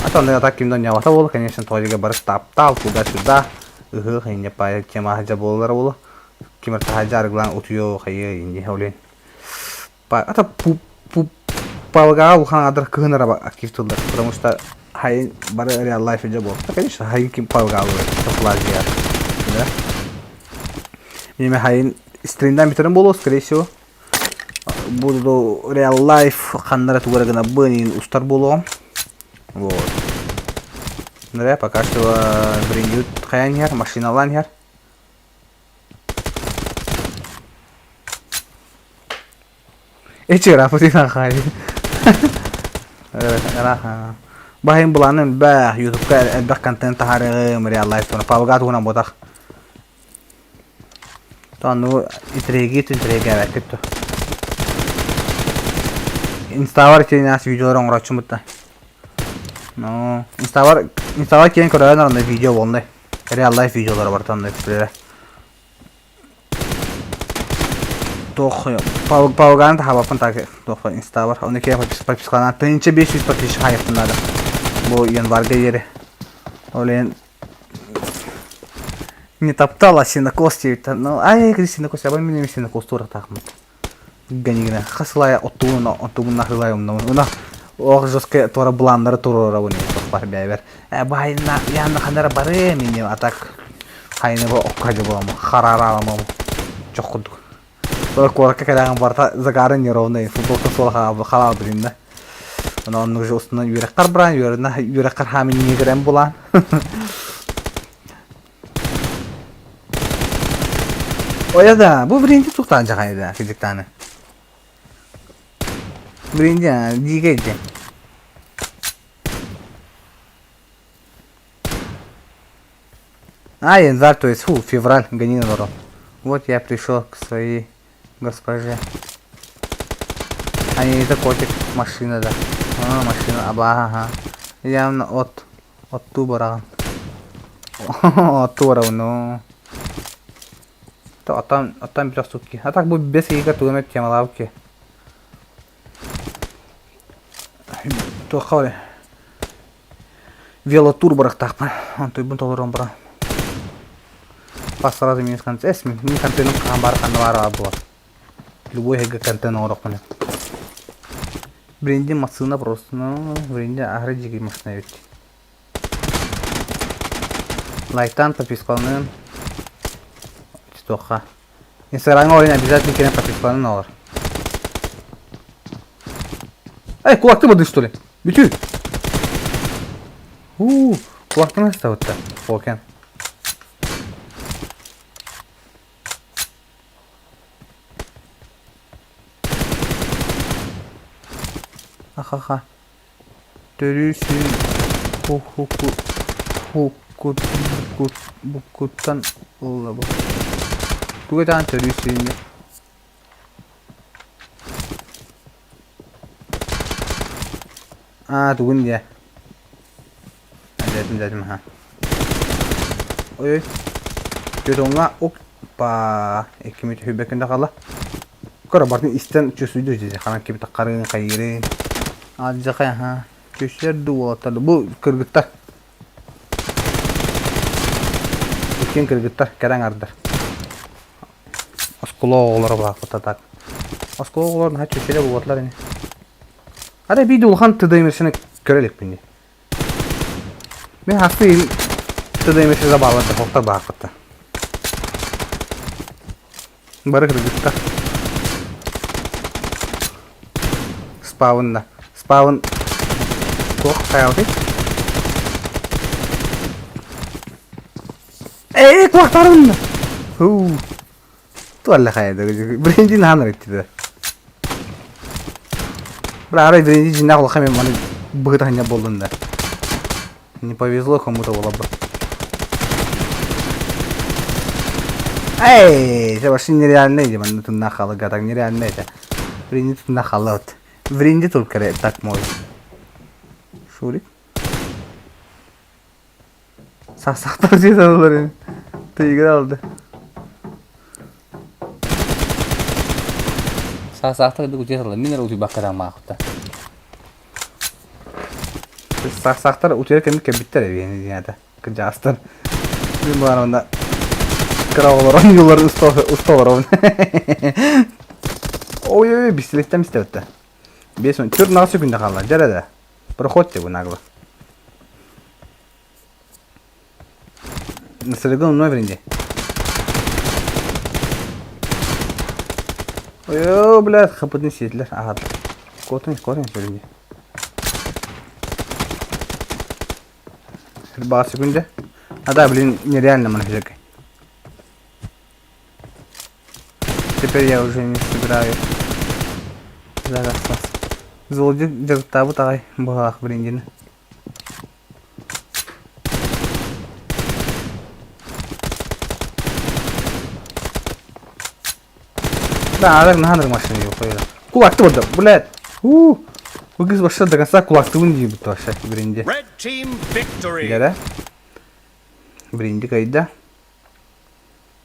А то так ким да оонньообото буолла, конечно, тоҕо бары таптал туда-сюда. Ыһыах инньэ по тема дьэ буолалар буолла. Ким эрэ таһырдьа арыгылаан утуйуо хайыа инньэ олен. А то Палгаҕа улахан адар кыһын эрэ актив тыллар, потому что хайын бары реал лайф дьэ буолта, конечно, хайын ким палгаалыыр, тофлазия, да. Миме хайын стримдан бүтэрэн буолуо, скорее всего. Буду реал лайф ханнара тугара гына бын устар буолуом. Вот. Ныря пока что брендют хайан иһэр, машиналаан иһэр. Эчи ырааппытын хаайыы. Баһын былааным элбэх, ютубка элбэх контент таһаарыаҕым, реал лайф туһунан, пабга туһунан буотах. Тону интриги интригээбэккит то. Инставар киэнээс видеолар оҥорооччумут да. Ну, инставар инставар киэн көрөөн онно видео болнай. Реал лайф видеолара барыта онно үксүлэрэ. Туох паугаан таһаабаппын так туох инстабар. Оны киэн подпискалаан 1500 подписчик хайыахпын наада. Бу январга диэри. Ол иһин Не топтала сенокос диэбиттэр. Ну, ай, сенокос, я мин эмиэ сенокос туорахтаахмын. Гэнигинэ хас сылай оттугун оттугун ахылай умнабын. Уна ох жестко туора планнары туруорабын тохпар бэйбэр. Э баайна яна ханара бары мини а так хайны бу окка жоболому харараламам чох курдук. Туора куоракка кэлэҕин барыта загары неровный футболка суола халаал билиннэ. Онон оннук же устунан үөрэххэр баран үөрэнэ үөрэххэр хаамын ньиэгирэн булаан. Оя да, бу бренди тухтаан дьахайда кидиктааны. Бренди дикэй дьэ. А, январь, то есть, фу, февраль, гони на Вот я пришел к своей госпоже. А не, это котик, машина, да. А, машина, аба, ага. Явно от, от тубара. От тубара, ну. То, а там, а там сутки. А так будет без игр, тугаме темалавки. Туохха Велотур бырахтаахпын. Онтуйбун толорон баран. Пас сразу минус контент. Эс мин контентым хаһан баар ханна баар буолар. Любой эһиги контент оҥорохпун. Бренди массыына просто, ну, бренди аһары дьиги массыына эбит. Лайктаан подпискаланын. Туохха. Инстаграмҥа ойун обязательно кэлэн подпискаланын олор. Эй, кулакты быдыы что ли? Бүтүү! Уу, кулактан астабытта. Окен. Ахаха. Төрүү ху ху ху ху кут кут буккуттан ылла бу. Тугу даҕаны төрүү сүүннэ. Аа тугун диэ. Дэтим дэтим ха. Ой ой. Түөтөҥҥө укпа иккимит үһүбэккин да хаалла. Көр бартын истэн чувствуйду дии ханан кибит харыын хайырын. Алдьархай аха. Чувствуйдар дуу уолаттар дуу. Бу кыргыттар. Иккиэн кыргыттар кэрэ аҥардар. Оскуола оҕолоро баахпыта так. Оскуола оҕолоро наһаа чүччэлэ буолбатылар ини. Ара биир улахан ТДМС-ны көрө иликпин дии. Мин хасты ТДМС забаалар дохоттор баахпыта. Бары кыргытта. Спаунна. Спаун туох хайалый? Ээ, кулактарым! Хуу. Туалла хайда. Бренди наһан ыттыда. Бра, арай Бренди жинах улахан мен маны быһыта болдун да. Не повезло кому-то было бы. Эй, это вообще нереально, или манна тунна халыга, так нереально это. Бренди тунна халат. Бренди только так может. Шурик. Сахсахтар дии саныылар Ты играл да. Саасаахтар да утуйа сылла. Мин эрэ утуйбакка таҥмаахпыта. Сахсахтар утуйар кэмик кэлбиттэр эбиэн диэта. Кырдьаҕастар. Мин баарымда кыра оҕолорон юлар уста олоробун. Ой ой бистилеттен истебетте. Бес он түр нағыз күндө хаалла. Дьэрэ да. Проходьте вы нагло. Насырыгын умнума беринди. Ой, блядь, хапытын сиэтилэр. Аһат. Котун, котун беринди. Баар секунде. А да, блин, нереально манхижек. Теперь я уже не собираюсь. Зараз. Золотик дьарыктаабыт аҕай быһалаах брендини. Да, арак наһаа машина yok öyle. Кулакты burada, блядь. У, Bu kız başta до конца кулактыбын дии бутта вообще бренди. Red team victory. Дәрә. Бренди кайда.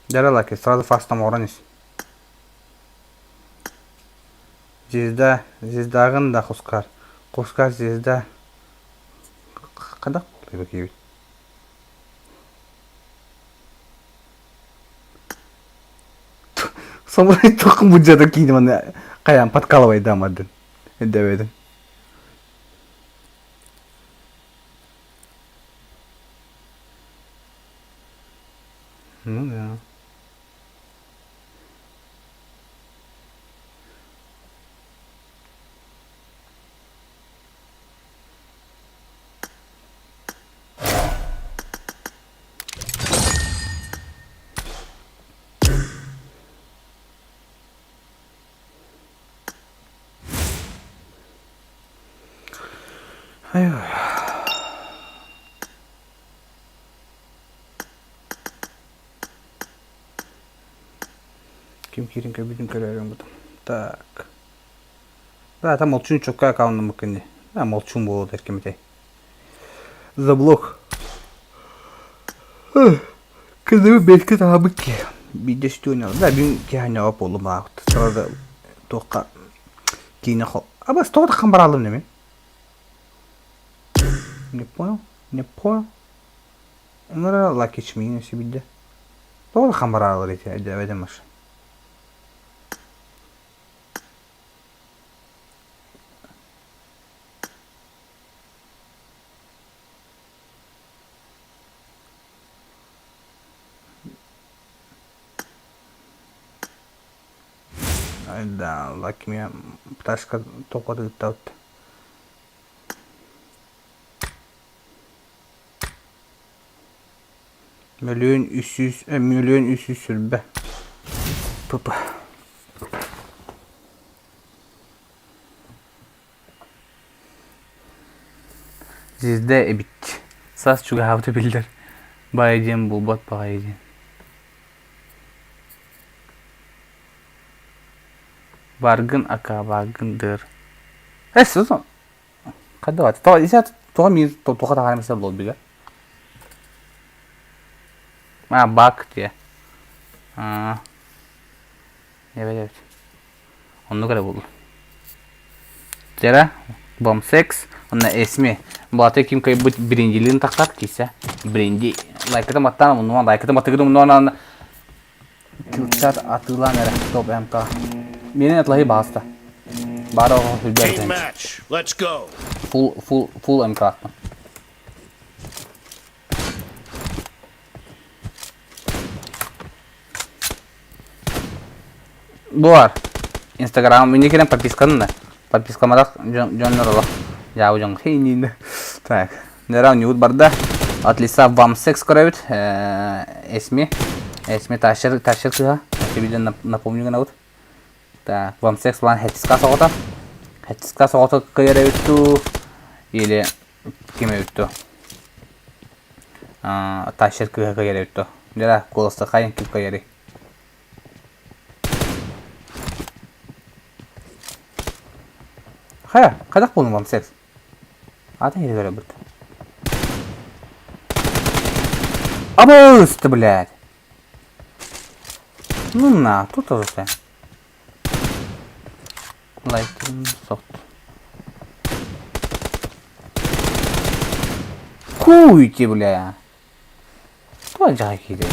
Дәрә лаки, сразу фастом оран ис. Звезда, звездагын да хускар. Хускар звезда. Қадақ болды кебит. Самурай тоқым бұджада кейді мана қаян подкалывай дамадын. Дэведин. Ну да. Ким киирин көрбүтүн көрөөрүм бутум. Так. Да, там молчун чокка аккаунтум кынни. Да, молчун буолуо эркимитей. Заблок. Кызыбы бэлки таабыт ки. Биирдэ сүтүөн Да, бүгүн киһи буоллум аахт. Сразу туохха киинэ хол. Абас тоҕо таххан бараалым неме? Не понял? Не понял? Онора лакич миин өсө билде. Тоҕо таххан бараалар ити эдэ маш. Да, лакмия пташка тоқот Мөлүөн үс сүүс мөлүөн үс сүүс сүрбэ. Пп. Звезда эбит. Саас чугаһаабыта биллэр. Баайа диэн буолбат баҕайы диэн. Баргын акаабаагын дыр. Эс, хайда тоҕо исэ тоҕо миир тоҕо таҕара месел буолбуга. А, бак диye. Аа. Evet evet. Оннук эрэ буолла. Дьэрэ, бомсекс, онно эсми. Балата ким кайбыт брендилин тахсар кисе. Бренди. Лайкытым аттан, мунуан, лайкытым аттыгытым мунуан. Килчат атыылаан эрэ топ МК. Миэнин атлаһыы баҕаста. Баара оҕо сүрдээх Team match. Let's go. Full full full МК-пын. Буар. Инстаграм мине кирен подписканы да. Подпискамадах дьоннор олох. Дьаабы дьон хейниин. Так. Нера ньуут барда. От лица вам секс көрөбүт. Эсми. Эсми тащер тащер кыһа. Видео напомню гынабыт. Так, вам секс план хэтиска соҕото. Хэтиска соҕото кыйар эбит дуу или ким эбит дуу? Тащер кыыһа кыйар эбит дуу? Дьэ, куоласта хайын ким кыйарый? Хайа, хайдах буоллуҥ вам секс? Атын иһи көрөбүт. Абыс ты, блядь! Ну на, тут тоже все. Лайк софт. Куйте, бля. Туох дьаһай киирэй?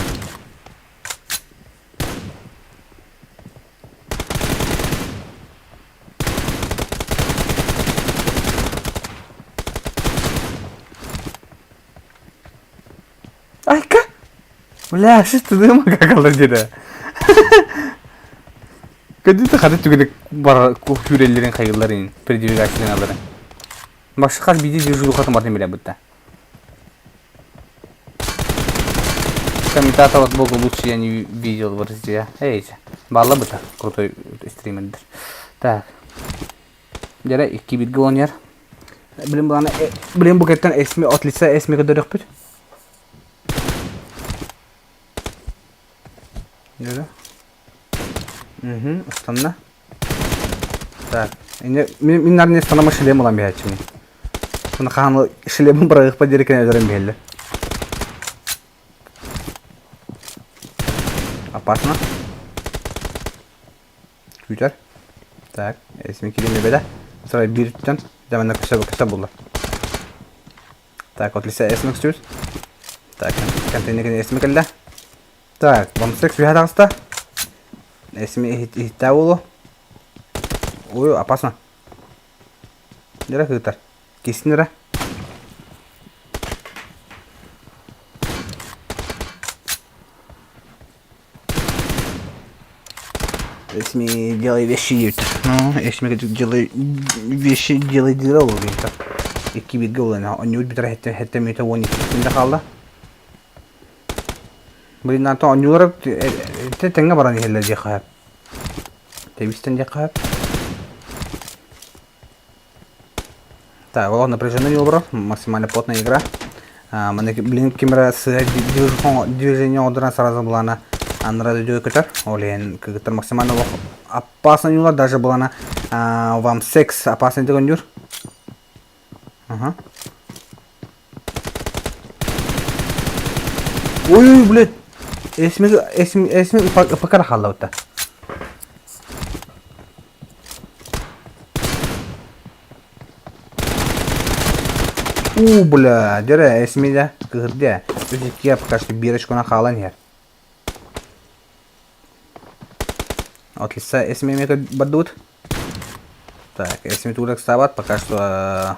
Айка! Бля, что ты какалар диэтэ. Кэдиитэ хата түгэнэ бар күүрэллэрин хайылларын передвигательналарын. Бакшы хас биирдии движухатын батын билэ бытта. Комментатор от бога лучше я не видел в России. Эй, балла быта крутой стримердер. Так. Дьэрэ икки бирге онер. Блин, буланы, блин, бу кеттен эсми от лица эсми көдөрөхпүт. Дьэрэ. Угу, устанна. Так, мин мин нарне станама шлем ылан биһээччимин. Мына хаан шлемин бырагыппа диэри кэнэ өлөрөн биһэллэр. Опасно. Күүтэр. Так, эсми кирин бэбэдэ. Сарай биир үттэн, дэмэнэ көсө көсө булла. Так, вот лица эсми көстүбүт. Так, контейнер эсми кэллэ. Так, бомсек сүһэ таҕыста. Эсми иһиттээ буолуо. Ой, опасно. Дьэрэ кыытар. Кистин эрэ. Эсми делай вещи диэбиттэр. Ну, эсми делай вещи делай диирэ ол диэбиттэр. Икки бииргэ буолан, онньуут бүтэр хэттэ хэттэ мүөтэ 12 күндэ хаалла. Блин, а то оонньуулара тэҥҥэ баран иһэллэр диэххэ сөп. Тэбистэн диэххэ сөп. Так, олох напряженный образ, максимально плотная игра. Маны блин ким эрэ сыа движение оҥордорон сразу былаана аннара дойдуга көтөр. Ол иһин кыргыттар максимально олох опасно оонньуулар, даже былаана вам секс опасный деп оонньуур. Ага. Ой, блядь. Эсми эсми эсми ыпакара хааллабыта. У, бля, дьэрэ, эсми да, кыһырдя. Үс пока что бирочкунан хаалан иһэр. От лица эсми эмиэ бардыбыт. Так, эсми тугу ыксаабат, пока что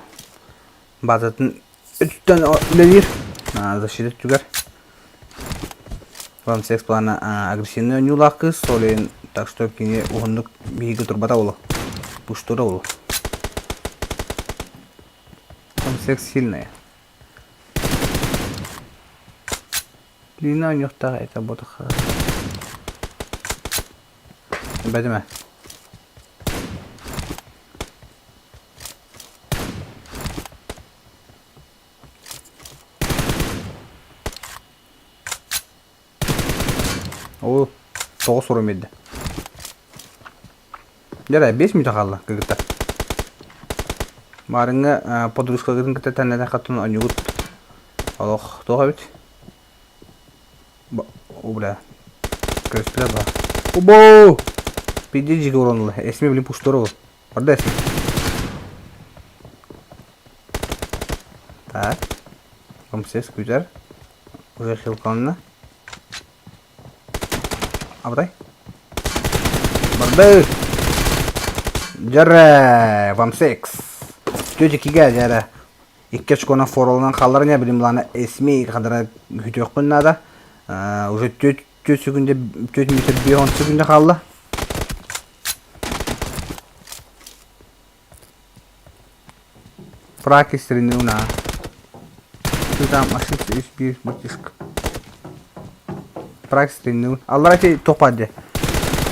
базатын өттүттэн үлэлиир. Защита өттүгэр. Вам секс плана агрессивный оонньуулаах кыыс, ол иһин так что кини уһуннук биһиги турбата буолуо. Пуштура буолуо. Там секс сильная. Лина оонньуохтаах этэ буотаха. Бэтимэ. Оо, тоҕус уруй биэрдэ. Дьэ, 5 мүнүүтэ хаалла кыргыттар. Маарыҥҥа подружкаҕытын кытта тэннэтэххэ оонньуугут олох туох эбит? О, бля. Көрүстүлэр ба. Обо! Пиди жиги уроннула. Эсми блин пуштуру. Барда эсми. Так. Комсес күтэр. Уже хилканна. Абытай. Барды. Дьэрэ, вам секс. Тетя кигэ дьэрэ. Икки очконан форолунан хааллар не билим лана эсми хадара хүтүөхпүн наада. Уже түөрт түөрт секунда түөрт метр биэс он секунда хаалла. Фраки стрельну на. Ты там ошибся үс биир братишка. Прайс стрельну. Аллар ати туох баар дии.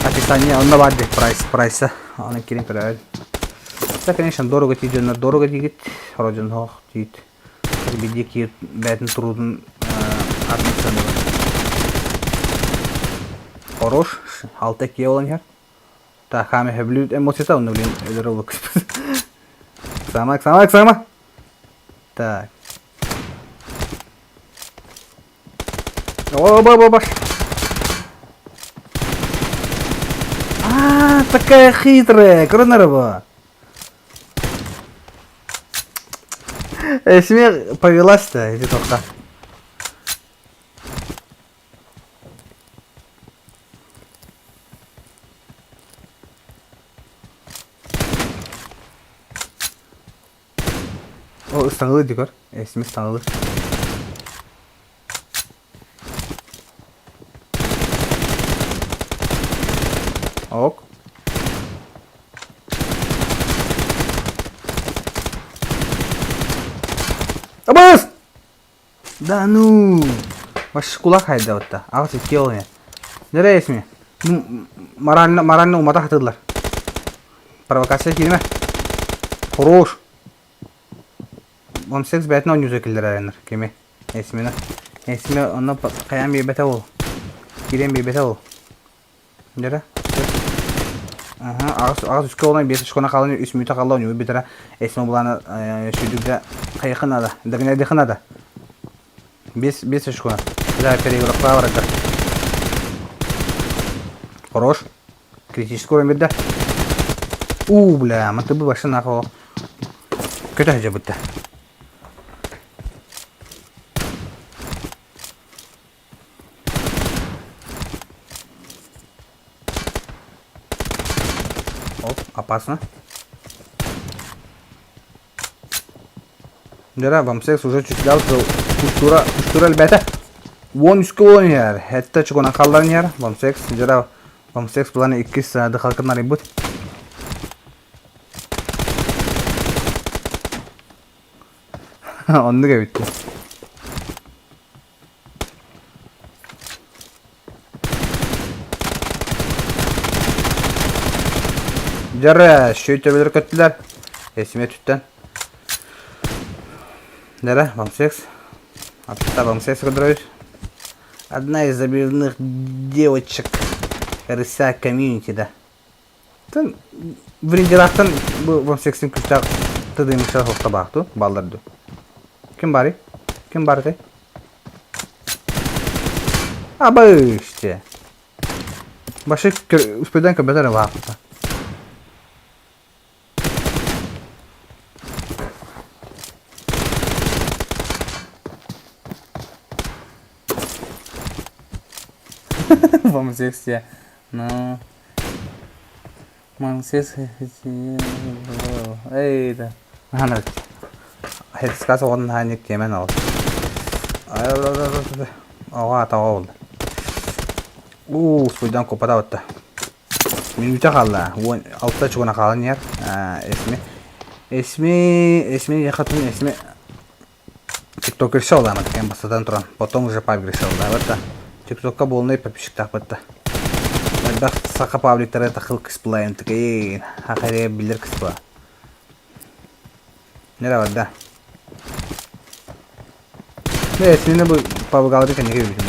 Описание онно баар дии прайс прайса. Оны кирин көрөөр. Да, конечно, дорого тиий дьоннор дорого диигит. Хоро дьон хоох тиит. Биди киир бээтин туруутун атын сыаналар. Хорош. Алта кие болан иһэр. Так, хаами хөбүлүүр эмоцията, онно блин, өлөр олук. Сама, сама, сама. Так. О, ба, ба, ба. А, такая хитрая, Кронерова. Смех повелась-то, иди только. О, ыстаҥалыы дии көр. Эсми ыстаҥалыы. Ок. Абыс! Да ну! Ваш кулак хайда Аҕыс икки ол ини. Нэрэ эсми. Ну, морально, морально умата хатыыллар. Провокация кииримэ. Хорош. Он секс бэйэтин оонньууза киллэрэрэннэр кими? Эсмина. Эсми онно хайаан биэрбэтэ ол. Киирэн биэрбэтэ ол. Дьэрэ. Аха, аҕыс аҕыс үскэ олон биэс очкона хаалан үс мүнүүтэ хаалла оонньуу бүтэрэ. Эсми булаана сүүрдүгдэ хайыхха наада. Дагнайдыхха наада. Биэс биэс очкона. Да, переигровка барарга. Хорош. Критический уровень бирдэ. У, бля, мантыбы башын нахуй. Көтө сылдьыбытта. Оп, опасно. Дьэ, Вамсекс уже чуть культура, культура элбээтэ. Уон үскэ уон иһэр, сэттэ чугунан хаалларан иһэр. Вамсекс, дьэ, Вамсекс планы иккис дыхалкын арыйбыт. Оннук эбит. Дьэрэ, шөйтөбөлөр көттүлэр. Эсиме түттэн. Дьэрэ, Вамсекс. Атта Вамсекс көрдөрөбүт. Одна из забивных девочек РСА комьюнити, да. Тын Вриндерахтан бу Вамсекстин күстээх тыдыймыкса суохта бааллар ду. Ким баарый? Ким баар этэй? Абы işte. Башы успейдан көбөтөр бааппыта. Вамсекс Ну, Мамсекс Эй, да. Ханар. Хетскас оҕон хааньык тиэмэн ол. Оҕо атаҕа ол. Уу, суйдан купата батта. Мүнүүтэ хаалла. Уон алта чугуна хаалан иһэр. Эсми. Эсми, Эсми яхатын Эсми ТикТок решил, да, таким бастатан туран. Потом уже пабг решил, да, вот ТикТокка полный подписчиктаах бытта. Элбэх саха пабликтары тахыл кысплайын тыкайын. Хахаре билер кыспа. Нера бар да. Не, сені bu пабгалары кәнеге бүтүн.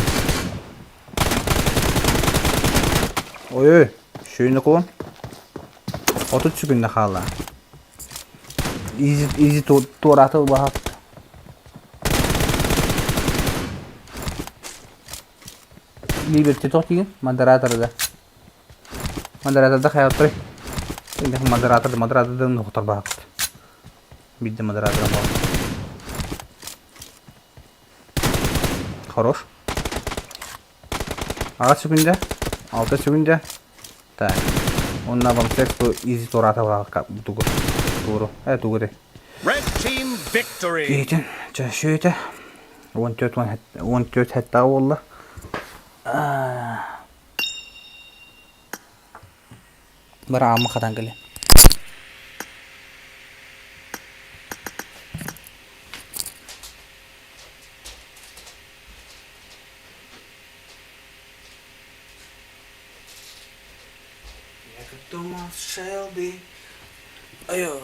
Ой, ой, шүйіні кулон. 30 секунда хаалла. Изи, изи туораты баһап. Либерти тоқ деген модератор да. Модератор да хаятыры. Модератор, модератордан нухтар баһапт. Бидде модератор бар. Хорош. Аҕа секунда. Алта секунда. Так. Онна вам секс бу изи туораата тугу. Тууру. Э тугу де. Red team victory. Киһитин чэ шүөтэ. 14 14 хэттэҕэ буолла. Быраамы хатан кэлин. Я как Томас Шелби. Айо.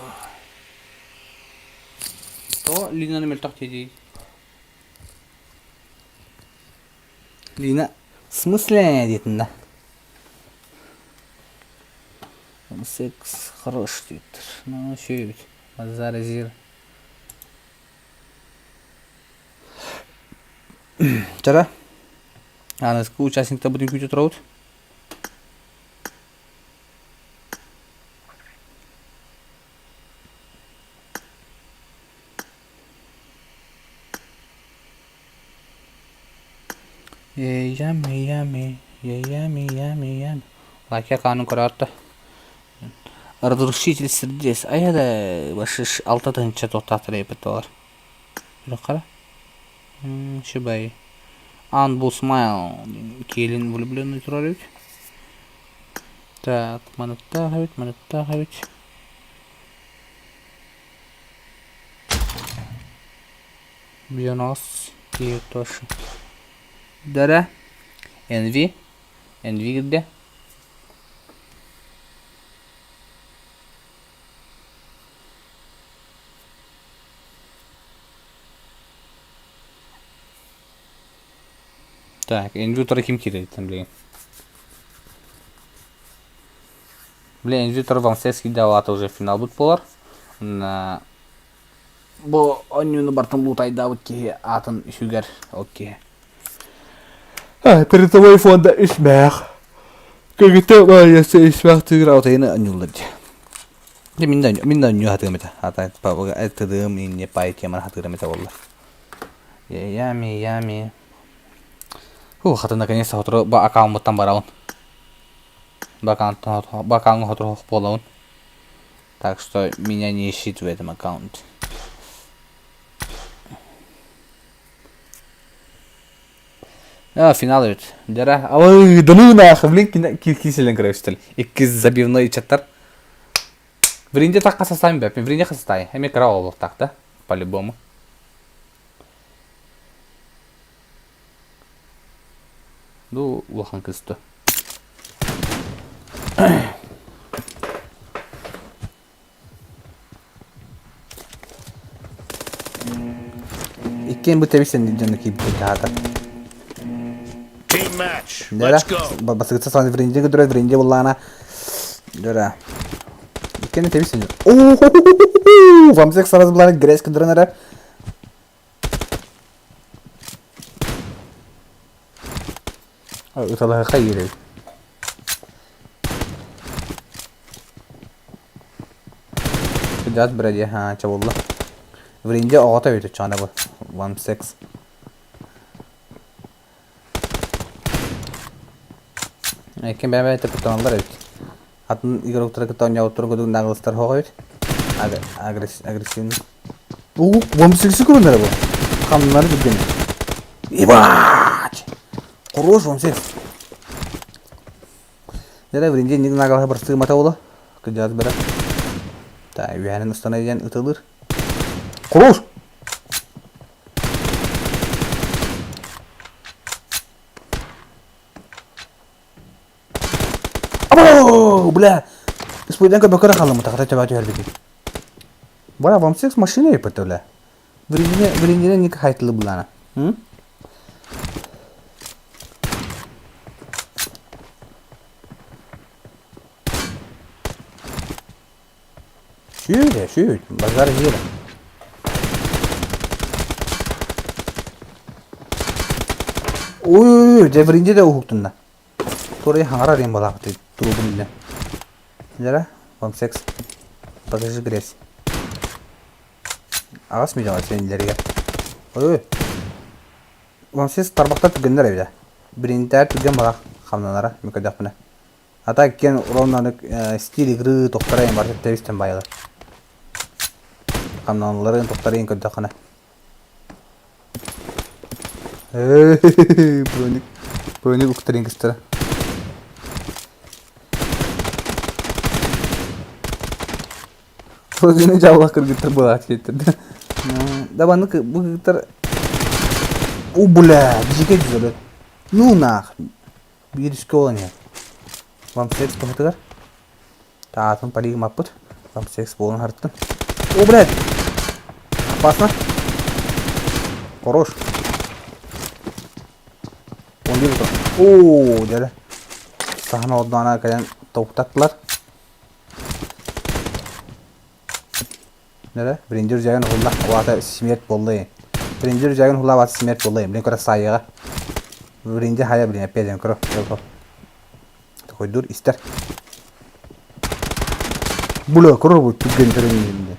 То Линаны мөлтөх дии. Лина, в смысле диэтин да? Секс хорош диэттэр. Ну, үчүгэй эбит. Базар зир. Чара. Аныскы участниктар бутун күүтэ турабыт. Yummy, yummy, yummy, yummy, yummy. Лайка канун көрөттө. Разрушитель сердец. Айда башыш алта тыһынча тоқтатыр эпит олар. Қара. Шибай. Анбу смайл. Келин влюбленный турар эбит. Так, маныттаах эбит, маныттаах эбит. Бионос и тоже. Дара. Envy. Envy где? Так, Envy утары ким киирэр блин. Блин, Envy утары Вамсеский давата уже финал бут болар. На бу онньууну бартын лутайдаабыт киһи аатын үсүгэр ол киһи. Призовой фонда үсмээх. Көгүтэ маайасы үсмээх тыгыр аутайны анньуллар дии. Дьэ мин да мин да онньуу хатыам этэ. Ата тыдыым инне пай теманы хатыырам этэ буолла. Ями, ями. Фу, хата наконец-то сотору бу аккаунмуттан барабын. Бу аккаунттан бу аккаунҥа сотору буолабын. Так что меня не ищите в этом аккаунте. А, финал эбит. Дьэрэ. Ой, да ну нахуй, блин, киселен көрөстөл. Иккис забивной чаттар. Вринде так хасастайм бэп. Вринде хасастай. Эми кыра олуктак да, по-любому. Ду улахан кысты. Иккиэн бу тэбисен дьону киирбит аата. Team match. Дьэрэ, Let's go. басыгытса сааны вринде көдөрө вринде буллаана. Дьэрэ. Иккиэн тэбисен. О, вам всех сразу буллаана грязь көдөрөн эрэ. Ыталаһыха иирэй. Кыдьаат брэди ха чабылла. Вринде оҕото эбит оччоҕуна бу. One six. Ким бэйэ-бэйэтэ куттаналлар эбит. Атын игроктары кытта оонньообуттарын курдук наҕылыстар суох эбит. Агрессивный. Уу, вам сикси көрүнэрэ бу. Хамнары түргэн. Ебать! Хорош вам секс. Дьэ, Вринде инник нагалаһа барсыымата буола. Кыдьаат бэрэ. Та, үөһэнэн устана диэн ытылыр. Хорош! Або, бля! Испуйдан көбөкөрө халымыта, хата төбө түһэрбити. Бля, вам секс машина еппет, бля. Вриндине, Вриндине ник хайтылы булана. М? Шүүрэ, шүүр. Базар жиэрэ. Ой, дьэ Вринде да уһуктунна. Турай хаҥарар диэн балаахты туругун илэ. Дьэрэ, вам секс. Покажи грязь. Аҕас мидэҕэ сэнилэригэр. Ой, вам секс тарбахтар түргэннэр эбитэ. Бринтээр түргэн балаах. Хамнанара, мин көрдөхпүнэ. А так иккиэн ровно стиль игры тохторайын барыта тэбистэн байылар. Хамнаналларын тохторайын көрдөххүнэ. Броник, броник уктарын кыстара. Фрозины дьаллах кыргыттар буолаат киэттэрдэ. Да баннык бу кыргыттар У, бля, дьике дьүлөт. Ну нах. Биир үскэ буолан иһэр. Вамсекс туһатыгар. Таатын паригым аппыт. Вамсекс буолан харттым. О, блядь! Опасно. Хорош. Он bir Оо, дьэ. Саһан ордоона кэлэн токтаттылар. Нere? Birinci rüzgarın hulla. Вата смерть боллы. Birinci rüzgarın hulla вата смерть боллы. Блин, көрө сайыга. Birinci хая блин, опять көрө. Тохойдур истер. Бля, көрө бу түгген төрөн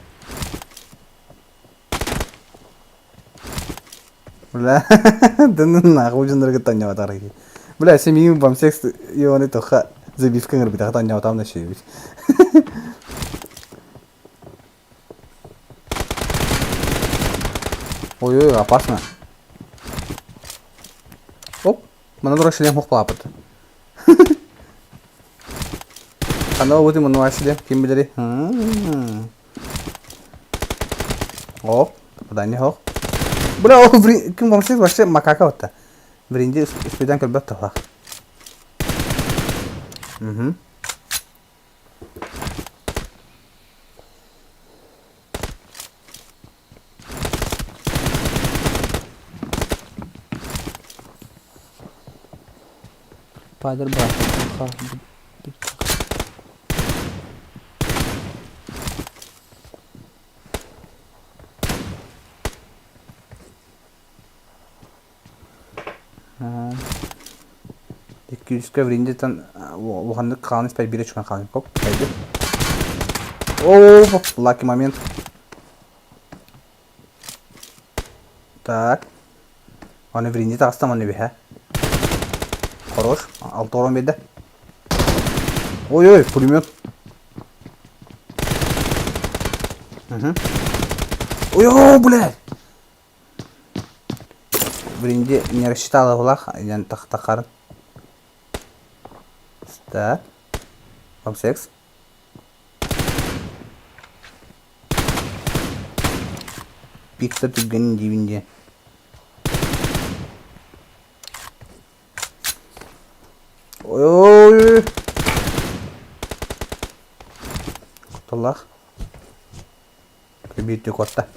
Бля, да ну нахуй дьоннорго таҥнабатар киһи. Бля, семьим вам секс ионы тоха забивка ҥырбытах таҥнабатам да шеебит. Ой-ой, опасно. Оп, мана тура шлем хух папыт. Хана бути муну шлем, ким билери. Оп, попадание хоқ. Бля, ол ким вам вообще макака отта. Биринди успедан көрбөт тоха. Угу. Падыр брат. Иккүскэ вриндитан улаханнык хаан испай бире чуган хаан коп кайды. О, лаки момент. Так. Аны вринди тағыстам аны биһэ. Хорош. Алты орон берді. Ой-ой, пулемет. Угу. Ой, о, блядь! Вринди не рассчитала влах, я тахтахар. Так. Вам секс. Пикта түггенин диибин диэн. Ой-ой-ой! Кутталлаах. Биир куотта.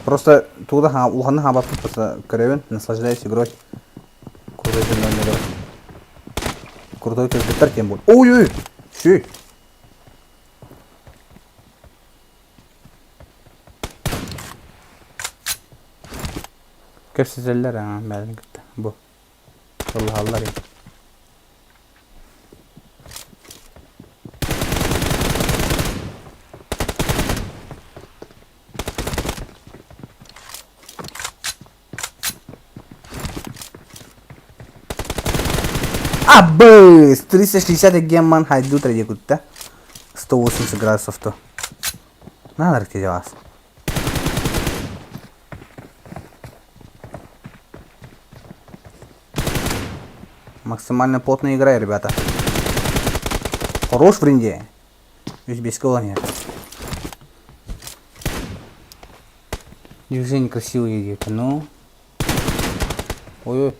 Просто туда улаханны хаабаппыт просто көрөбүн, наслаждаюсь игрой. Крутой земной Крутой кыргыттар тем более. Ой-ой! Шүй! Кэпсэтэллэр аа бэйэлэрин кытта бу ыллаһаллар Абыс! 360 гемман хайду традекутта. 180 градусов то. Надо вас. Максимально плотная игра, ребята. Хорош в ринде. Ведь без нет. Движение красивые идет, ну. Ой-ой.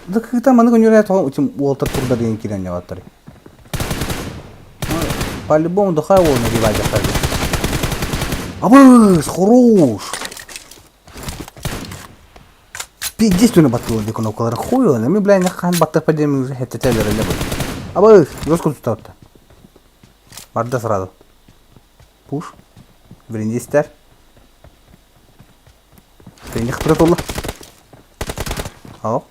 Да как там аны күнүрэ этим уолтар турдар деген кирен яваттар. По-любому духай ол нагибай жактар. Абыс, хорош. Пиздец түнү баттылы декон кнопкалары хуй он. Ми бля не хан батты падем уже хеттетелер эле бу. Абыс, жестко тутап. Барда сразу. Пуш. Бриндистер. Бринди хыпырат Оп.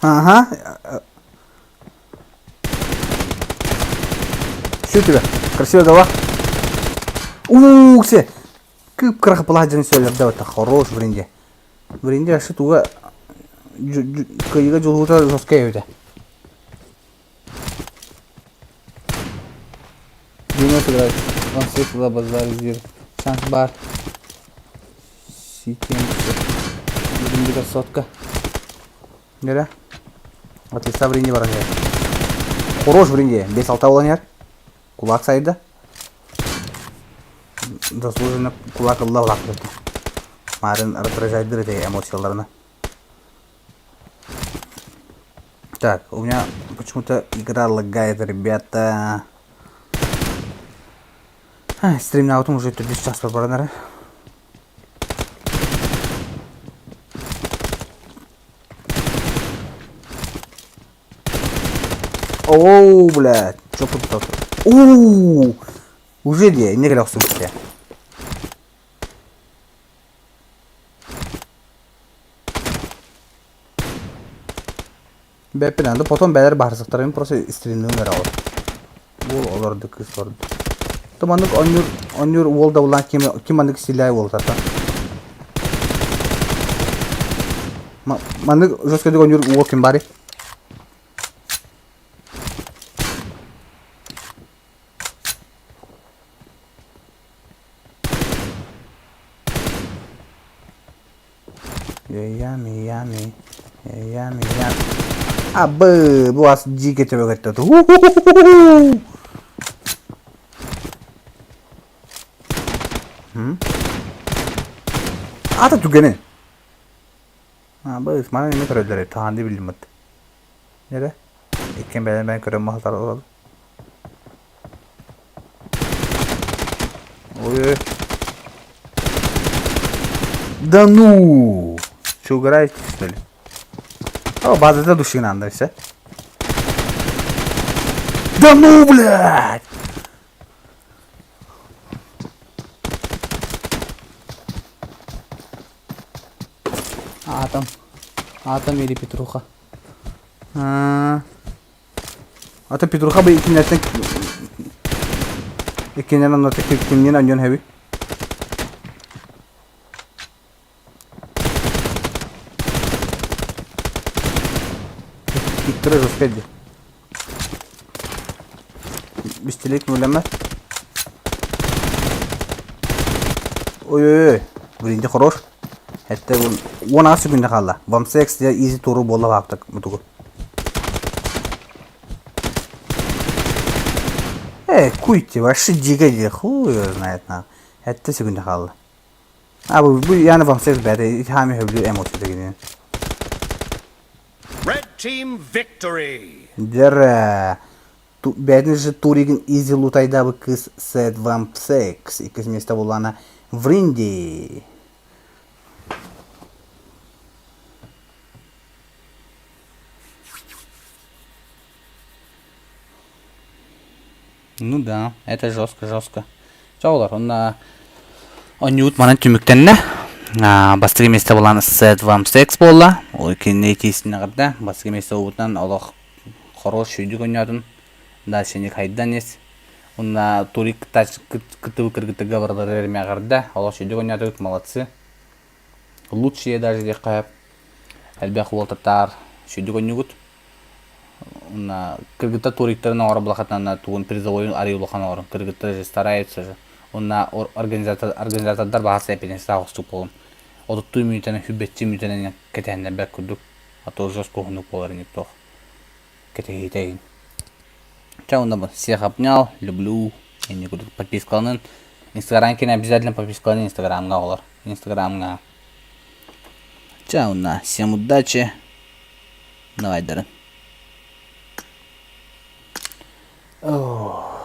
Ага. Что у тебя? Красивая голова. Ух, все. Кып-кыра хапылаах дьон да это хорош в ринге. В ринге вообще туга кыйыга дьулуһуута жесткая эбитэ. Дюна сыграть. Он всех туда базар Шанс бар. Ситемся. Бүгүн сотка. Нere? Отлично в ринге баран Хорош в ринге. 5-6 болан ер. Кулак сайды. Заслуженно кулак ылла улааппыт. Марын раздражайдыр эти эмоцияларына. Так, у меня почему-то игра лагает, ребята. А, стримнаутым уже төрдүс час баранары. Оу, блядь, что тут? Оу, уже де, не кэлэ охсубут Бэппин потом бээлэр баһарсыктарын просто стримнүүн эрэ ол. Уол олорду кыыс олорду. То маннык онньуур онньуур уол да булаан ким ким маннык стиляй уолтата. Маннык жесткайдык онньуур уол ким баарый? Ями, ями, ями, ями. Абы, бу ас дьиикэ төбөгөттө. Ата түгэни. Абы, мана неме көрөллөр, таанды билиммит. Нере? Иккен бэйэн бэйэн көрөн маһатар олорду. Ой. Да ну! Че, угораете, что ли? О, база души надо, все. Да ну, блядь! Атом. Атом или Петруха. А Ата Петруха бы икиннэртэн иккиннэн оннута кимниин онньуон сөбүй? Виктора жестко дии. Бистилик мүлэмэ. Ой-ой-ой, Вринди хорош. Это он ас күндэ хаалла. Вамсекс дьэ изи туру буолла баахтак мутугу. Э, куйте, вообще дигэ дии, хуй его знает на. Это секунда хаалла. А бу бу яны вамсекс бэйэтэ хаами сөбүлүүр эмоцията кинини. Red team victory! Дьэрэ, бэйэтин же туригин изи лутайдаабыт кыыс Сет Вампсекс иккис миэстэ буллаана Вринди. Ну да, это жестко, жестко. Чоҕолор, онно оонньуут манан түмүктэннэ. Бастакы миэстэ булан Set Вам Sex буолла. Ол кинини итиисинэҕирдэ. Бастакы миэстэ буолбутунан олох хорош сүйдүк оонньоотун. Дальше не хайдан ес. Уонна турик кыттыбыт кыргыттарга барылары эрмэҕирдэ. Олох сүйдүк оонньоотугут, молодцы. Лучшие даже диэххэ элбэх уол татаар сүйдүк оонньуугут. Уонна кыргыттар туриктарын оҥоро булахатына тугун призовойун арый улахан оҥорон кыргыттар же стараются же. Уонна организатор организатордар баҕас эппиэтинэстээх оҕустук буолун. Отуттуу мүнүүтэнэн сүүрбэччэ мүнүүтэнэн кэтэһиннэрбэт курдук, а то жестко уһуннук буолар ини туох кэтэһиитэ игин. Чэ онно всех обнял, люблю. Инни курдук подпискаланын. Инстаграм кини обязательно подпискаланын инстаграмҥа оҕолор. Инстаграмҥа. Чэ онно всем удачи. Давай, Дарын. Ох.